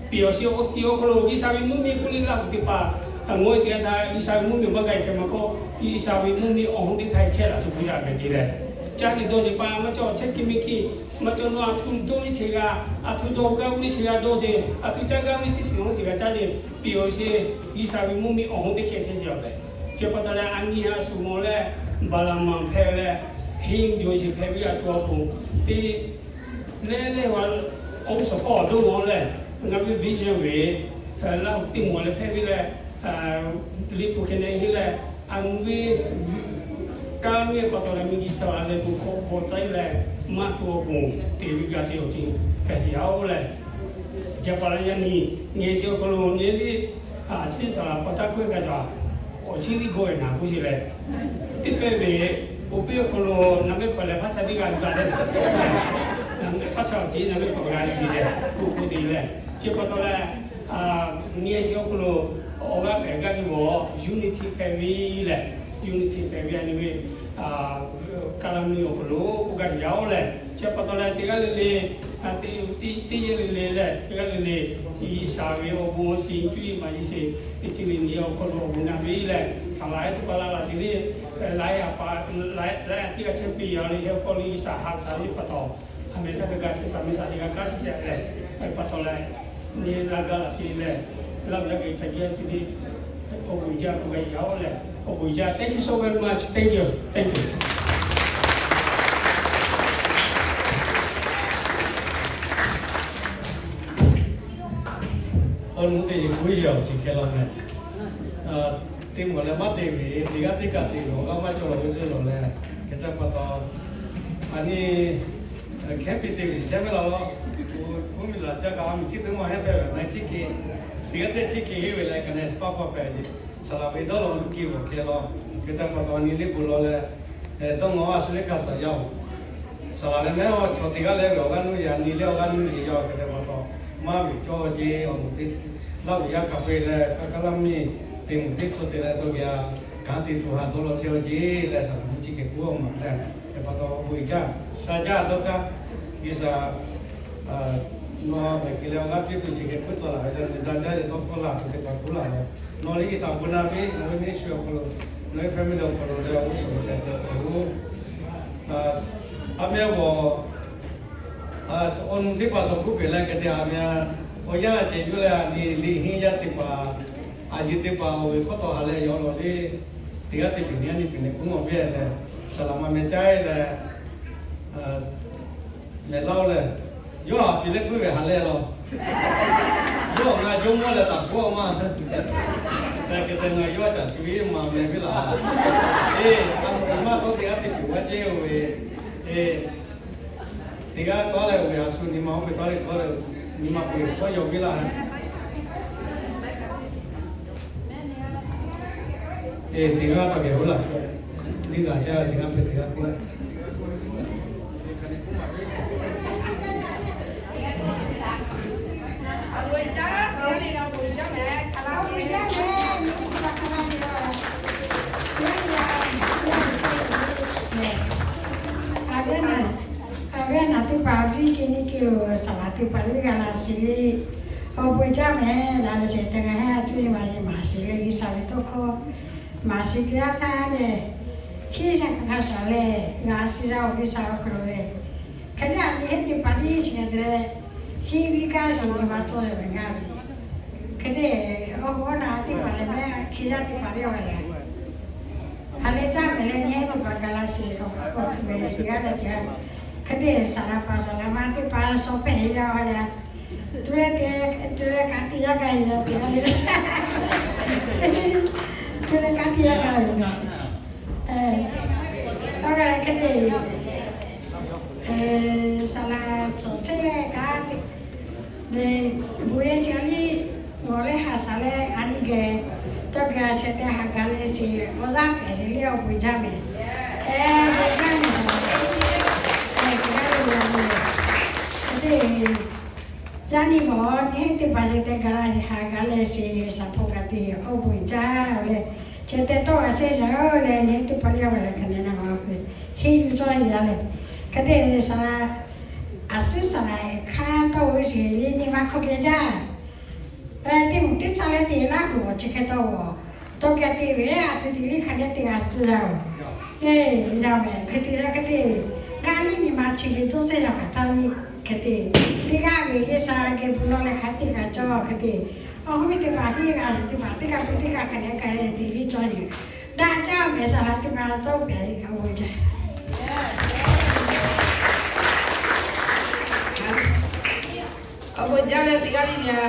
piˍ awˬ shi awˬ tiˍ awˬ hk'aw lo G'uiˬsha ve mvuhˇ miˬ k'oˆ liˇ laˇ ve teˇ hpaˍ Ngaˬ hui teˇ g'aˇ htaꞈ G'uiˬsha ve mvuhˇmiˬ maˇ g'a hkeh maˇ k'oˆ, G'uiˬsha ve mvuhˇmiˬ awˬ hoˉ teˇ htaˇ chehˇ laꞈ suh puiˉ yaˇ ve te leh, caˇ ce dawˇ ce pa maˇ cawˇ chehˇ kiˇ miˇ kiˇ maˇ cawˇ nawˉ, a htoꞈ dawˇ liˇ che g'a, a htoꞈ dawˇ gaˇ ve liˇ che g'a dawˇ ce, a htoꞈ caˇ gaˇ ve liˇ chi suhˍ maˇ chi g'a caˇ ce, piˇ awˬ sheˍ, G'uiˬsha ve mvuhˇmiˬ awˬ hoˉ teˇ hkeh chehˇ ce awˬ leh, chi pa taw leh a nyi ha shuˍ mawˬ leh, Baˍlaˍmanˍ hpehꞈ leh, henˇ jawˬ sheˍ hpehꞈ ve a tuˬ awˬ pon, teˇ leh leh wa, awˬ g'uˇ suhˍ hpawˇ awˬ dawˇ mawˬ leh, ngaˬ ve vision ve, Laˇhuˍ teˇ mawˬ leh hpehꞈ ve leh, liꞈ hpu hk'e leh henˇ leh, a nu ve, kaˇ miˇ pa taw leh miˬguiˬ chi htaꞈ leh bon hkawˇ hk'aw taˆ leh, maˇ tuˬ awˬ pon te ve gaˬ sheˍ awˬ ceuˬ hpehꞈ te yaˇ oˬ leh, chi pa taw yaˇ nyi, ngeh chi awˬ hk'aw lo nyi liˇ, a ciˉ saˍ laꞈ pa taˇ k'oˆ ve gaˬ shaˍ, awˬ ciˉ liˇ gawˇ ve naˍ k'oˆ sheˍ leh, teˇ pehˇ ve, awˬ piˇ awˬ hk'aw lo naˍ mehˆ hk'aw leh hpaˇ shaˉ teˇ g'aˇ daꞈ leh, naˍ mehˆ hpaˇ shaˉ awˬ ceˉ naˍ mehˆ hk'aw g'a ve leh, k'oˆ k'oˆ te leh, chi pa taw leh, ngeh chi awˬ hk'aw lo awˬ g'aˇ pehˬ gaˇ ve awˬ unity hpehꞈ ve leh, unity hpehꞈ ve a nyi ve, kaˍlaˍmiˬ awˬ hk'aw lo k'oˆ gaˇ ve yaˇ oˬ leh, chi pa taw leh teˇ g'aˇ le le, teˇ yehˬ le le leh teˇ g'aˇ le le, G'uiˬsha ve awˬ bon awˬ shiˍ cuˇ yiˍ maˍ yiˍ sheˍ, teˇ ceuˬ le le awˬ hk'aw lo awˬ bon naˍ ve leh, saˍ laꞈ teˇ hpaˍ laˇ laꞈ sheˍ le, laiˉ a pa, laiˉ a tiˉ g'a chehˇ piˇ yaˇ le, heh k'aw le G'uiˬsha ha ca ve pa taw, a meh htaˇ kaꞈ g'a chehˇ saˍ meh saˍ sheˍ g'a kaˇ tiˉ sheˍ leh, pa taw leh, nyi la gaˇ laꞈ sheˍ leh, laˇ ve yaˇ geh ca jehˇ sheˍ le, awˬ bon jaˇ k'oˆ gaˇ yaˇ oˬ leh, awˬ bon jaˇ. Thank you so very much. Thank you. Thank you. Awˬ nu teˇ yehˬ k'oˆ yaˇ awˬ chi hkeh la meh. Teˇ maˬ leh maˇ te ve, teˇ g'aˇ teˇ kaꞈ te ve awˬ g'aˇ maˇ cawˬ lawˬ ve tcuh lawˬ leh, hk'e te pa taw, a nyi, hkehˉ piˇ te ve shiˍ chehˇ ve laˇ law. K'oˆ miˬ laˬ jaˇ kaꞈ a miˬ chi teˇ maˬ hehˉ pehˇ ve na chiˉ ke, teˇ g'aˇ teˇ chiˉ ke henˇ ve leh ka neh faˇ faˇ pehˬ ve, saˍ laꞈ ve dawˇ law nuˇ ke awˬ hkeh law. Hk'e te pa taw a nyi liˇ bon law leh, dawˇ ngaw a shu leh ka shaˍ yaˇ oˬ. Saˍ laꞈ leh mehˉ awˬ chaw teˇ g'aˇ leh ve awˬ g'aˇ nuˇ yaꞈ nyi leh awˬ g'aˇ nuˇ yeˬ yaˇ oˬ. Hk'e te pa taw, maˇ ve cawˇ ve awˬ moˍ teˇ, Laˇhuˍ yaˇ hk'a peu-eˬ leh kaˇ kaˇ laˇ miˇ teˇ moˍ teˇ tcuh te leh tawˇ geh a, kanˉ te tuˬ ha dawˇ law chehˇ ve leh saˍ laꞈ chi hkeh k'oˆ a maˬ leh, hk'e pa taw awˬ bon jaˇ, daꞈ jaˇ dawˇ kaˇ, G'uiˬsha nawˬ mehˍ ke leh awˬ g'aˇ piˇ tuˬ chi hkeh k'oˆ tcuh laˬ ve leh, daꞈ jaˇ leh dawˇ hkawˇ laˬ tuˬ teˇ hpaˍ k'oˆ laˬ leh, nawˬ leh G'uiˬsha bon naˍ ve nawˬ ve ministry awˬ hk'aw lo, nawˬ ve family awˬ hk'aw lo leh awˬ g'uˇ suhˍ lo tehꞈ te awˬ hk'aw lo, a meh awˬ awˬ nu teˇ hpaˍ suhˍ k'oˆ peuˬ leh hk'e te a meh, awˬ yanˇ ceh yuˬ leh a nyi liꞈ henˇ yaˇ teˇ hpaˍ, a yeˬ teˇ hpaˍ awˬ ve hkawˇ tawˬ ha leh yaw lawˬ le, teˇ g'aˇ teˇ peuˬ nyi a nyi peuˬ leh k'oˆ nawˬ ve leh, saˍ laꞈ ma meh caˇ leh, mehˍ laˇ oˬ leh, yawˇ a piˍ leh puiˉ ve ha leh law. Yawˇ ngaˬ jawˇmawˇ leh taˍ k'oˆ a maˇ. Hk'e te ngaˬ yawˇ caˬ shiˍ ve maˬ mehˍ ve laˬ. Eˬ, a moˍ maˇ tawˇ teˇ g'aˇ teˇ peuˬ g'a cehˇ oˬ ve. Eˬ, teˇ g'aˇ tawˇ leh oˬ ve a shu nyi ma oˇ ve tawˇ leh kawˇ leh, nyi ma k'oꞈ e kawˇ yaw ve laˬ. Eˬ, teˇ g'aˇ tawˇ kehˬ oˇ laˬ k'o, neˇ g'a caˇ ve teˇ g'aˇ hpehꞈ teˇ g'aˇ k'oˆ a ve naˍ teˇ hpaˍ viˇ ke neˇ ke oˬ, saˍ laꞈ teˇ hpaˍ liˇ g'a laꞈ sheˍ le. Awˬ bon jaˇ mehˍ laˬ leh sheˍ te ngaˬ heˆ a cuˇ yiˍ maˍ yiˍ maˍ sheˍ leh G'uiˬsha ve tawˇ hkawˇ maˍ sheˍ teˇ g'aˇ htaˇ lehˬ, hkiˉ shaˆ hk'a shaˍ leh g'a shiˍ yaˇ oˬ G'uiˬsha awˬ hk'aw lo lehˬ, hk'e te a nyi heˆ teˇ hpaˍ liˇ chi hk'e te leh, hiˉ viˇ kaˇ shaˍ nyi ma tawˇ leh ve ngaˇ ve, hk'e te, awˬ bon naˍ teˇ hpaˍ lehˬ mehˍ hkiˉ yaˇ teˇ hpaˍ liˇ a lehˬ, ha leh caˇ mehˍ leh nyi heˆ teˇ hpaˍ ga laꞈ sheˍ awˬ hk'aw lo ve teˇ g'aˇ leh teˇ g'aˇ, hk'e te saˍ laꞈ pa saˍ laꞈ ma teˇ hpaˍ shaw hpehꞈ yaˇ a lehˬ, tu leh te, tu leh ka tiꞈ yaˇ ga yaˇ teˇ g'aˇ le, tu leh ka tiꞈ yaˇ ga ve ngaˬ, a ga leh hk'e te saˍ laꞈ cawˬ chehˇ leh ka tiꞈ, bon leh chi a liˇ g'awˬ leh haꞈ shaˍ leh a nyi geh tawˇ geh a chehˇ tehꞈ haꞈ ga leh sheˍ awˬ yanˇ pehˍ sheˍ le awˬ bon jaˇ mehˍ. Bon jaˇ mehˍ saˍ laꞈ, teˇ g'aˇ le le a le, hk'e te yaˇ nyi mawˬ nyi heˆ teˇ hpaˍ lehˬ tehꞈ ga laꞈ haꞈ ga leh sheˍ shaˍ hpoꞈ ga te awˬ bon jaˇ leh, chi tehꞈ tawˇ g'a chehˇ shaˍ oˬ leh nyi heˆ teˇ hpaˍ liˇ a ve leh hk'e ne na ma heˆ yuˬ cawˇ yaˇ leh, hk'e te saˍ laꞈ, a suˉ saˍ laꞈ hk'aˇ tawˇ g'uˇ sheˍ le nyi ma hk'aw geh jaˇ Teˇ moˍ teˇ caˇ leh te laˇ kuiˬ awˬ chi hk'e taw-oˬ. Tawˇ geh te ve a htoꞈ te liˇ hk'a nehˉ teˇ g'aˇ tuˬ la-oˬ. Eˬ, yaˇ mehˍ hk'e te la hk'e te, g'aˇ niˉ nyi ma chi ve dawˇ shehˍ yaˇ hk'aˬ htaˇ nyi hk'e te, teˇ g'aˇ ve G'uiˬsha geh bon lawˬ leh hk'a teˇ g'aˇ cawˇ hk'e te, awˬ hoˉ ve teˇ hpaˍ hiˉ g'a ve teˇ hpaˍ teˇ g'aˇ ve teˇ g'aˇ hk'a nehˉ k'ai leh te liˇ cawˇ nyi. Daꞈ jaˇ mehˍ, saˍ laꞈ teˇ hpaˍ tawˇ pehˍ ve awˬ bon jaˇ. Awˬ bon jaˇ leh teˇ g'aˇ liˇ leh,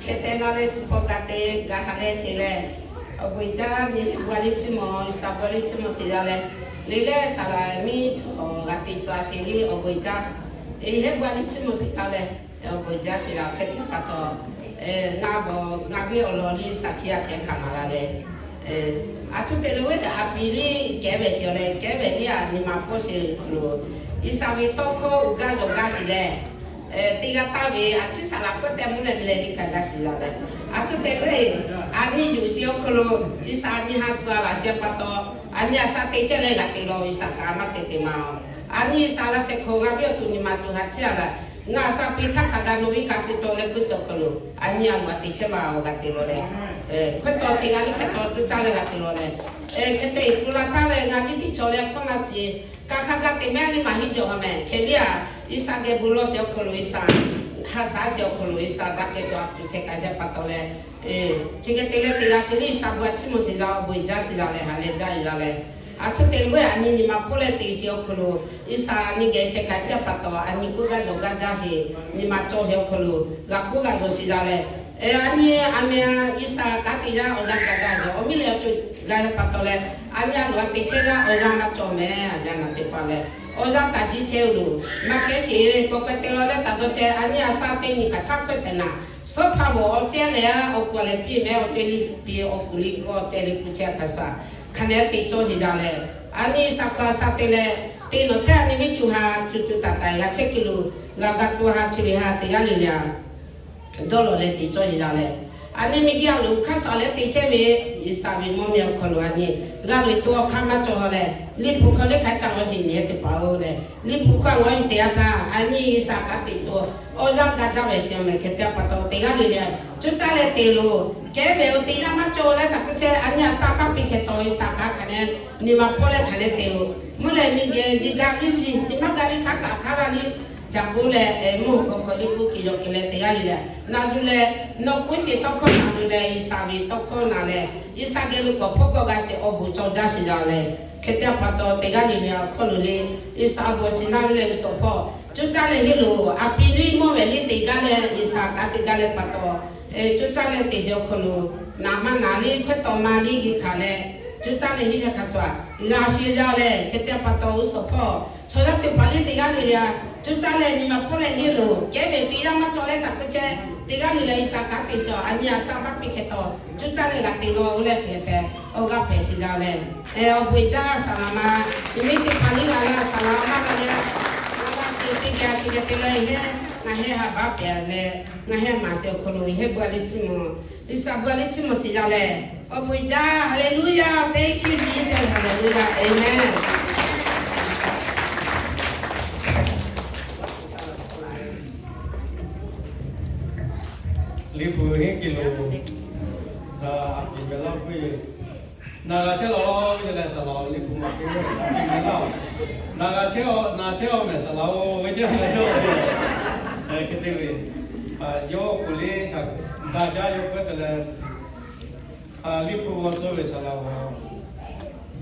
hk'e te la leh suh hpaw gaˬ te gaˬ hk'a leh sheˍ leh, awˬ bon jaˇ ve bon a liˇ chiˇ mvuh, G'uiˬsha bon a liˇ chiˇ mvuh sheˍ yaˇ leh, le leh saˍ laꞈ miˇ tcuh awˬ g'a te tcuh a sheˍ liˇ awˬ bon jaˇ. Eˬ, heh bon a liˇ chiˇ mvuh sheˍ yaˇ leh, awˬ bon jaˇ sheˍ yaˇ hk'e te pa taw, ngaˬ bawˬ ngaˬ ve awˬ lawn liˇ G'uiˬsha hkiˇ a ceh hkanˍ maˍ la leh, a htoꞈ te lo ve a piˍ liˇ kehˉ ve sheˍ leh kehˉ ve liˇ a nyi ma hk'oˆ sheˍ hk'aw lo, G'uiˬsha ve tawˇ hkawˇ uiˍ gaˇ yawˬ gaˇ sheˍ leh, teˇ g'aˇ taˍ ve a ciˉ saˍ laꞈ k'oˆ tehꞈ mvuhˇ leh mvuhˇ leh liˇ kaꞈ gaˇ sheˍ yaˇ leh, a htoꞈ te lo ve a nyi yuˬ sheˍ awˬ hk'aw lo, G'uiˬsha a nyi ha tcuh a laꞈ sheˍ pa taw, a nyi a shaꞈ te chehˇ leh g'a te law G'uiˬsha kaꞈ maˇ te te ma-oˬ. A nyi G'uiˬsha laꞈ sheh hk'aw g'a ve awˬ to nyi ma to ha ciˉ a laꞈ, ngaˬ a shaꞈ piˇ htaˇ hk'a g'a nawˬ ve kaꞈ te taw leh k'oˆ sheˍ awˬ hk'aw lo, a nyi a mawˬ a te chehˇ ma-oˬ g'a te law leh, hk'e taw teˇ g'aˇ liˇ hk'e taw co caˇ leh g'a te law leh, hk'e te eˬ k'o la htaˇ leh ngaˬ liˇ teˇ chaw leh hkawˇ na shiˍ, kaꞈ hk'a gaˇ te mehˉ liˇ maˇ heˆ jawˬ ha mehˍ hk'e liˇ a, G'uiˬsha geh bon lawˬ sheˍ awˬ hk'aw lo G'uiˬsha ha shaꞈ sheˍ awˬ hk'aw lo G'uiˬsha daꞈ kehˬ sheˍ a kuˬ sheh kaꞈ sheˍ pa taw leh, chi hk'e te leh teˇ g'aˇ sheˍ liˇ G'uiˬsha bon a chiˇ mvuh sheˍ yaˇ awˬ bon jaˇ sheˍ yaˇ leh ha leh jaˇ yaˇ leh, a htoꞈ te lo ve a nyi nyi ma hpawˇ leh te sheˍ awˬ hk'aw lo, G'uiˬsha nyi geh sheh kaꞈ chi pa taw a nyi k'oˆ gaˇ yawˬ gaˇ jaˇ sheˍ, nyi ma cawˇ sheˍ awˬ hk'aw lo g'a k'oˆ g'a yawˬ sheˍ yaˇ leh, a nyi a meh a G'uiˬsha kaꞈ te yaˇ awˬ yanˇ gaˇ jaˇ yawˬ awˬ miˇ leh awˬ co gaˇ yaˇ pa taw leh, a nyi a loꞈ a te chehˇ yaˇ awˬ yanˇ maˇ cawˬ mehˍ a yanˇ na teˇ hpaˍ leh, awˬ yanˇ taˍ jiˇ chehˇ-oˬ loˬ maˇ kehˉ sheˍ k'awꞈ k'ai te law leh taˍ dawˇ chehˇ a nyi a shaꞈ teˇ nyi kaꞈ htaˇ hkawehˇ tehꞈ na, suhˉ hpaˇ bawˬ awˬ cehˇ leh a awˬ kuˬ a leh piˇ mehˍ awˬ cehˇ liˇ piˇ awˬ kuˬ liˇ kawˇ cehˇ liˇ kuˬ chehˇ a hkaˍ shaꞈ hk'a nehˉ te cawˇ sheˍ yaˇ leh, a nyi G'uiˬsha hk'aw a shaꞈ te leh, te nawˬ hteˇ a nyi viˉ co ha co co taiˍ taiˍ g'a chehˇ kuiˬ lo, g'a ga to ha chi ve ha teˇ g'aˇ le le a dawˇ lawˬ leh te cawˇ sheˍ yaˇ leh, a nyi miˬ guiˬ a loꞈ hkaˇ shaˍ leh te chehˇ ve G'uiˬsha ve mvuhˇ miˬ awˬ hk'aw lo a nyi g'a loꞈ e to awˬ hk'aˇ maˇ cawˬ ha leh, liꞈ hpu hk'aw leh hk'a caꞈ g'awˇ sheˍ nyi teˇ hpaˍ-oˬ leh, liꞈ hpu hk'aˇ g'awˇ sheˍ te a htaˇ a nyi G'uiˬsha kaꞈ te to awˬ yanˇ gaˇ jaˇ ve sheˍ mehˍ hk'e te pa taw teˇ g'aˇ le le co caˇ leh te loˬ. Kehˉ ve awˬ te yaˇ maˇ cawˬ leh taˍ k'oˆ chehˇ a nyi a shaꞈ paˇ piˇ hk'e taw G'uiˬsha kaꞈ hk'a nehˉ nyi ma hpawˇ leh hk'a nehˉ te-oˬ. Mvuhˇ leh miˬ geh ji ga liˇ ji ji maˇ ga liˇ hk'aˇ kaꞈ hk'aˇ la liˇ jaˇ k'oˆ leh, mvuhˇ hk'aw hk'aw liˇ k'oˆ ke yaw kehˬ leh teˇ g'aˇ le le, na yuˬ leh, nawˬ k'oˆ sheˍ tawˇ hkawˇ na yuˬ leh G'uiˬsha ve tawˇ hkawˇ na leh, G'uiˬsha geh lo k'awꞈ hpawˇ kawˆ g'a sheˍ awˬ bon cawˬ jaˇ sheˍ yaˇ leh, hk'e te pa taw teˇ g'aˇ le le awˬ hk'aw lo le, G'uiˬsha awˬ bon a shiˍ na ve leh G'uiˬsha hpawˇ co caˇ leh heˆ loˬ. A piˇ liˇ mawˇ ve liˇ teˇ g'aˇ leh G'uiˬsha kaꞈ teˇ g'aˇ leh pa taw, co caˇ leh te sheˍ awˬ hk'aw lo, naˍ ma naˍ liˇ hkawehˇ taw ma liˇ geh hkanˍ leh, co caˇ leh heˆ yaˇ hk'a tcuh a g'a sheˍ yaˇ leh hk'e te pa taw G'uiˬsha hpawˇ chaw yaˇ teˇ hpaˍ liˇ teˇ g'aˇ le le a co caˇ leh nyi ma hpawˇ leh heˆ loˬ. Kehˉ ve te yaˇ maˇ cawˬ leh taˍ k'oˆ chehˇ teˇ g'aˇ le le G'uiˬsha kaꞈ te sheˍ a nyi a shaꞈ paˇ piˇ hk'e taw co caˇ leh g'a te law oˬ leh hk'e te awˬ g'aˇ hpehꞈ sheˍ yaˇ leh, awˬ bon jaˇ saˍ laꞈ ma, miˬ miˉ teˇ hpaˍ liˇ g'a la saˍ laꞈ ma g'a leh, a la sheˍ teˇ geh a chi geh te leh heˆ, ngaˬ heˆ ha baˆ pehˍ leh, ngaˬ heˆ maˍ sheˍ awˬ hk'aw lo heˆ bon a liˇ chiˇ mvuh, G'uiˬsha bon a liˇ chiˇ mvuh sheˍ yaˇ leh, awˬ bon jaˇ. Hallelujah, thank you Jesus, hallelujah, amen. Liꞈ hpu henˇ ke lo, a piˍ meh laˇ puiˉ ve, na g'a chehˇ law ve leh saˍ laꞈ-oˬ, Liꞈ hpu maˍ piˇ ve a piˍ meh laˇ-oˬ, na g'a chehˇ, na chehˇ-oˬ mehˍ saˍ laꞈ-oˬ ve chehˇ mehˍ chehˇ-oˬ ve, hk'e te ve, yawˇ k'oˍ le shaˍ daꞈ jaˇ yawˇ hk'e te leh, Liꞈ hpu g'aw tcuh ve saˍ laꞈ-oˬ,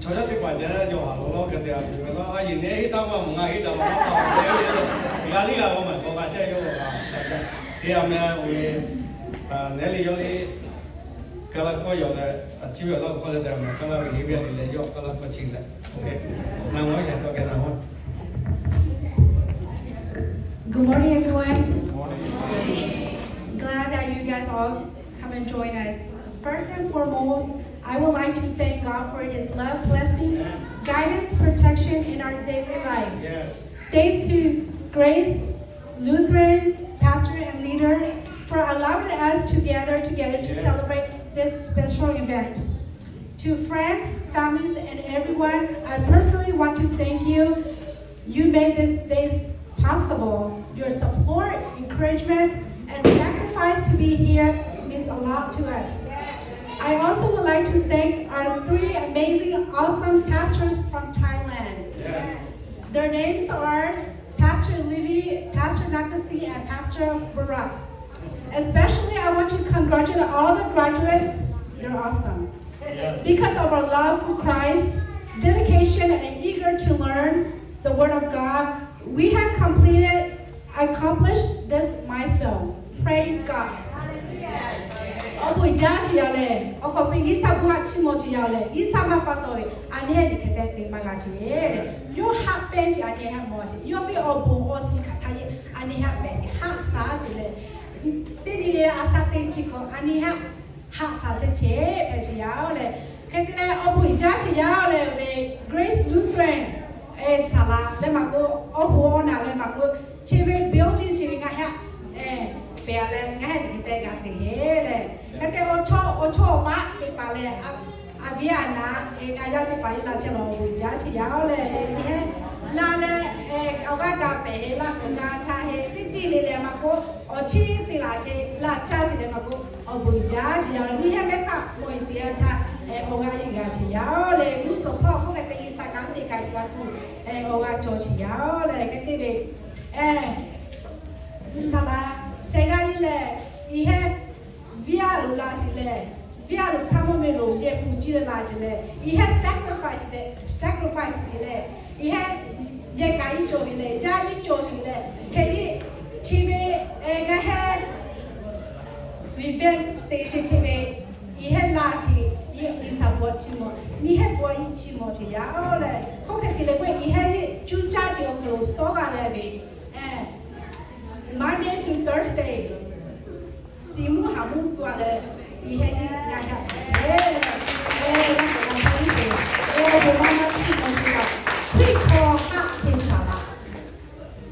chaw yaˇ teˇ hpaˍ ceh yawˇ haꞈ law law hk'e te a piˍ meh laˇ, a yehˬ nehˉ heˆ taˇ maˇ mawˬ ngaˬ heˆ ca law maˇ taˍ-oˬ, g'a liˇ g'a g'aw maˬ k'aw g'a chehˇ yawˇ g'a ca ca, te a meh oˬ le, nehˉ le yawˇ le, Kaˇ laˇ hkawˇ yaw leh, a ciˉ ve awˬ lawn hkawˇ leh te a meh kaˇ laˇ ve heˆ ve a le leh yawˇ kaˇ laˇ hkawˇ chi leh, na g'awˇ yaꞈ taw keh na g'awˇ. Good morning, everyone. Glad that you guys all come and join us. First and foremost, I would like to thank God for His love, blessing, guidance, protection in our daily life. Thanks to Grace Lutheran pastor and leader for allowing us to gather together to celebrate this special event. To friends, families, and everyone, I personally want to thank you. You made this day possible. Your support, encouragement, and sacrifice sacrifice to be here means a lot to us. I also would like to thank our three amazing, awesome pastors from Thailand. Their names are Pastor Livy, Pastor Nakasi, and Pastor Barak. Especially, I want to congratulate all the graduates. They're awesome. Because of our love for Christ, dedication, and eager to learn the Word of God, we have completed, accomplished this milestone. Praise God. Awˬ bon uiˍ jaˇ ce yaˇ lehˬ, awˬ k'awꞈ pe G'uiˬsha bon haꞈ chiˇ mvuh ce yaˇ lehˬ, G'uiˬsha maˇ pa taw ve, a nehˉ nehˬ hk'e te te maˇ g'a ce. Yawˇ haꞈ pehnˇ ce a nehˉ haꞈ mawˬ ce. Yawˇ ve awˬ bon awˬ shiˍ hk'aˬ htaˇ yehˬ a nehˉ haꞈ pehˍ ce, haꞈ shaˍ ce lehˬ, teˇ nyi le a shaꞈ teˇ chi hk'awꞈ a nehˉ haꞈ haꞈ shaˍ chehˇ chehˇ pehˍ ce yaˇ lehˬ. Hk'e te leh awˬ bon uiˍ jaˇ ce yaˇ lehˬ ve Grace Lutheran saˍ laˍ leh maˇ k'oˆ, awˬ hoꞈ awˬ naˍ leh maˇ k'oˆ, chi ve building chi ve ngaˬ hui haꞈ pehˍ a leh ngaˬ hui teˇ g'aˇ te heˆ lehˬ. Hk'e te awˬ chawˇ awˬ chawˇ awˬ maꞈ teˇ hpaˍ lehˬ, a viˉ a naˍ ngaˬ yaˇ teˇ hpaˍ yehˬ la chehˇ lawˬ awˬ bon uiˍ jaˇ ce yaˇ lehˬ, nyi heˆ la leh awˬ g'aˇ g'a pehˍ heˆ, laˇ k'o g'a htaˇ heˆ, teˇ ceuˬ le lehˬ maˇ k'oˆ, awˬ chi te laˬ ce laˇ caˇ ce lehˬ maˇ k'oˆ, awˬ bon uiˍ jaˇ ce yaˇ lehˬ, nyi heˆ mehˉ hk'aˇ mawˬ e teˇ yanˇ htaˇ awˬ g'aˇ yeˬ g'a ce yaˇ lehˬ, g'uˇ suhˍ hpawˇ hk'oˆ hk'e te nyi saˍ kaꞈ teˇ kaꞈ g'a tuˬ awˬ g'aˇ cawˬ ce yaˇ lehˬ. Hk'e te ve saˍ laˍ sehˍ g'aˇ yeˬ lehˬ, i heˆ viˉ a loˍ la ce lehˬ, viˉ a loˍ htaˇ mvuhˇ miˬ loˍ yehˬ hpu ciˇ leh la ce lehˬ, i heˆ sacrifice leh, sacrifice te leh, i heˆ yehˬ kaꞈ iˉ cawˬ ve lehˬ, yaˇ iˉ cawˬ ce lehˬ, hk'e te chi ve ngaˬ hui ve venˇ te ce chi ve, i heˆ la ce, i G'uiˬsha bon chiˇ mvuh, nyi heˆ bon chiˇ mvuh ce yaˇ lehˬ. Hk'oˆ hk'e te leh k'o, i heˆ cuˇ caˇ ce awˬ hk'aw lo sawˉ g'a leh ve Monday to Thursday, shiˍ mvuhˇ haˍ mvuhˇ tuˬ a leh, i heˆ ngaˬ hui a ce lehˬ, e, a ce lehˬ, e, awˬ bon maˇ maˇ chiˇ mvuh ce yaˇ, Hkriꞈ hk'aw haˆ ce saˍ laˍ,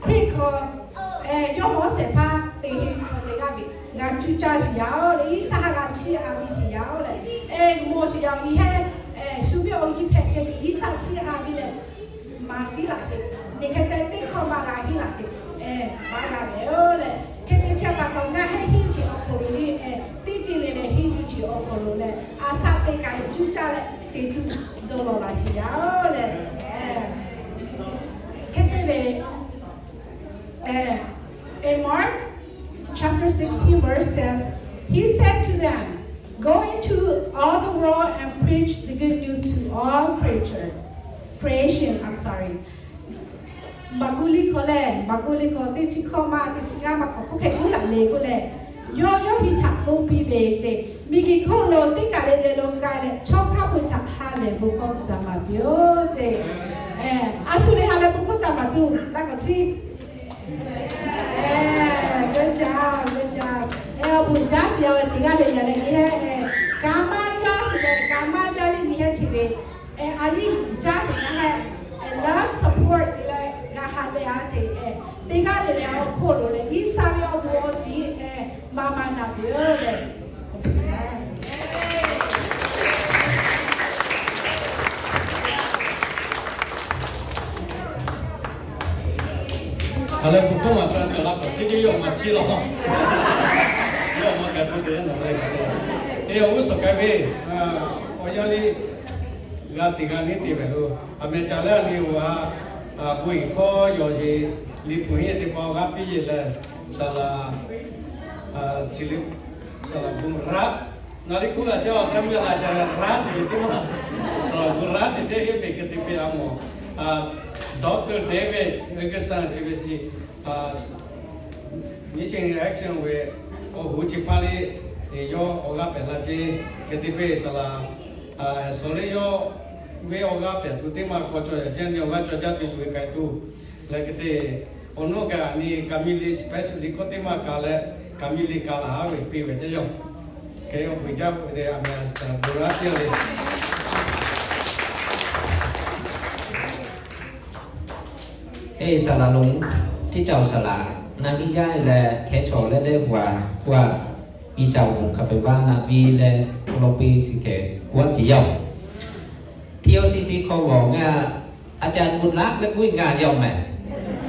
Hkriꞈ hk'aw yawˇ hawˉ shehˍ hpaˇ teˇ heˆ chaw teˇ g'aˇ ve g'a cuˇ caˇ sheˍ yaˇ-oˬ leh, G'uiˬsha haꞈ g'a chiˇ aꞈ ve sheˍ yaˇ-oˬ leh, e, mawˬ sheˍ yaˇ-oˬ, i heˆ shu ve awˬ yiˇ hpehꞈ chehˇ sheˍ, G'uiˬsha chiˇ aꞈ ve leh, maˍ shiˉ laꞈ sheˍ, neˇ hk'e te teˇ hkawˇ maˇ g'a henˇ laꞈ sheˍ, maˇ g'a mehˍ-oˬ leh, hk'e te chi pa taw ngaˬ heˆ henˇ chi awˬ hk'aw lo le, teˇ ceuˬ le leh henˇ yuˬ chi awˬ hk'aw lo leh, a shaꞈ teꞈ kaꞈ cuˇ caˇ leh teꞈ tuˬ dawˇ law laꞈ sheˍ yaˇ-oˬ leh, hk'e te ve, in Mark chapter sixteen, verse says, He said to them, Go into all the world and preach the good news to all creature, creation, I'm sorry. Maˍ kuˆ liˇ hkawˇ lehˬ, maˍ kuˆ liˇ hkawˇ teˇ chi hkawˇ maˇ teˇ chi ngaˇ maˇ hk'awꞈ hk'oˆ hk'e kuˉ laꞈ le k'oˆ leh, yawˇ yawˇ hui htaꞈ k'oˆ piˇ ve ceˇ, Miˬguiˬ hk'oˆ lo teˇ kaˬ le leh lo k'ai leh, chaw hk'a peu-eˬ htaꞈ ha lehˬ bon hkawˇ ca maˍ piˇ-oˬ ceˇ. A shu le ha lehˬ bon hkawˇ ca maˍ tuˬ laˇ k'awꞈ ciˇ. Awˬ bon jaˇ, awˬ bon jaˇ, awˬ bon jaˇ chi yaˇ ve teˇ g'aˇ le yaˇ leh nyi heˆ, kaꞈ maˇ jaˇ chi leh kaꞈ maˇ jaˇ le nyi heˆ chi ve, a yiˇ jaˇ teˇ g'aˇ leh, love support leh g'a ha leh a ce, teˇ g'aˇ le leh awˬ hk'oˆ lo leh G'uiˬsha ve awˬ bon awˬ shiˍ maˇ maˇ naꞈ ve-oˬ leh, awˬ bon jaˇ. A leh bon hkawˇ maˍ htaꞈ kaꞈ la k'awꞈ ciˇ ciˇ yawˇ maˇ ciˇ law. Yawˇ maˇ kaꞈ tuˬ te yaˇ nawˬ leh kaꞈ te. Te awˬ g'uˇ suhˍ k'ai ve, awˬ yanˇ liˇ g'a teꞈ g'a neˉ te ve lo, aˬ meh ca leh a nyi-oˬ a, bon iˍ hkawˇ yawˬ yeˬ, liꞈ hpu henˇ teˇ hpaˍ g'aˇ piˇ yeˬ leh, saˍ laˍ, saˍ laˍ bon raˉ, naˍ liꞈ hkuˇ g'a chehˇ a htaˇ mvuhˇ yaˇ la ca raˉ ce ve teˇ maˇ, saˍ laˍ bon raˉ ce teˇ heˆ peꞈ hk'e te peꞈ a mawˬ. Doctor David Wilkerson chi ve shiˍ, Mission in Action ve awˬ hoꞈ chi paˇ le, yawˇ awˬ g'aˇ pehˍ la ce, hk'e te peꞈ saˍ laˍ, sawˍ le yawˇ ve awˬ g'aˇ pehˍ tuˬ teˇ maˇ k'aw cawˬ yaꞈ jaˇ nyi awˬ g'aˇ cawˬ jaˇ tuˬ yuˬ ve k'ai tuˬ leh hk'e te, awˬ nawˉ kaꞈ nyi kaˍ miˇ liˇ special liˇ hkawˇ teˇ maˇ kaꞈ leh, kaˍ miˇ liˇ kaꞈ laˬ ve piˇ ve teˇ yawˇ, hk'e awˬ bon jaˇ ve te a meh a bon raˉ piˇ le. Eˬ, saˍ laˍ lonˉ, teˇ caoˬ saˍ laˍ, naˍ viˇ yaˇ leh hkeh chaw leh leh g'uiˬ g'uiˬ, G'uiˬsha awˬ bon hk'a peu-eˬ baˆ naˍ viˇ leh awˬ lawn piˇ tuˬ kehˬ k'oˆ a ce yaˇ-oˬ. T O C C hk'aw g'awˬ ngaˬ, a ca bon laˇ leh k'oˆ ve ngaˬ yaˇ-oˬ mehˍ.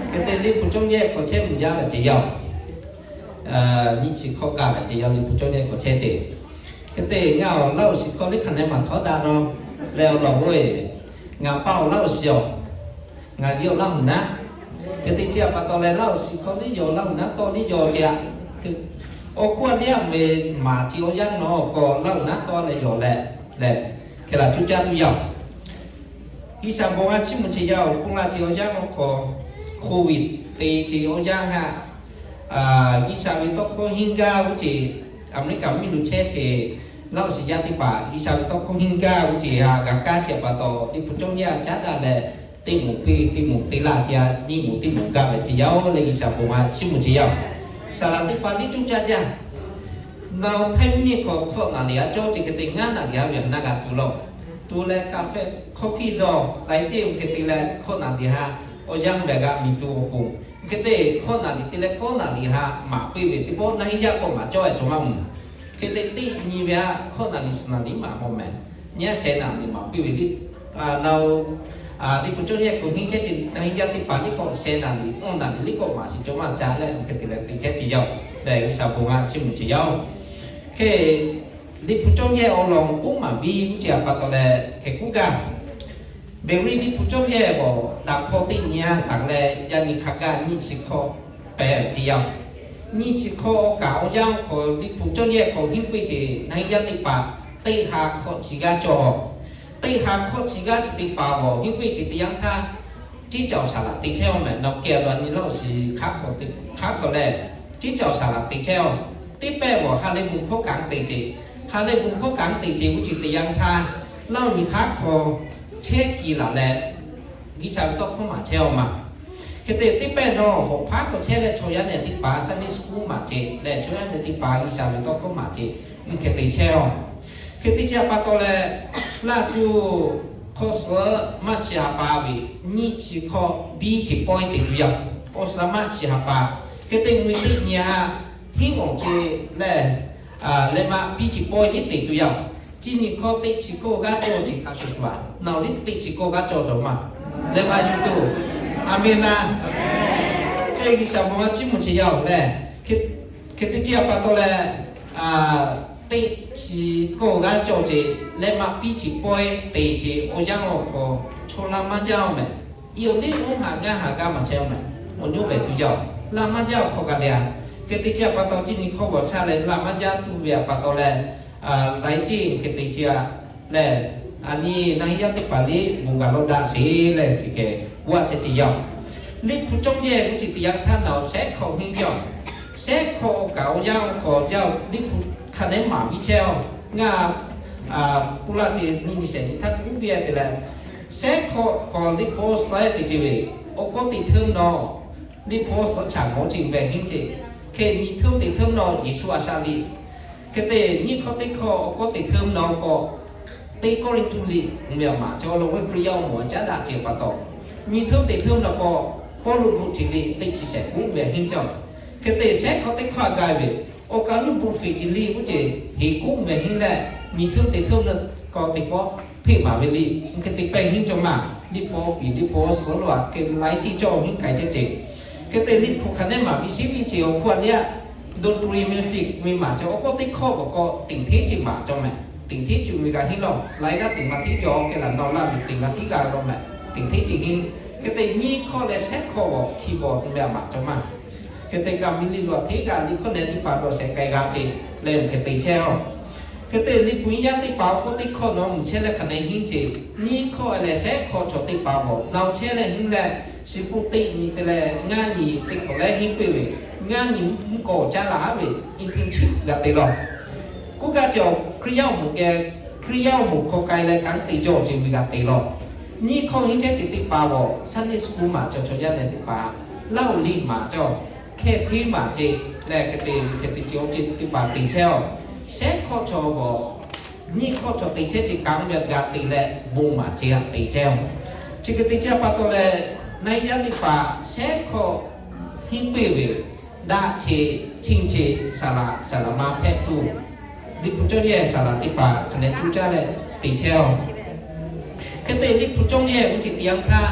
Hk'e te liꞈ hpu cawˇ yehˬ hk'aw chehˇ mvuh jaˇ ve ce yaˇ-oˬ. nyiˇ chi hkawˇ gaˬ ve ce yaˇ Liꞈ hpu cawˇ yehˬ k'awꞈ chehˇ ce. Hk'e te ngaˬ awˬ Laˇ huˍ shiˍ hkawˇ liˇ hk'aˬ nehˬ maˬ htawˇ daꞈ la leh awˬ lawn k'o, ngaˬ paˇ awˬ Laˇ huˍ shiˍ awˬ, ngaˬ yehˬ awˬ Laˇ huˍ naˉ. Hk'e te chi htaꞈ pa taw leh Laˇ huˍ shiˍ hkawˇ liˇ yaw, Laˇ huˍ naˉ tawˇ liˇ yaw ce a. Awˬ hk'oˆ a liˇ a meh maˍ ce awˬ yanˇ nawˬ k'awꞈ Laˇ huˍ naˉ tawˇ leh yaw leh, leh hk'e laˬ cuˇ caˇ tuˬ yaˇ. G'uiˬsha bon a chiˇ mvuh ce yaˇ awˬ pon la ce awˬ yanˇ awˬ hk'aw, Covid te ce awˬ yanˇ htaꞈ, G'uiˬsha ve tawˇ hkawˇ henˇ gaˇ g'uˇ ce, America mvuhˇmiˬ lo chehˇ ce Laˇ huˍ shiˍ yaˇ teˇ hpaˍ G'uiˬsha ve tawˇ hkawˇ henˇ gaˇ g'uˇ ce htaꞈ g'a kaˇ ce pa taw, Liꞈ hpu cawˇ yehˬ caˉ daꞈ leh, teˇ moˍ piˇ teˇ moˍ te laˇ ce a, nyiˇ moˍ teˇ moˍ gaˇ ve ce yaˇ oˬ leh G'uiˬsha bon a chiˇ mvuh ce yaˇ. Saˍ laꞈ teˇ hpaˍ liˇ cuˇ caˇ jaˇ. Ngaˬ hui Htaiˇ mvuhˇmiˬ hk'aw hkawˆ naˍ liꞈ a cawˇ ce hk'e te ngaˇ naˍ liꞈ a ve a naˇ g'a tuˬ lawˬ. Tuˬ leh kaꞈ hpehꞈ coffee dawˬ laiˉ ceuˬ hk'e te leh hkawˆ naˍ liꞈ htaꞈ awˬ yanˇ lehˬ g'a miˬ tuˬ awˬ pon, hk'e te hkawˆ naˍ liꞈ te leh kawˆ naˍ liꞈ htaꞈ maˍ piˇ ve teˇ pawˆ naˇ hinˉ yaˇ k'awꞈ maˍ cawˇ a cawˬ maˇ mvuh. Hk'e te teˇ nyi ve htaꞈ hkawˆ naˍ liꞈ suhˍ naˍ liꞈ maˍ maw meh, nyi a sheh naˍ liꞈ maˍ piˇ ve liˇ, na, Liꞈ hpu cawˇ yehˬ k'awꞈ henˇ chehˇ ce, naˇ hinˉ yaˇ teˇ hpaˍ liˇ k'awꞈ sheh naˍ liꞈ awˇ naˍ liꞈ liˇ k'awꞈ maˍ shiˍ cawˇ maˇ ca leh hk'e te leh te chehˇ ce yaˇ oˬ leh G'uiˬsha bon a chiˇ mvuh ce yaˇ oˬ. Hk'e Liꞈ hpu cawˇ yehˬ awˬ lawn k'oˆ maˍ viˇ g'uˇ ce a pa taw leh hk'e k'oˆ gaˇ. Beˍriˆ Liꞈ hpu cawˇ yehˬ awˬ daꞈ hkawˇ teˇ nyi a taˍ leh yaˇ nyi hk'a gaˇ nyiˇ chi hkawˇ pehˬ ce yaˇ. Nyiˇ chi hkawˇ kaꞈ awˬ yanˇ hk'aw Liꞈ hpu cawˇ yehˬ k'awꞈ henˇ piˇ ce, naˇ hinˉ yaˇ teˇ hpaˍ teˇ ha hkawˇ chi g'aˇ cawˬ. Teˇ ha hkawˇ chi g'aˇ chi teˇ hpaˍ awˬ henˇ piˇ ce teˇ yanˇ htaˇ, ceˇ ca awˬ saˍ laꞈ te chehˇ awˬ meh nawˬ kehˬ la nyi Laˇ huˍ shiˍ hk'aˉ hk'aw leh, ceˇ ca awˬ saˍ laꞈ te chehˇ awˬ. Teˇ pehˇ awˬ ha lehˬ bon hkawˇ kanˉ te ce, ha lehˬ bon hkawˇ kanˉ te ce g'uˇ ce teˇ yanˇ htaˇ, Laˇ huˍ nyi hk'aˉ hk'aw chehˇ kiˬ laˬ leh, G'uiˬsha ve tawˇ hkawˇ maˍ chehˇ awˬ ma. Hk'e te teˇ pehˇ nawˬ hawˍ hpaˉ hk'aw chehˇ leh chaw yaˇ nehˬ teˇ hpaˍ Sunday school maˍ ce leh chaw yaˇ nehˬ teˇ hpaˍ G'uiˬsha ve tawˇ hkawˇ maˍ ce, mvuhˇ hk'e te chehˇ awˬ. Hk'e te chi a pa taw leh, Laˇ huˍ hkawˇ suhˍ maˇ chi ha pa ve nyiˇ chi hkawˇ biˇ ce pawehˇ te tuˬ yaˇ. Awˬ suhˍ maˇ chi ha pa, hk'e te mvuhˇ teˇ nyi a, hiˉ awˬ ce leh, leh maˇ biˇ ce pawehˇ liˇ te tuˬ yaˇ. Chi nyi hkawˇ teˇ chi hkawˇ g'aˇ cawˬ ce a shuˍ shuˍ a, nawˬ liˇ teˇ chi hkawˇ g'aˇ cawˬ ve ma, leh maˇ yuˬ tuˬ. Aˍmenˍ laˇ. Hk'e G'uiˬsha bon a chiˇ mvuh ce yaˇ oˬ leh, hk'e te chi a pa taw leh, teˇ chi hkawˇ g'aˇ cawˬ ce leh maˇ biˇ ce pawehˇ te ce awˬ yanˇ awˬ hk'aw, chaw laˇ maˇ jaˇ awˬ meh. Iˉ awˬ liˇ oˇ haꞈ gaˇ haꞈ gaˇ maˇ chehˇ awˬ meh. Awˬ nyoˇ vehˬ tuˬ yaˇ oˬ, laˇ maˇ jaˇ awˬ hk'aw gaˬ le a. Hk'e te chi a pa taw chi nyi hkawˇ g'awˬ shaˉ leh laˇ maˇ jaˇ tuˬ ve a pa taw leh, laiˉ ceuˬ hk'e te chi a lehˬ, a nyi naˇ hinˉ yaˇ teˇ hpaˍ liˇ bon gaˬ lawˇ daꞈ sheˍ leh chi hk'e k'oˆ a chehˇ ce yaˇ oˬ. Liꞈ hpu cawˇ yehˬ g'uˇ ce teˇ yanˇ htaˇ nawˬ shehˉ hk'aw henˇ jaˇ oˬ. Shehˉ hk'aw kaꞈ awˬ yanˇ k'awꞈ jaˇ oˬ. Liꞈ hpu hk'a nehˉ maˍ viˇ chehˇ oˬ. Ngaˬ pun laˇ ce nyi nyi shehˍ nyi htaˇ k'oˆ ve te leh, shehˉ hk'aw k'awꞈ Liꞈ hpu awˬ suhˉ te ce ve, awˬ kawˇ teꞈ hteˇ mvuhˇ naw, Liꞈ hpu awˬ suhˉ chaꞈ mawˬ ce ve henˇ ce. Hk'e nyi hteˇ mvuhˇ teꞈ hteˇ mvuhˇ naw Yeˍsuˆ a shaꞈ liˇ. Hk'e te nyiˇ hkawˇ teˇ hkawˇ awˬ kawˇ teꞈ hteˇ mvuhˇ naw k'awꞈ, teˇ Kawˇrenˍhtuˆ liꞈ mvuhˇ miˬ a maˍ cawˬ lo ve Hkriꞈ yaˇ awˬ moˍ a caˉ daꞈ ce pa taw, nyi hteˇ mvuhˇ teꞈ hteˇ mvuhˇ naw k'awꞈ Pawˇluꞈ bvuhꞈ ce liꞈ teˇ chi shehˍ k'oˆ ve henˇ cawˬ. Hk'e te shehˉ hkawˇ teˇ hkawˇ a gaˬ ve, awˬ kaˍ nuˇ bvuhꞈ feˍ ce liꞈ g'uˇ ce heˍ k'oˆ ve henˇ leh, nyi hteˇ mvuhˇ teꞈ hteˇ mvuhˇ naw k'awꞈ teˇ pawˆ hpeꞈ maˍ ve liꞈ mvuhˇ hk'e te pehˇ henˇ cawˬ ma. Liꞈ hpu awˬ piˍ Liꞈ hpu awˬ suhˉ lo a hk'e laiˉ ceuˬ cawˬ henˇ k'ai chehˇ ce. Hk'e te Liꞈ hpu hk'a nehˉ maˍ viˇ shiˉ viˇ ce awˬ hk'oˆ a liˇ a, dawˇ tu ve meuˇ shiˍ ve maˍ cawˬ awˬ kawˇ teˇ hkawˇ k'awꞈ k'awꞈ teꞈ hteˇ ce maˍ cawˬ meh. Teꞈ hteˇ ce mvuhˇ g'a henˇ lawˬ, laiˉ g'aˇ teꞈ maˇ hteˇ cawˬ hk'e laˬ nawˬ laˇ ve teꞈ maˇ hteˇ g'a lawˬ meh. Teꞈ hteˇ ce henˇ. Hk'e te nyiˇ hkawˇ leh shehˉ hkawˇ awˬ hkiˇ bawˬ mvuhˇ miˬ a maˍ cawˬ ma. Hk'e te kaꞈ miˬ liꞈ lo a hteˇ g'aˇ Liꞈ hkawˇ nehˉ teˇ hpaˍ dawˬ shehˍ k'ai g'a ce leh mvuhˇ hk'e te chehˇ oˬ. Hk'e te Liꞈ hpu nyiˇ yaˇ teˇ hpaˍ awˬ kawˇ teˇ hkawˇ nawˬ mvuhˇ chehˇ leh hk'a nehˉ henˇ ce, nyiˇ hkawˇ leh shehˉ hkawˇ chaw teˇ hpaˍ g'awˬ nawˬ chehˇ leh henˇ leh, shiˍ puˇ teˇ nyi te leh ngaˇ nyi teˇ hkawˇ leh henˇ piˇ ve, ngaˇ nyi mvuhˇ k'awꞈ caˉ laˬ haˉ ve, internship g'a te lawˬ. K'oˆ gaˇ ce awˬ Hkriꞈ yaˇ awˬ moˍ geh, Hkriꞈ yaˇ awˬ moˍ hk'aw k'ai leh kanˉ te cawˬ ce mvuhˇ g'a te lawˬ. Nyiˇ hkawˇ henˇ chehˇ ce teˇ hpaˍ g'awˬ Sunday school maˍ cawˬ chaw yaˇ nehˬ teˇ hpaˍ, Laˇ huˍ liꞈ maˍ cawˬ, hkehˇ hpiˇ maˍ ce leh hk'e te hk'e te ce awˬ ceuˬ teˇ hpaˍ te chehˇ oˬ. Shehˉ hkawˇ chaw g'awˬ nyiˇ hkawˇ chaw te chehˇ ce kanˉ mvuhˇ g'a te leh bon maˍ ce g'a te chehˇ oˬ. Chi hk'e te chehˇ pa taw leh, naˇ yaˇ teˇ hpaˍ shehˉ hkawˇ henˇ piˇ ve, daꞈ ce, chiˇ ce, saˍ laꞈ saˍ laꞈ ma hpehꞈ tuˬ, Liꞈ hpu cawˇ yehˬ saˍ laꞈ teˇ hpaˍ hk'a nehˉ cuˇ caˇ leh te chehˇ oˬ. Hk'e te Liꞈ hpu cawˇ yehˬ mvuhˇ ce teˇ yanˇ htaˇ,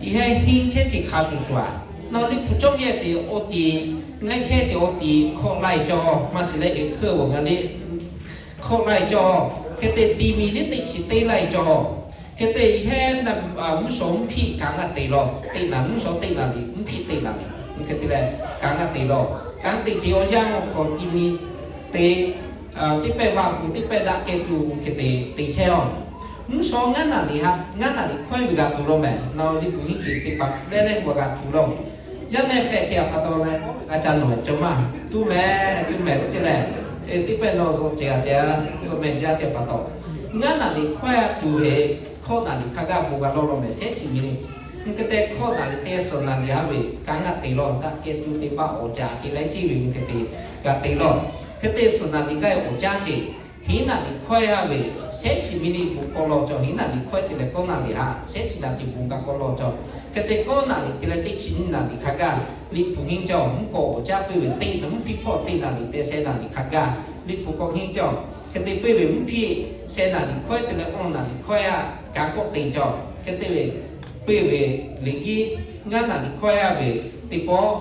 yehˇ henˇ chehˇ ce hk'a shuˍ shuˍ a, nawˬ Liꞈ hpu cawˇ yehˬ ce awˬ te Ngaˇ chehˇ ceh awˬ tiˍ hkawˆ laiˇ cawˬ, maˇ shiˍ leh eˬ hkeuˆ awˬ ngaˬ le hkawˆ laiˇ cawˬ. Hk'e te ti mi liˇ teˇ chi teˇ laiˇ cawˬ. Hk'e te hehˉ, mvuhˇ shawˍ mvuhˇ hpiˆ kanˉ g'aˇ te law, teˇ naˍ mvuhˇ shawˍ teˇ naˍ liꞈ, mvuhˇ hpiˆ teˇ naˍ liꞈ, hk'e te leh kanˉ g'aˇ te law. Kanˉ te chi awˬ yanˇ awˬ hk'aw ti mi te teˇ pehˇ vaꞈ hu teˇ pehˇ daꞈ kehˬ tuˬ hk'e te te chehˇ-oˬ. Mvuhˇ shawˍ ngaˇ naˍ liꞈ ha, ngaˇ naˍ liꞈ hkawehˇ ve g'a tuˬ law mehˍ. Nawˬ liꞈ hpu hiˉ ceuˬ teˇ hpaˍ leh leh g'a tuˬ law. Yaˇ nehˬ hpehꞈ chehˇ pa taw leh g'a ca nawˬ cawˬ maˇ tuˬ mehˍ, tuˬ mehˍ k'o ce leh, teˇ pehˇ nawˬ zuhꞈ ceh a ceh, zuhꞈ mehˍ jaˇ chehˇ pa taw, ngaˇ naˍ liꞈ hkawehˇ tuˬ ve hkawˆ naˍ liꞈ hk'a gaˇ bon g'a law law mehˍ shehˉ chi mi le. Hk'e te hkawˆ naˍ liꞈ te suhˍ naˍ liꞈ ha ve kanˉ g'aˇ te law, daꞈ kehˬ tuˬ teˇ pehˇ awˬ caˍ ce leh ce ve hk'e te g'a te law. Hk'e te suhˍ naˍ liꞈ g'aˇ awˬ caˇ ce hiˉ naˍ liꞈ hkawehˇ ha ve shehˉ chi mi liꞈ bon k'awꞈ law cawˬ. Hiˉ naˍ liꞈ hkawehˇ te leh kawˇ naˍ liꞈ ha shehˉ chi naˍ liꞈ bon k'awꞈ law cawˬ. Hk'e te kawˇ naˍ liꞈ te leh teˇ chi nyiˇ naˍ liꞈ hk'a gaˇ liꞈ hpu hiˉ cawˬ, mvuhˇ kawꞈ awˬ caˇ piˇ ve teˇ naˍ, mvuhˇ hpiˆ hkawˇ teˇ naˍ liꞈ te shehˆ naˍ liꞈ hk'a gaˇ liꞈ hpu kawꞈ hiˉ cawˬ. Hk'e te piˇ ve mvuhˇ hpiˆ shehˆ naˍ liꞈ hkawehˇ te leh awˇ naˍ liꞈ hkawehˇ ha kanˉ kawꞈ te cawˬ. Hk'e te ve piˇ ve liꞈ giˉ ngaˇ naˍ liꞈ hkawehˇ ha ve teˇ pawˆ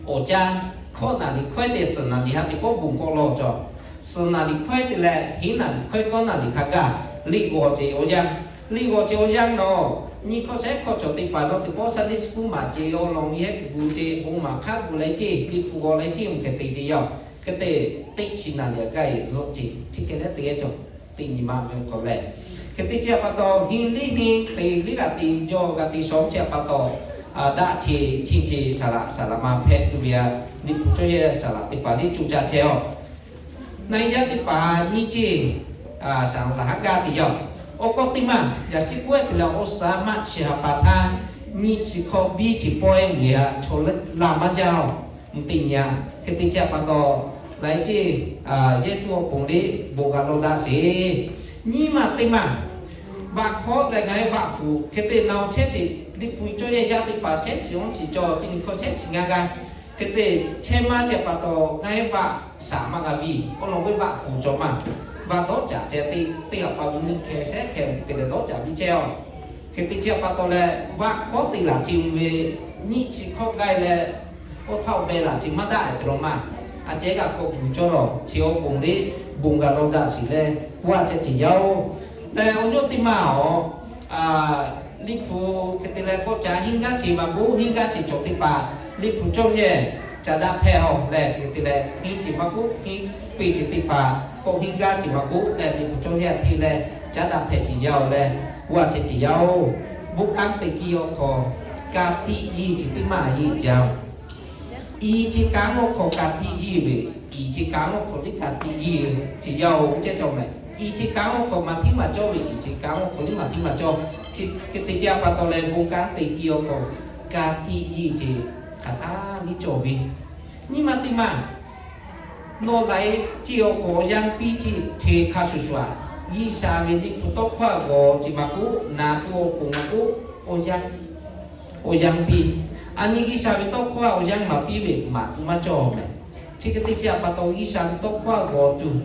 awˬ caˇ, hkawˆ naˍ liꞈ hkawehˇ te suhˍ naˍ liꞈ ha teˇ pawˆ bon k'awꞈ law cawˬ. Suhˍ naˍ liꞈ hkawehˇ te leh hiˉ naˍ liꞈ hkawehˇ kawˇ naˍ liꞈ hk'a gaˇ liꞈ g'awˬ ce awˬ yanˇ, liꞈ g'awˬ ce awˬ yanˇ nawˬ nyi hkawˇ shehˉ hkawˇ cawˬ teˇ hpaˍ nawˬ teˇ pawˆ Sunday school maˍ ce, awˬ lawn nyi hehˉ gu ce, bon maˍ hk'aˇ gu leh ce, liꞈ hpu g'awˬ leh ce, mvuhˇ hk'e te ce yaˇ-oˬ. Hk'e te teˇ chi naˍ liꞈ g'aˇ e zuhꞈ ce, chi hk'e leh te yaˇ cawˬ. Teˇ nyi ma ve k'awꞈ lehˬ, hk'e te ce pa taw hiˉ liˇ hiˉ te liˇ g'a te jawˇ g'a te shawˍ ce pa taw, daꞈ ce chi ce saˍ laꞈ saˍ laꞈ ma hpehꞈ tuˬ ve a, liꞈ hpu cawˇ yehˇ saˍ laꞈ teˇ hpaˍ liˇ cuˇ caˇ chehˇ-oˬ. Naˍ yaˇ teˇ hpaˍ nyiˇ ce saˍ laꞈ haˉ gaˇ ce yaˇ-oˬ. Awˬ k'aw teˇ maˇ yaꞈ shiˉ k'oˆ-e te leh, awˬ saˍ maˆ chi ha pa htaˇ nyiˇ chi hkawˇ biˇ chi pawehˇ miˬ ha chaw laˇ maˇ jaˇ-oˬ. Mvuhˇ teˇ nyi a, hk'e te ce pa taw, laiˉ ce yehˇ tuˬ awˬ pon liˇ bon g'a law daꞈ sheˍ. Nyiˇ maˬ teˇ maˬ vaꞈ hkawˇ leh ngaˬ hui vaꞈ huˍ hk'e te na-o chehˇ ce, liꞈ hpu cawˇ yehˇ yaˇ teˇ hpaˍ shehˉ chi awˬ chi cawˬ, chi nyi hkawˇ shehˉ chi ngaˇ g'aˇ hk'e te chehˇ maˇ ce pa taw, ngaˬ hui vaꞈ saˍ maˇ g'a viˇ, awˬ lawn ve vaꞈ huˍ cawˬ maˇ, vaꞈ dawˇ caˍ ce te, teˇ ha pa ve nyiˇ hkeh shehˉ hkeh te leh dawˇ caˍ biˇ chehˇ-oˬ. Hk'e te ce pa taw leh, vaꞈ hkawˇ te laˬ ce ve nyiˇ chi hkawˇ gaˇ leh, oˇ htaˇ awˬ beh laˬ ce maˇ daꞈ te law maˇ, a cehˉ g'a k'awꞈ gu cawˇ lawˬ, chi awˬ pon liˇ bon g'a law daꞈ sheˍ leh k'oˆ a chehˇ ce yaˇ-oˬ. Leh awˬ nyoˇ teˇ maˬ-oˬ, liꞈ hpu hk'e te leh k'awꞈ ca hiˉ gaˇ ce maˇ k'oˆ, hiˉ gaˇ ce cawˬ teˇ hpaˍ liꞈ hpu cawˇ yehˇ ca daꞈ hpehꞈ-oˬ leh, hk'e te leh hiˉ ce maˇ k'oˆ, hiˉ piˇ ce teˇ hpaˍ k'awꞈ hiˉ gaˇ ce maˇ k'oˆ leh, liꞈ hpu cawˇ yehˇ hk'e leh ca daꞈ hpehꞈ ce yaˇ-oˬ leh k'oˆ a chehˇ ce yaˇ-oˬ. Bon kanˉ te kiˇ awˬ hk'aw ka tiꞈ yiˇ ce teˇ maˬ yiˇ jaˇ-oˬ. I ce kanˉ awˬ hk'aw ka tiꞈ yiˇ ve, i ce kanˉ awˬ hk'aw liˇ ka tiꞈ yiˇ ce yaˇ-oˬ, cehˇ cawˬ mehˍ. I ce kanˉ awˬ hk'aw maˇ tiˉ maˇ cawˇ ve, i ce kanˉ awˬ hk'aw liˇ maˇ tiˉ maˇ cawˇ. Hk'e te ce pa taw leh, bon kanˉ te kiˇ awˬ hk'aw ka tiꞈ yiˇ ce hk'aˬ htaˇ liˇ cawˬ ve, nyiˇ maˬ teˇ maˬ nawˬ laiˉ ce awˬ hk'aw awˬ yanˇ piˇ ce, che hk'a shuˍ shuˍ a, G'uiˬsha ve liꞈ hpu tawˇ hkawˇ a g'awˬ ce maˇ k'oˆ, na tuˬ awˬ pon maˇ k'oˆ, awˬ yanˇ piˇ. A nyi G'uiˬsha ve tawˇ hkawˇ a awˬ yanˇ maˇ piˇ ve maˇ tuˬ maˇ cawˇ mehˍ. Chi hk'e te ce pa taw, G'uiˬsha ve tawˇ hkawˇ a g'awˬ tuˬ,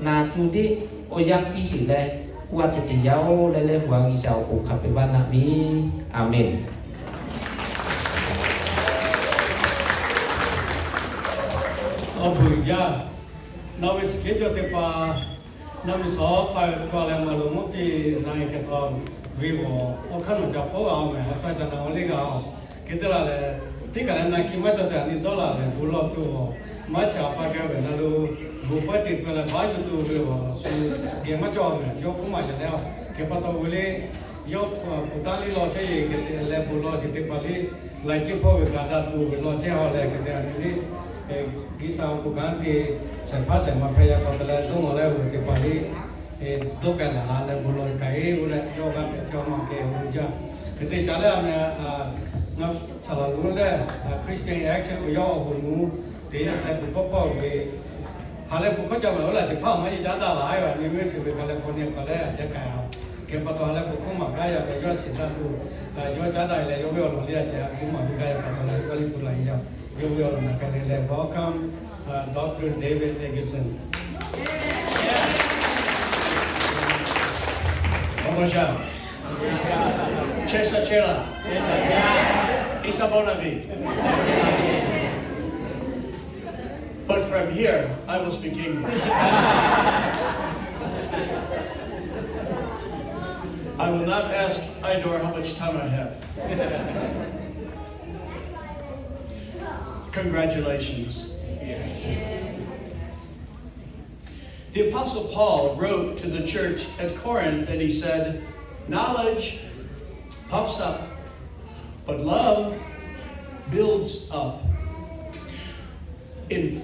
na tuˬ deˇ awˬ yanˇ piˇ sheˍ leh k'oˆ a chehˇ ce yaˇ-oˬ leh, leh hu a G'uiˬsha awˬ pon hk'a peu-eˬ vaˇ naˆ ve. Aˍmenˍ. Awˬ bon jaˇ. Nawˬ ve suhˍ hkiˉ cawˇ teˇ hpaˍ, nawˬ ve suhˍ hkiˉ cawˇ leh maˇ loˍ mvuhˇ piˇ na e hk'e taw, ve awˬ hk'aˇ nawˬ ca hk'oˆ g'a-oˬ mehˍ, awˬ hk'aˇ ca na-o le g'a-oˬ. Hk'e te la leh, teˇ kaˬ leh na ki maˇ cawˬ tehꞈ nyi dawˇ laˬ leh bon lawˬ tuˬ-oˬ. Maˇ chaꞈ pa keh ve na lo, bon pawehˇ te tuˬ leh baˆ yuˬ tuˬ ve awˬ suhˍ geh maˇ cawˬ mehˍ, yawˇ hk'oˆ maˬ yaꞈ leh-oˬ. Hk'e pa taw ve le, yawˇ hpu taˇ liˇ lawˬ chehˇ ve hk'e te leh bon lawˬ sheˍ teˇ hpaˍ liˇ, laiˉ ceuˬ hpawˇ ve kaꞈ daꞈ tuˬ ve lawˬ chehˇ-oˬ leh hk'e te a nyi liˇ, G'uiˬsha awˬ bon kanˉ te shehˍ hpaˇ shehˍ ma hpehꞈ yaꞈ k'aw te leh dawˇ lawˬ leh ve teˇ hpaˍ liˇ, dawˇ k'ai laˬ leh bon lawˬ k'ai-e oˬ leh yawˇ g'a hpehꞈ chehˇ maˇ k'ai-o jaˇ. Hk'e te ca leh a meh, ngaˬ saˍ laꞈ lonˉ lehˬ, Christian Action k'o yawˇ awˬ bon mvuhˇ te leh bon hkawˇ hpawˇ ve, ha leh bon hkawˇ ca maˍ oˬ laˬ chi hpaˇ maˇ yeˬ caˉ daꞈ laˬ a, New York chi ve California k'awꞈ lehˬ a cehˇ k'ai-a. Hk'e pa taw ha leh bon hkawˇ maˍ gaˇ yaˇ ve yawˇ shiˍ daꞈ tuˬ, yawˇ caˉ daꞈ leh yawˇ ve awˬ lawn liˇ a cehˇ bon maˍ ve gaˇ yaˇ pa taw leh yawˇ liˇ bon laˬ yaˇ. Yawˇ ve awˬ lawn na k'ai leh leh welcome, Doctor David Eggison. Awˬ bon sha, chehˇ sha chehˇ laˬ. It's about a week. But from here, I will speak English. I will not ask Idor how much time I have. Congratulations. The Apostle Paul wrote to the church at Corinth and he said, "Knowledge puffs up, but love builds up." In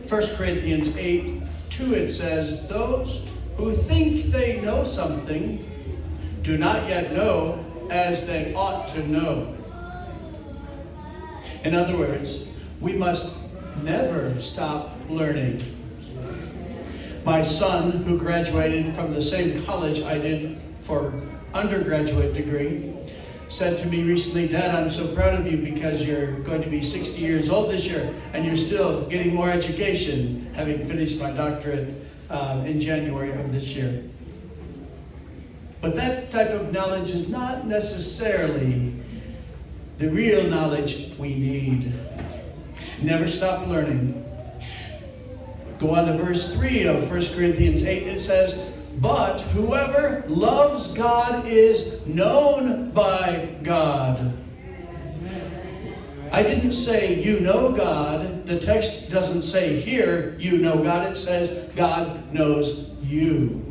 First Corinthians eight two, it says, "Those who think they know something do not yet know as they ought to know." In other words, we must never stop learning. My son, who graduated from the same college I did for undergraduate degree, said to me recently, "Dad, I'm so proud of you because you're going to be sixty years old this year and you're still getting more education, having finished my doctorate um, in January of this year." But that type of knowledge is not necessarily the real knowledge we need. Never stop learning. Go on to verse three of First Corinthians eight. It says, "But whoever loves God is known by God." I didn't say you know God. The text doesn't say here you know God. It says God knows you.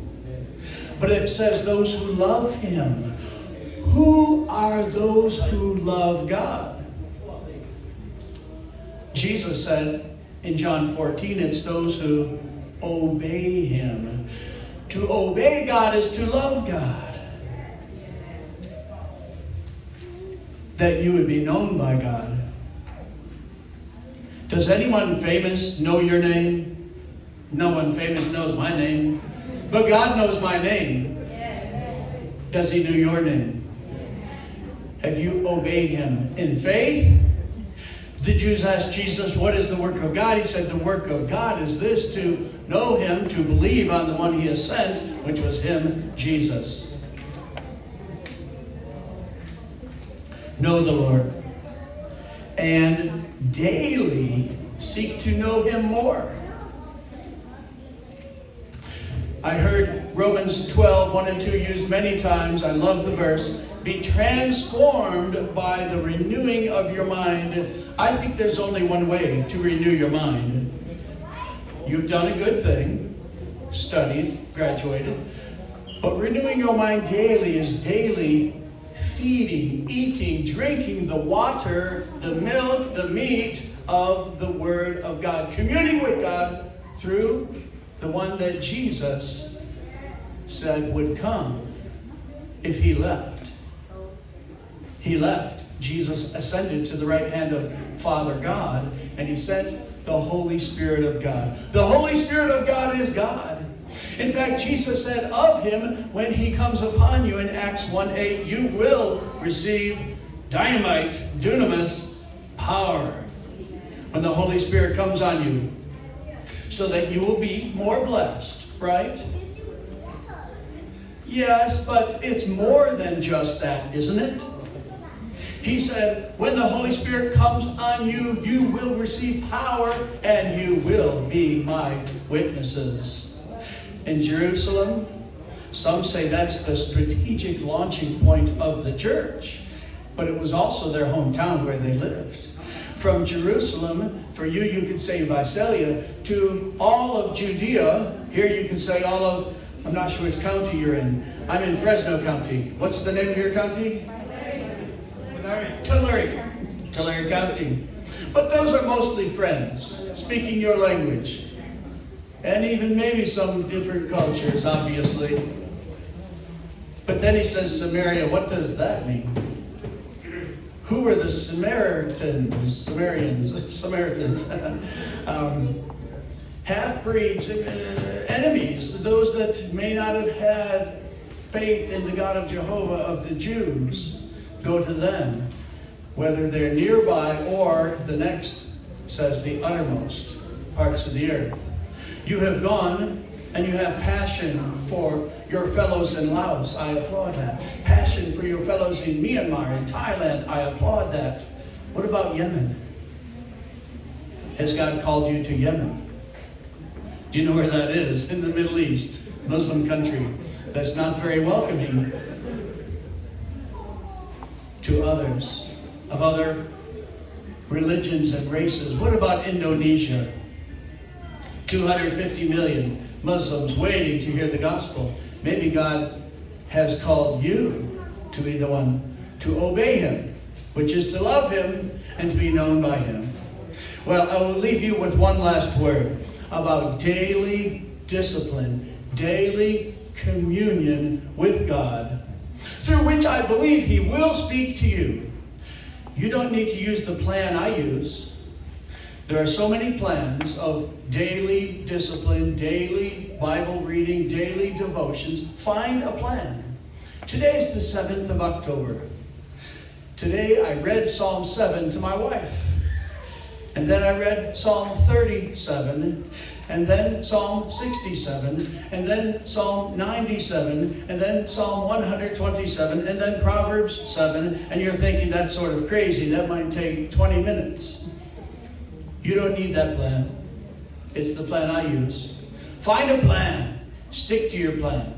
But it says those who love him. Who are those who love God? Jesus said in John fourteen, it's those who obey him. To obey God is to love God. That you would be known by God. Does anyone famous know your name? No one famous knows my name, but God knows my name. Does he know your name? Have you obeyed him in faith? The Jews asked Jesus, "What is the work of God?" He said, "The work of God is this, to know him, to believe on the one he has sent, which was him, Jesus." Know the Lord and daily seek to know him more. I heard Romans twelve, one and two used many times. I love the verse. "Be transformed by the renewing of your mind." I think there's only one way to renew your mind. You've done a good thing, studied, graduated, but renewing your mind daily is daily feeding, eating, drinking the water, the milk, the meat of the Word of God, communing with God through the one that Jesus said would come if he left. He left. Jesus ascended to the right hand of Father God, and he sent the Holy Spirit of God. The Holy Spirit of God is God. In fact, Jesus said of him, "When he comes upon you," in Acts one eight, "you will receive dynamite, dunamis, power." When the Holy Spirit comes on you, so that you will be more blessed, right? Yes, but it's more than just that, isn't it? He said, "When the Holy Spirit comes on you, you will receive power and you will be my witnesses." In Jerusalem, some say that's the strategic launching point of the church, but it was also their hometown where they lived. From Jerusalem, for you, you could say Visalia, to all of Judea. Here you could say all of, I'm not sure which county you're in. I'm in Fresno County. What's the name of your county? Tulare. Tulare County. But those are mostly friends, speaking your language. And even maybe some different cultures, obviously. But then he says Samaria. What does that mean? Who were the Samaritans? Samaritans, Samaritans. Um, half-breeds, uh, enemies, those that may not have had faith in the God of Jehovah of the Jews, go to them, whether they're nearby or the next, says the uttermost parts of the earth. You have gone And you have passion for your fellows in Laos. I applaud that. Passion for your fellows in Myanmar and Thailand. I applaud that. What about Yemen? Has God called you to Yemen? Do you know where that is? In the Middle East, Muslim country that's not very welcoming to others of other religions and races. What about Indonesia? two hundred fifty million Muslims waiting to hear the gospel. Maybe God has called you to be the one to obey Him, which is to love Him and to be known by Him. Well, I will leave you with one last word about daily discipline, daily communion with God, through which I believe He will speak to you. You don't need to use the plan I use. There are so many plans of daily discipline, daily Bible reading, daily devotions. Find a plan. Today is the seventh of October. Today I read Psalm seven to my wife. And then I read Psalm thirty-seven, and then Psalm sixty-seven, and then Psalm ninety-seven, and then Psalm one hundred twenty-seven, and then Proverbs seven, and you're thinking, "That's sort of crazy. That might take twenty minutes." You don't need that plan. It's the plan I use. Find a plan. Stick to your plan.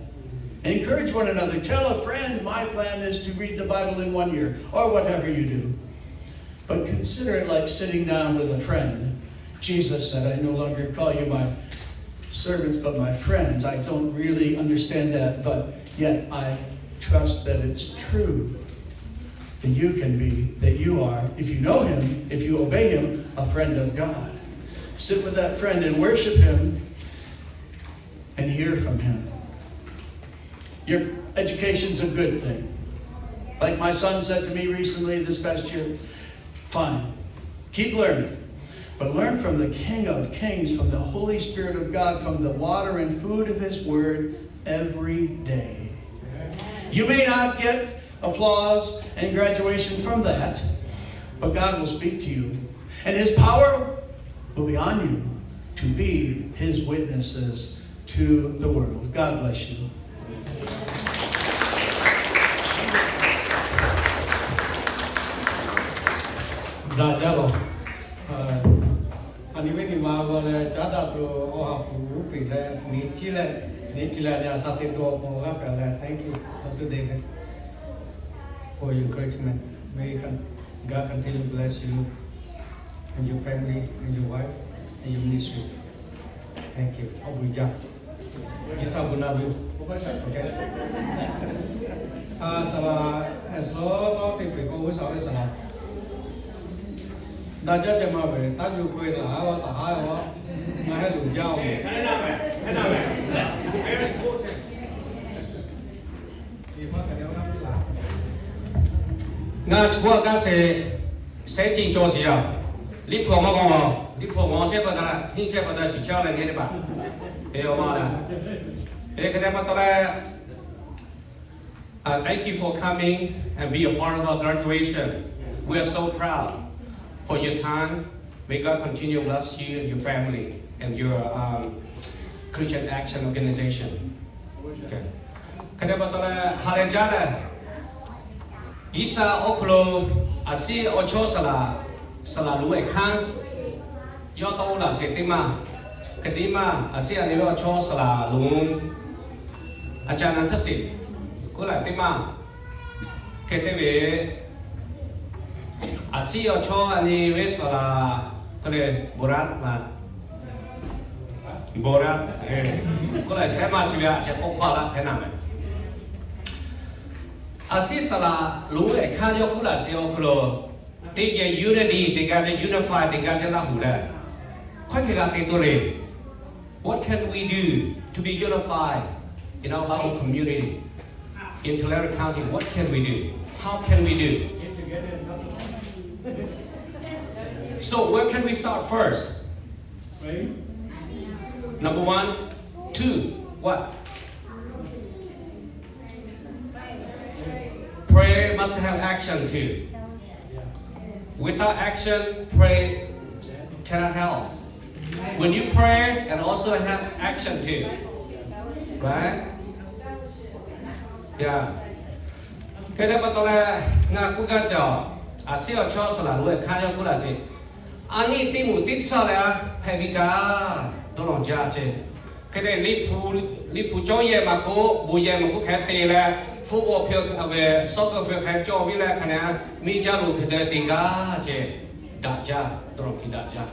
And encourage one another. Tell a friend, "My plan is to read the Bible in one year," or whatever you do. But consider it like sitting down with a friend. Jesus said, "I no longer call you my servants, but my friends." I don't really understand that, but yet I trust that it's true. That you can be, that you are, if you know Him, if you obey Him, a friend of God. Sit with that friend and worship Him and hear from Him. Your education's a good thing. Like my son said to me recently this past year, "Fine, keep learning, but learn from the King of Kings, from the Holy Spirit of God, from the water and food of His Word every day." You may not get applause and graduation from that, but God will speak to you, and His power will be on you to be His witnesses to the world. God bless you. Daꞈ jaˇ lawˬ. Aˬ, nyi ve nyi ma g'a leh caˉ daꞈ tuˬ awˬ ha hpu uˉ peꞈ leh, nyi ciˇ leh, nyi ciˇ leh, a sha te tuˬ awˬ pon g'a hpehꞈ leh, thank you, Doctor David, for your encouragement. May God continue to bless you and your family and your wife and your ministry. Thank you. Awˬ bon jaˇ. G'uiˬsha bon naˍ ve yoˬ. A, saˍ laˍ, suh tawˇ te peuˬ k'o, g'uˇ suhˍ ve saˍ laˍ, daꞈ jaˇ ceh ma ve, taˇ yawˇ k'oˆ ve laˬ a taˍ haˉ ve, ngaˬ heh loˍ jaˇ ve. Ngaˬ chi hk'oˆ a kaˇ sheˍ, shehˉ ceˇ cawˬ sheˍ yaˇ. Liꞈ hpu awˬ maˇ g'aw, liꞈ hpu awˬ g'aw chehˇ pa taw, henˇ chehˇ pa taw, shiˍ chehˇ leh geh teˇ hpaˍ, e awˬ maˇ la. E hk'e te pa taw leh, thank you for coming and be a part of our graduation. We are so proud for your time. May God continue to bless you and your family and your um, Christian Action Organization. Hk'e te pa taw leh ha lehˬ jaˇ leh, G'uiˬsha awˬ hk'aw lo aˬ shiˉ awˬ chawˇ saˍ laˍ, saˍ laˍ lonˉ ehˉ hkanˇ yawˇ tawˇ laˬ sheˍ teˇ maˇ, hk'e te maˇ aˬ shiˉ a nyi ve awˬ chawˇ saˍ laˍ lonˉ a ca na htaˇ sheˍ k'oˆ laˬ teˇ maˇ, hk'e te ve aˬ shiˉ awˬ chawˇ a nyi ve saˍ laˍ hk'e le, Borat ma, Borat k'oˆ laˬ shehˉ maˇ chi ve a ceh k'oˆ hk'aˇ laˇ hpehꞈ na meh. Aˬ shiˉ saˍ laˍ lonˉ ehˉ hkanˇ yawˇ k'oˆ laˬ sheˍ awˬ hk'aw lo, teˇ geh unity, teˇ g'aˇ ceh unify, teˇ g'aˇ ceh laˇ huˍ leh, hkawˇ hk'e g'a te to le. What can we do to be unified in our Lao community in Tulare County? What can we do? How can we do? So where can we start first? Number one, two, what? Prayer must have action too. Without action, pray cannot help. When you pray and also have action too, Right? Yeah. Hk'e te pa taw leh, ngaˬ k'oˆ gaˇ sheˍ a, a shu awˬ chawˇ saˍ laˍ lo e hk'aˇ yawˇ k'oˆ laˇ sheˍ. A nyi teˇ moˍ teˇ shaˆ leh a hpehꞈ ve kaꞈ dawˇ law jaˇ ce. Hk'e te Liꞈ hpu, Liꞈ hpu cawˇ yehˬ maˇ k'oˆ, bon yehˬ maˇ k'oˆ hk'e te leh, football field ve, soccer field hk'e cawˬ ve leh hk'a nyi, miˇ jaˇ lo hk'e te te gaˇ ce. Daꞈ jaˇ, dawˇ law hkiˬ daꞈ jaˇ.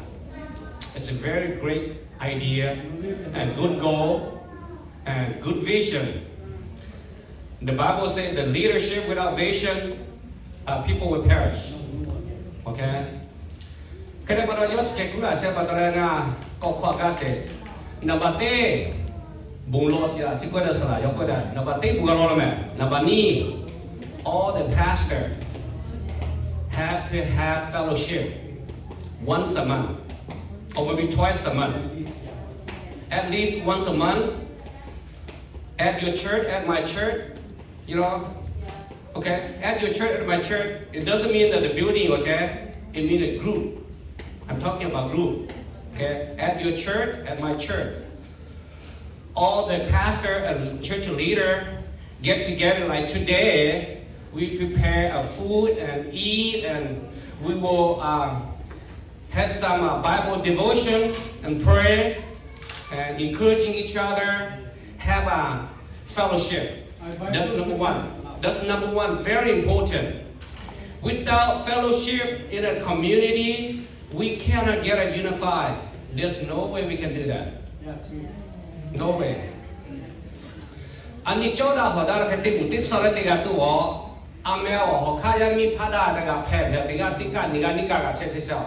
It's a very great idea and good goal and good vision. The Bible says the leadership without vision, uh, people will perish. Okay? Hk'e te pa taw yawˇ chi hk'e k'oˆ laˇ sheˍ pa taw leh ngaˬ k'awꞈ hk'aw gaˇ sheˍ. Naˍ baˬ teˇ, bon lawˬ sheˍ a shu k'oˆ ve saˍ laˍ yawˇ k'oˆ ve, naˍ baˬ teˇ bon g'a lawˬ la meh. Naˍ baˬ nyiˇ, all the pastor have to have fellowship once a month, or maybe twice a month, at least once a month, at your church, at my church, you know, okay, at your church, at my church, it doesn't mean that the building, okay? It means a group. I'm talking about group, okay? At your church, at my church. All the pastor and church leader get together like today. We prepare a food and eat, and we will uh, have some uh, Bible devotion and pray and encouraging each other, have a fellowship. That's number one. That's number one, very important. Without fellowship in a community, we cannot get a unified. There's no way we can do that. No way. A nyi cawˇ daꞈ hawˍ daꞈ la hk'e teˇ moˍ teˇ shaˆ leh teˇ g'aˇ tuˬ awˬ, a meh awˬ hawˬ hk'aˇ yaˇ miˇ hpaˇ daꞈ g'a hpehꞈ hpehꞈ teˇ g'aˇ teˇ kaˆ nyi g'aˇ nyiˇ kaˆ g'a chehˇ chehˇ sha.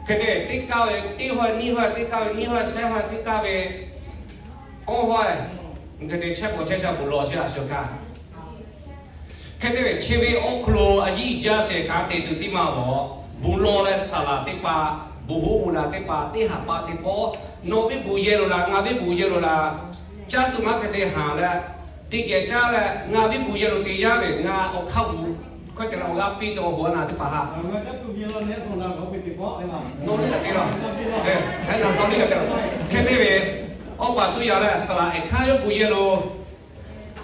Hk'e te teˇ kaˆ ve teˇ hawˇ nyiˇ hawˇ teˇ kaˆ ve nyiˇ hawˇ shehˆ hawˇ teˇ kaˆ ve awˇ hawˇ, hk'e te chehˇ paw chehˇ sha bon lawˬ chehˇ a shu hkanˇ. Hk'e te ve chi ve awˬ hk'aw lo a yiˇ jaˇ sheˍ kaꞈ te tuˬ teˇ maˇ awˬ, bon lawˬ leh saˍ laˍ teˇ hpaˍ, bon hoˉ bon naˬ teˇ hpaˍ, teˇ haꞈ pa teˇ pawˆ, nawˬ ve bon yehˬ lo laˬ, ngaˬ ve bon yehˬ lo laˬ, caˇ tuˬ maˇ hk'e te haˍ leh, teˇ geh caˇ leh ngaˬ ve bon yehˬ lo te yaˇ ve ngaˬ awˬ hk'aˇ gu hkawˇ te leh awˬ g'aˇ piˇ tuˬ awˬ bon naˬ teˇ hpaˍ haꞈ. Nawˬ liˇ g'a te la, hk'e te ve awˬ pa tuˬ yaˇ leh saˍ laˍ ehˬ hkanˇ yawˇ bon yehˬ lo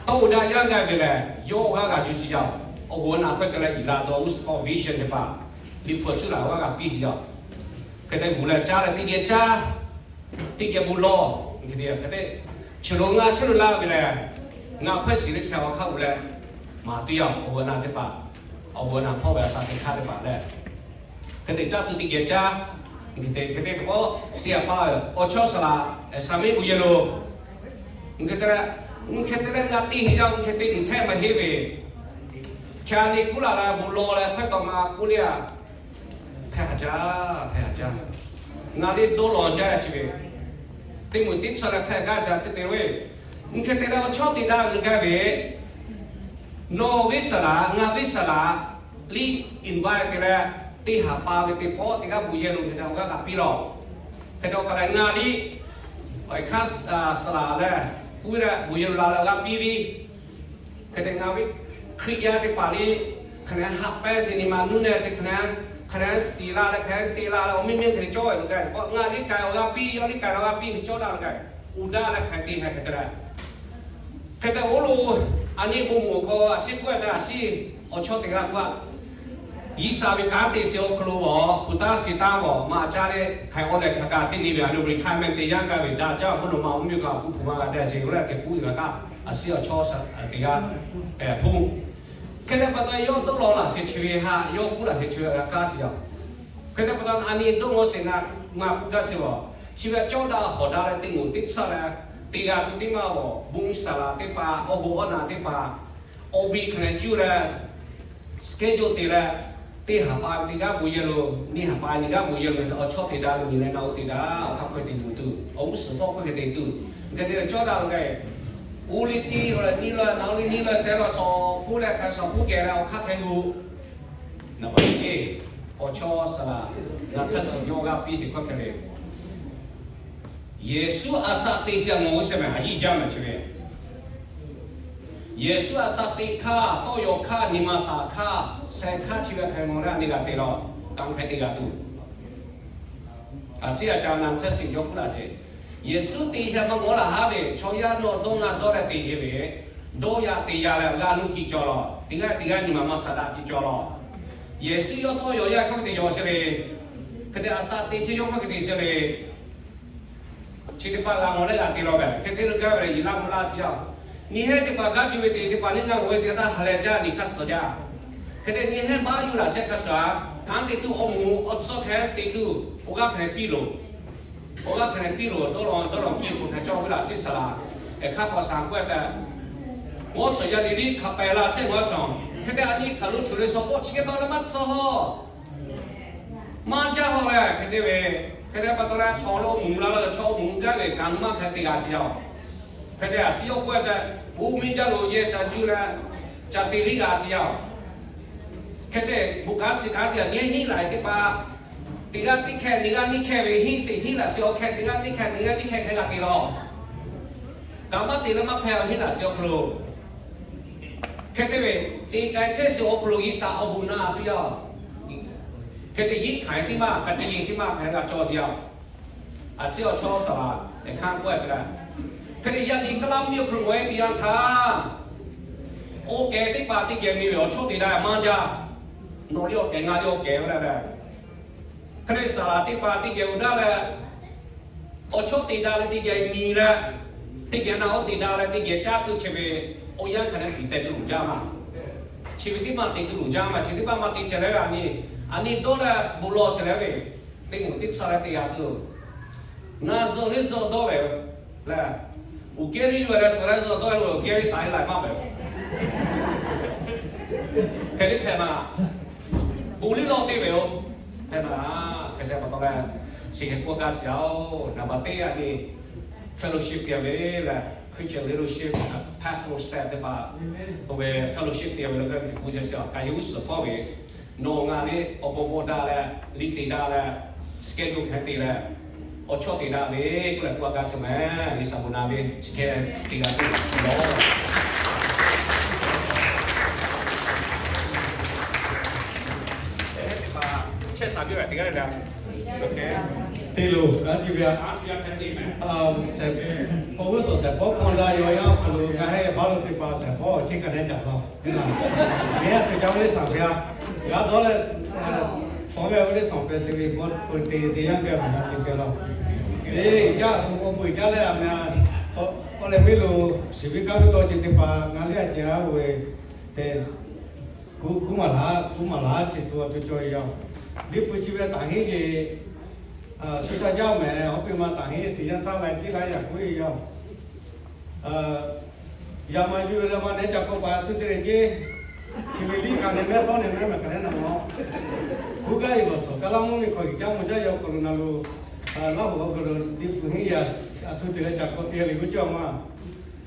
tawˇ oˇ daꞈ yaˇ gaˇ ve lehˬ, yawˇ awˬ g'aˇ g'a yuˬ shiˍ yaˇ. Awˬ g'uˇ naˬ hkawˇ te leh yiˍ la dawˇ uˉ suhˍ k'awˇ vision teˇ hpaˍ, Liꞈ hpu a cuˇ laˬ awˬ g'aˇ g'a piˇ shiˍ yaˇ. Hk'e te g'uˬ leh caˇ leh teˇ geh caˇ, teˇ geh bon lawˬ. Hk'e te, chi lo ngaˬ chehˇ lo laˇ ve lehˬ, ngaˬ hkawˇ shiˍ leh hk'e awˬ hk'aˇ g'uˬ leh, maˍ tuˬ yaˇ awˬ g'uˇ naˬ teˇ hpaˍ, awˬ g'uˇ naˬ hpawˇ ve a shaˍ teˇ hk'aˇ teˇ hpaˍ leh, hk'e te caˇ tuˬ teˇ geh caˇ. Hk'e te hk'e te k'o, teˇ a pa awˬ chawˇ saˍ laˍ, saˍ miˇ bon yehˬ lo, hk'e te leh, hk'e te leh g'a te heˆ yaˇ, hk'e te nyi hteˇ maˇ heˆ ve, hk'e a le kuˉ laˬ leh bon lawˬ leh hkawˇ taw ma k'oˆ le a, hpehꞈ haˍ jaˇ, hpehꞈ haˍ jaˇ. Ngaˬ le dawˇ law jaˇ chi ve, teˇ moˍ teˇ shaˆ leh hpehꞈ gaˇ shaˍ teˇ te ve, hk'e te leh awˬ chawˇ te daꞈ ve gaˇ ve, nawˬ ve saˍ laˍ, ngaˬ ve saˍ laˍ, liˇ invite te leh, teˇ haꞈ pa ve teˇ pawˆ teˇ g'aˇ bon yehˬ lo hk'e te awˬ g'aˇ g'a piˇ lawˬ. Hk'e te awˬ pa lehˬ ngaˬ liˇ awˬ hk'aˇ saˍ laˍ leh, kuˉ leh bon yehˬ lo la leh awˬ g'aˇ piˇ ve, hk'e te ngaˬ ve Hkriꞈ yaˇ teˇ hpaˍ liˇ hk'aˬ hk'e haꞈ pehnˇ sheˍ nyi ma nuˇ nehˬ sheˍ hk'aˬ hk'e, hk'aˬ hk'e shiˍ la leh hk'aˬ hk'e te la leh awˬ miˇ miˇ hk'e cawˇ ve lo k'ai, ngaˬ liˇ k'ai awˬ g'aˇ piˇ, yawˇ liˇ k'ai awˬ g'aˇ piˇ hk'e cawˇ daꞈ lo k'ai, uˍ daꞈ leh hk'aˬ hk'e te hk'e te leh, hk'e te oˇ lo, a nyi bon moˍ hk'aw a shu k'oˆ ve te a shu, awˬ chawˇ teˇ g'aˇ k'oˆ a, G'uiˬsha ve kanˉ te sheˍ awˬ hk'aw lo awˬ hpu taˇ shiˍ taˇ awˬ maˇ caˇ leh hk'aˬ hk'e awˬ lehˬ hk'aˬ kaꞈ teˇ nyi ve a lo retirement te yaˇ gaˇ ve daꞈ jaˇ awˬ hk'aw lo ma awˬ miˇ kaꞈ kuˉ hpu maˇ g'a te a sheˍ k'oˆ leh hk'e k'oˆ ve kaꞈ, a shu awˬ chawˇ teˇ g'aˇ hpu. Hk'e te pa taw yawˇ dawˇ law laˬ sheˍ chi ve haꞈ, yawˇ k'oˆ laˬ sheˍ chi ve g'a kaˇ shiˍ yaˇ. Hk'e te pa taw a nyi dawˇ law sheˍ na, ngaˬ k'oˆ gaˇ sheˍ awˬ, chi ve cawˇ daꞈ hawˍ daꞈ leh teˇ moˍ teˇ shaˆ leh, teˇ g'aˇ tuˬ teˇ maˇ awˬ bon saˍ laˍ teˇ hpaˍ, awˬ hoꞈ awˬ naˬ teˇ hpaˍ, awˬ viꞈ hk'aˬ hk'e yuˬ leh, schedule te leh, teˇ haꞈ pa ve teˇ g'aˇ bon yehˬ lo, nyiˇ haꞈ pa nyi g'aˇ bon yehˬ lo awˬ chawˇ te daꞈ lo nyi leh na oˇ te daꞈ awˬ hk'aˇ hkawˇ te tuˬ, awˬ g'uˇ suhˍ hpawˇ hkawˇ hk'e te tuˬ, hk'e te cawˇ daꞈ lo k'ai, oˇ liˇ tiˉ leh nyiˇ lawˇ na oˇ liˇ nyiˇ lawˇ shehˆ lawˇ shawˍ hpuˇ leh hk'aˬ shawˍ hpuˇ geh leh awˬ hk'aˇ hk'e lo, naˍ baˬ teˇ, awˬ chawˇ saˍ laˍ, naˍ chaˇ shiˍ yawˇ g'aˇ piˇ sheˍ hkawˇ hk'e le. Yeˍsuˆ a shaꞈ teꞈ shiˍ a mawˬ g'uˇ shehˍ mehˍ a yiˇ jaˇ mehˍ chi ve, Yeˍsuˆ a shaꞈ teꞈ hk'aˇ, tawˇ yaw hk'aˇ, nyi ma taˍ hk'aˇ, sheh hk'aˇ chi ve hk'e mawˬ leh a nyi g'a te lawˬ, kanˉ hk'e te g'a tuˬ. A ciˉ a ca naˍ chaˇ shiˍ yawˇ k'oˆ laˇ sheˍ. Yeˍsuˆ te yaˇ maˇ g'awˇ laˬ haˉ ve chaw yaˇ nawˬ dawˇ na dawˇ leh te ve, dawˇ yaˇ te yaˇ leh g'a nuˇ kiˇ cawˬ lawˬ. Teˇ g'aˇ teˇ g'aˇ nyi ma maˇ saˍ daꞈ kiˇ cawˬ lawˬ. Yeˍsuˆ yawˇ tawˇ yaw yaˇ hkawˇ hk'e te yaw chehˇ ve, hk'e te a shaꞈ te chehˇ yawˇ hkawˇ hk'e te chehˇ ve, chi teˇ hpaˍ g'a mawˬ leh g'a te lawˬ ve, hk'e te lo gaˇ ve leh yiˬ laˇ mvuh laˇ shiˍ yaˇ. Nyi hehˉ teˇ hpaˍ gaˇ cuˬ ve te teˇ hpaˍ neˇ ngaˇ mawˬ ve teˇ g'aˇ htaˇ ha leh jaˇ nyi hk'aˇ suh jaˇ. Hk'e te nyi hehˉ baˆ yuˬ laꞈ shehˆ hk'a shuˍ a, kanˉ te tuˬ awˬ moˍ awˬ tsuhˇ hk'e te tuˬ, awˬ g'aˇ hk'a ne piˇ loˬ. Awˬ g'aˇ hk'a ne piˇ loˬ. Dawˇ law dawˇ law kiˇ k'o hk'a cawˇ ve laꞈ shehˆ saˍ laꞈ, hk'aˇ k'awꞈ shaˍ k'oˆ-e tehꞈ, ngawˇ chawˬ yaˇ liꞈ liˇ hk'a pehˍ la chehˇ ngawˇ chawˬ. Hk'e te a nyi hk'aˬ lo choˬ le shaw k'oˆ chi hk'e taw leh maˇ tsuhˇ hawˇ. Maˇ jaˇ hawˇ leh hk'e te ve, hk'e te pa taw leh chaw lo mvuhˬ la leh chaw mvuhˬ gaˇ ve kanˉ maˇ hk'e te g'a shiˍ yaˇ-oˬ. Hk'e te a shiˍ yawˇ k'oˆ-e tehꞈ, uˉ miˇ jaˇ lo yehˬ ca juˇ leh, ca te liˇ g'a shiˍ yaˇ-oˬ. Hk'e te bon kaˉ shiˍ kaˉ te a nyi hehˉ hinˉ laˬ teˇ hpaˍ, teˇ g'aˇ teˇ hkeh nyi g'aˇ nyi hkeh ve hinˉ sheˍ hinˉ laˬ shiˍ awˬ hkeh teˇ g'aˇ teˇ hkeh nyi g'aˇ nyi hkeh hk'e g'a te lawˬ. Kaꞈ maˇ te leh maˇ hpehˇ a hinˉ laˬ shiˍ awˬ hk'aw lo. Hk'e te ve, te k'ai chehˇ shiˍ awˬ hk'aw lo G'uiˬsha awˬ bon naꞈ a tuˬ yaˇ. Hk'e te yiˉ hk'aˬ teˇ maˇ ka te yeˬ teˇ maˇ hk'aˬ g'a cawˬ shiˍ yaˇ. A shiˍ awˬ chawˇ saˍ laꞈ ehˉ hk'aˇ k'oˆ-e hk'e le, hk'e te yaˇ nyi kaˇ laˇ mvuhˇ miˬ awˬ hk'aw lo g'awˬ e te yanˇ htaˇ, awˬ kehˬ teˇ hpaˍ teˇ geh miˬ ve awˬ chawˇ te daꞈ maˇ jaˇ. Nawˬ liˇ awˬ kehˬ ngaˬ liˇ awˬ kehˬ ve le. Hk'e te saˍ laꞈ teˇ hpaˍ teˇ geh uiˍ daꞈ leh, awˬ chawˇ te daꞈ leh teˇ geh miˬ leh, teˇ geh na oˇ te daꞈ leh teˇ geh caˇ tuˬ chi ve, awˬ yanˇ hk'aˬ leh fiˍ tehꞈ tuˬ loˍ jaˇ maˇ. Chi ve teˇ maˇ te tuˬ loˍ jaˇ maˇ. Chi teˇ maˇ maˇ te ceh leh a nyi, a nyi dawˇ leh bon lawˬ sheˍ leh ve, teˇ moˍ teˇ tsuhˇ leh te g'a tuˬ. Ngaˬ zuhꞈ liˇ zuhꞈ dawˇ ve leh, uˬ kehˉ liˇ ve leh tcuh leh zuhꞈ dawˇ ve lo kehˉ ve shaˍ e laiˬ maˇ pehꞈ. Hk'e liˇ hpehꞈ maˇ, bon liˇ lawˇ te ve yoˬ. Hpehꞈ maˇ, hk'e te pa taw leh, chi hk'e k'oˆ gaˇ shiˍ yaˇ-oˬ. Naˍ baˬ teˇ a nyi fellowship te ve leh, Christian leadership, pastoral staff teˇ hpaˍ, oˇ ve fellowship te ve leh, k'oˆ ce shiˍ a kaꞈ yawˇ g'uˇ suhˍ hpawˇ ve, nawˬ ngaˬ liˇ awˬ bon bon daꞈ leh, liˇ te daꞈ leh, schedule hk'e te leh, awˬ chawˇ te daꞈ ve k'oˆ leh k'oˆ gaˇ shiˍ meh. G'uiˬsha bon naꞈ ve chi hk'e te g'a tuˬ lawˬ. Chehˇ shaˍ piˇ ve teˇ g'aˇ le le. Te loˬ, a chi ve a, awˬ g'uˇ suhˍ shehˍ hpawˇ hpawˇ la yaw yaˇ awˬ hk'aw lo ngaˬ heˆ baˆ lo teˇ hpaˍ shehˍ hpawˇ awˬ chehˇ ka nehˉ caꞈ laˇ. Ngaˬ a tuˬ ca ve le shaˍ ve a, g'a dawˇ leh, hpawˇ ve a ve le shaˍ pehˍ chi ve hpawˇ te te yanˇ gaˇ ve g'a te pehˍ laˇ. Eˬ, jaˇ awˬ bon jaˇ leh a meh a, k'awꞈ leh miˇ lo, shiˍ ve kanˉ ve tawˇ ceuˬ teˇ hpaˍ ngaˬ liˇ a ceh a oˇ ve tehꞈ, kuˉ maˍ laˇ, kuˉ maˍ laˇ ce to a to cawˇ ve yaˇ-oˬ. Liꞈ hpu chi ve taˍ hinˉ ce, shu sha jaˇ mehˍ, awˬ piˇ ma taˍ hinˉ te yanˇ htaˇ la tiˉ laˇ yaꞈ k'oˆ ve yaˇ-oˬ. Yaꞈ ma yuˬ ve leh ma nehˉ ca kawˇ paˍ tuˇ te ve ceˇ. Chi ve liˇ ka ne mehˉ tawˇ ne mehˉ mehˍ ka nehˉ na ma. Kuˉ gaˇ ve bawˬ tcuhˍ kaˇ laˇ mvuhˇ miˬ hk'aw yiˍ caˇ mvuh caˇ yaw hk'aw lo na lo, Laˇ huˍ awˬ hk'aw lo Liꞈ hpu hinˉ yaꞈ a htoꞈ te leh ca kawˇ te le g'uˇ cawˇ ma.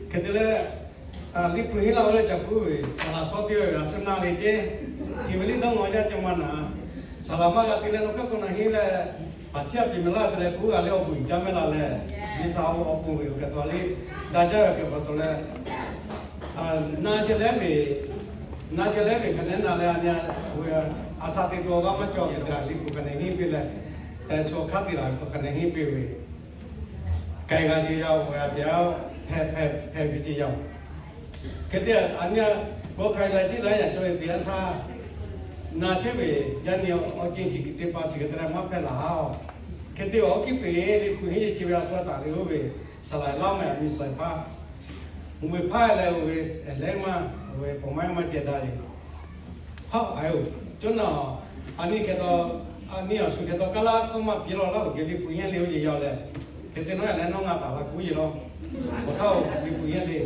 Hk'e te leh, Liꞈ hpu hinˉ laˇ oˇ leh ca kuˉ ve saˍ laꞈ shawˉ teˇ g'aˇ ve a shu na le ceˇ. Chi ve liˇ dawˇ ngaw jaˇ cawˇ ma naˍ. Saˍ laꞈ maˇ g'a te leh nawˬ kaˉ k'o na hinˉ leh, paˍ chiˇ a piˍ mehˍ laˇ te leh kuˉ g'a leh awˬ bon uiˍ jaˇ mehˆ laˇ leh, G'uiˬsha awˬ pon ve kaꞈ taw le, daꞈ jaˇ ve kaꞈ pa taw leh, na ce lehˉ ve, na ce lehˉ ve hk'aˬ nehˉ na leh a nyi, a shaꞈ teꞈ to g'a maˇ cawˬ ve te a Liꞈ hpu hk'aˬ nehˉ hinˉ piˇ leh, tehꞈ shu hk'aˉ te la ve hk'aˬ nehˉ hinˉ piˇ ve, k'ai g'a ce yaˇ-oˬ, g'a ce yaˇ-oˬ, hpehꞈ hpehꞈ hpehꞈ ve ce yaˇ-oˬ. Hk'e te a nyi, g'awˇ hk'a leh tiˉ laiˉ yaꞈ cawˇ ve te yanˇ htaˇ, na chehˇ ve yaˇ nyi awˬ ceuˬ chi hk'e te pa chi hk'e te leh maˇ hpehꞈ laˇ-oˬ. Hk'e te awˬ kiˇ peˍ Liꞈ hpu hinˉ ce chi ve a shu a taˍ ve oˇ ve, saˍ laꞈ laˇ mehˍ a miˬ saˍ hpaˇ, mvuhˇ ve hpaˇ leh oˇ ve, lehˉ maˇ, oˇ ve pawˬ maˇ maˇ ceh daꞈ ve. Hpaˇ a yoˬ, cawˇ na, a nyi hk'e taw, a nyi awˬ shu hk'e taw kaˇ laˇ hkawˇ maˇ piˇ law laˇ oˬ geh Liꞈ hpu hinˉ le oˇ ce yaˇ leh, hk'e te nawˉ yaꞈ leh nawˉ ngaˬ taˍ la kuˉ ce law. Awˬ htaˇ oˬ Liꞈ hpu hinˉ le,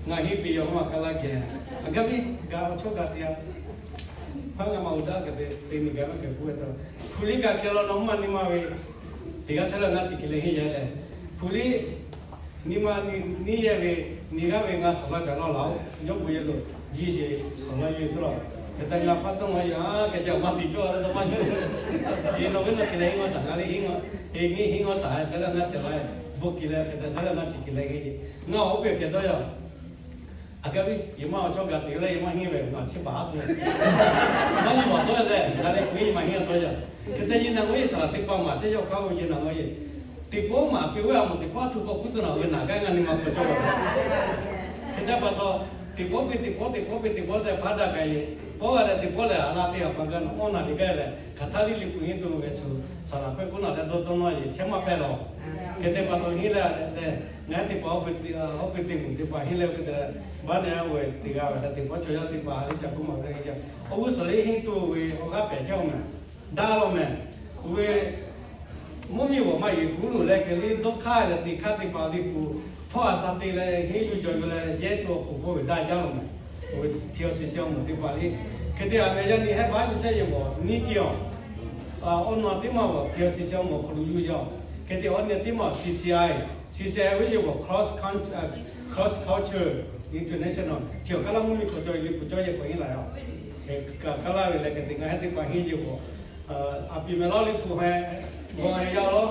ngaˬ hinˉ piˇ yaw maˇ kaˇ laˇ geh, a gaˇ piˇ gaˇ awˬ chawˇ gaˇ te a. Hpaˇ ngaˬ ma uˍ daꞈ kaꞈ te te miˬ gaˬ maˇ kehˬ kuˉ ve taw, hpu liˇ kaꞈ kehˬ law nawˬ maˇ nyi ma ve, teˇ g'aˇ sehˉ leh ngaˇ chi kiˬ leh henˇ yaˇ leh, hpu liˇ nyi ma nyi yehˇ ve, nyi g'aˇ ve ngaˇ suhˍ laˇ gaˬ law laˬ-oˬ. Yawˇ hui yehˇ lo jiˇ ce suhˍ laˇ yuˬ tuˬ laˬ. Hk'e te ngaˬ hpaˇ tawˇ ngaˬ yaꞈ a keh ca maˇ te cawˇ a ve taw maˇ yuˬ. Eˬ, nawˬ ve nawˬ kiˬ leh henˇ ngaw shaˍ ngaˬ le, henˇ ngaw, eˬ, nyi henˇ ngaw shaˍ sehˉ leh ngaˇ ceh la, bon kiˬ leh hk'e te sehˉ leh ngaˇ chi kiˬ leh henˇ ce. Ngaˬ awˬ oˉ peˬ kehˬ dawˇ yaˇ. A gaˇ piˇ yehˬ maˇ awˬ chawˇ gaˬ te leh yehˬ maˇ henˇ ve ngaˬ chi baˬ a tuˬ, maˇ nyi maˬ dawˇ leh ngaˬ leh kuˬ yehˬ maˇ henˇ a dawˇ yaˇ. Hk'e te nyi na ngaˬ hui yehˬ saˍ laꞈ teˇ hpaˍ maˬ chehˇ yawˇ hk'aˇ ve nyi na ngaˬ hui yehˬ Teˇ pawˆ maˍ piˇ ve a moˍ teˇ pawˆ htu k'awꞈ kuˉ tuˬ naˍ ve naˍ gaˇ ngaˇ ni ma hk'aw cawˇ la. Hk'e te pa taw, teˇ pawˆ piˇ teˇ pawˆ, teˇ pawˆ piˇ teˇ pawˆ te hpaˇ daꞈ kaꞈ ye, pawˆ g'a leh teˇ pawˆ lehˬ a laˇ teˇ g'aˇ pa gaˇ nawˬ awˇ naˬ teˇ g'aˇ lehˬ, hk'aˬ htaˇ liˇ liꞈ hpu henˇ tuˬ ve shu saˍ laˍ hpehˇ k'oˆ naˬ leh dawˇ dawˇ nawˇ yeˬ chehˇ maˇ hpehˇ lawˬ. Hk'e te pa taw henˇ leh lehˬ, ngaˬ hui teˇ hpaˍ, awˬ pu teˇ hpaˍ henˇ leh hk'e te leh, baˆ nehˬ a ve teˇ g'aˇ ve htaꞈ teˇ pawˆ chaw yaˇ teˇ hpaˍ a liˇ ca kuˉ maˍ ve hk'e, awˬ g'uˇ suhˍ liˇ henˇ tuˬ ve awˬ g'aˇ pehˬ chehˇ-oˬ mehˍ. Daꞈ lawˬ mehˍ. Oˇ ve mvuhˇ miˬ g'awˬ maˇ yeˬ kuˉ loˬ leh hk'e liˇ dawˇ hk'aˇ leh teˇ hk'aˇ teˇ hpaˍ liˇ kuˬ hpawˇ a sha te leh henˇ yuˬ cawˬ yuˬ leh yehˇ tuˬ awˬ pon hpawˇ ve daꞈ jaˇ lawˬ mehˍ. Oˇ ve teˇ awˬ shiˍ shiˍ awˬ moˍ teˇ hpaˍ liˇ hk'e te a meh yaˇ nyi hehˉ baˆ yuˬ chehˇ yeˬ g'awˬ nyiˇ ceuˬ awˬ awˬ naˬ teˇ maˬ g'awˬ teˇ awˬ shiˍ shiˍ awˬ moˍ hk'aw lo yuˬ yaˇ-oˬ. Hk'e te awˬ nyi teˇ maˬ C C I, C C I ve yeˬ g'awˬ cross coun, cross culture international chi awˬ kaˉ laˇ mvuhˇ miˬ hk'aw cawˬ liˇ kuˬ cawˇ yehˬ k'awꞈ henˇ la yaˇ-oˬ. Hk'e kaꞈ kaˉ laˇ ve leh hk'e te ngaˬ hui teˇ hpaˍ henˇ yeˬ g'awˬ a piˍ mehˍ lawˇ liˇ hpu heh g'awˬ heh yaˇ lawˇ,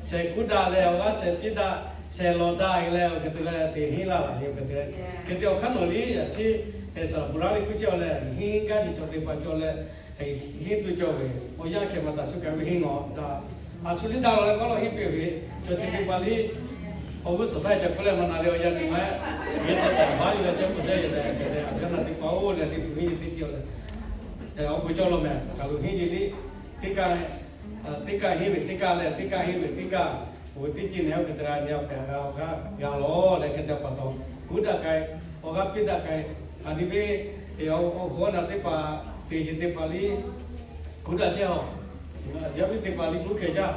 shehˍ kuˉ daꞈ leh awˬ g'aˇ shehˍ piˇ daꞈ, shehˍ lawˬ daꞈ leh awˬ hk'e te leh te henˇ laˇ laˬ le hk'e te. Hk'e te awˬ hkaˉ nawˬ liˇ yaꞈ chi, saˍ laˍ bon laˇ liˇ kuˉ chehˇ-oˬ leh henˇ gaˇ shiˍ chaw teˇ hpaˍ cawˬ leh henˇ tuˬ cawˬ ve awˬ yanˇ hkeh ma taˍ shu kaꞈ ve henˇ nawˬ daꞈ, a shu liˇ daꞈ lawˬ leh k'awꞈ lawˬ henˇ piˇ ve chaw chi teˇ hpaˍ liˇ awˬ g'uˇ suhˍ htaˇ ca k'oˆ leh maˇ na leh awˬ yanˇ nyi ma ve sa taˍ baˆ yuˬ leh chehˇ k'o chehˇ yeˬ leh hk'e te a yaˇ na teˇ hpaˍ-oˬ leh liˇ kuˬ henˇ yeˬ teˇ ceuˬ leh awˬ bon cawˇ lawˬ mehˍ. Hk'aˬ lo henˇ yeˬ liˇ teˇ kaˇ, teˇ kaˇ henˇ ve teˇ kaˇ leh teˇ kaˇ henˇ ve teˇ kaˇ, oˇ ve teˇ ceuˬ nehˬ awˬ hk'e te leh nehˬ awˬ pehˍ g'a awˬ g'aˇ g'a lawˬ leh hk'e te pa taw, kuˉ daꞈ k'ai, awˬ g'aˇ piˇ daꞈ k'ai, a nyi ve awˬ g'awˇ naˬ teˇ hpaˍ teˇ ceuˬ teˇ hpaˍ liˇ kuˉ daꞈ chehˇ-oˬ. Yaˇ miˇ teˇ hpaˍ liˇ kuˉ hkeh jaˇ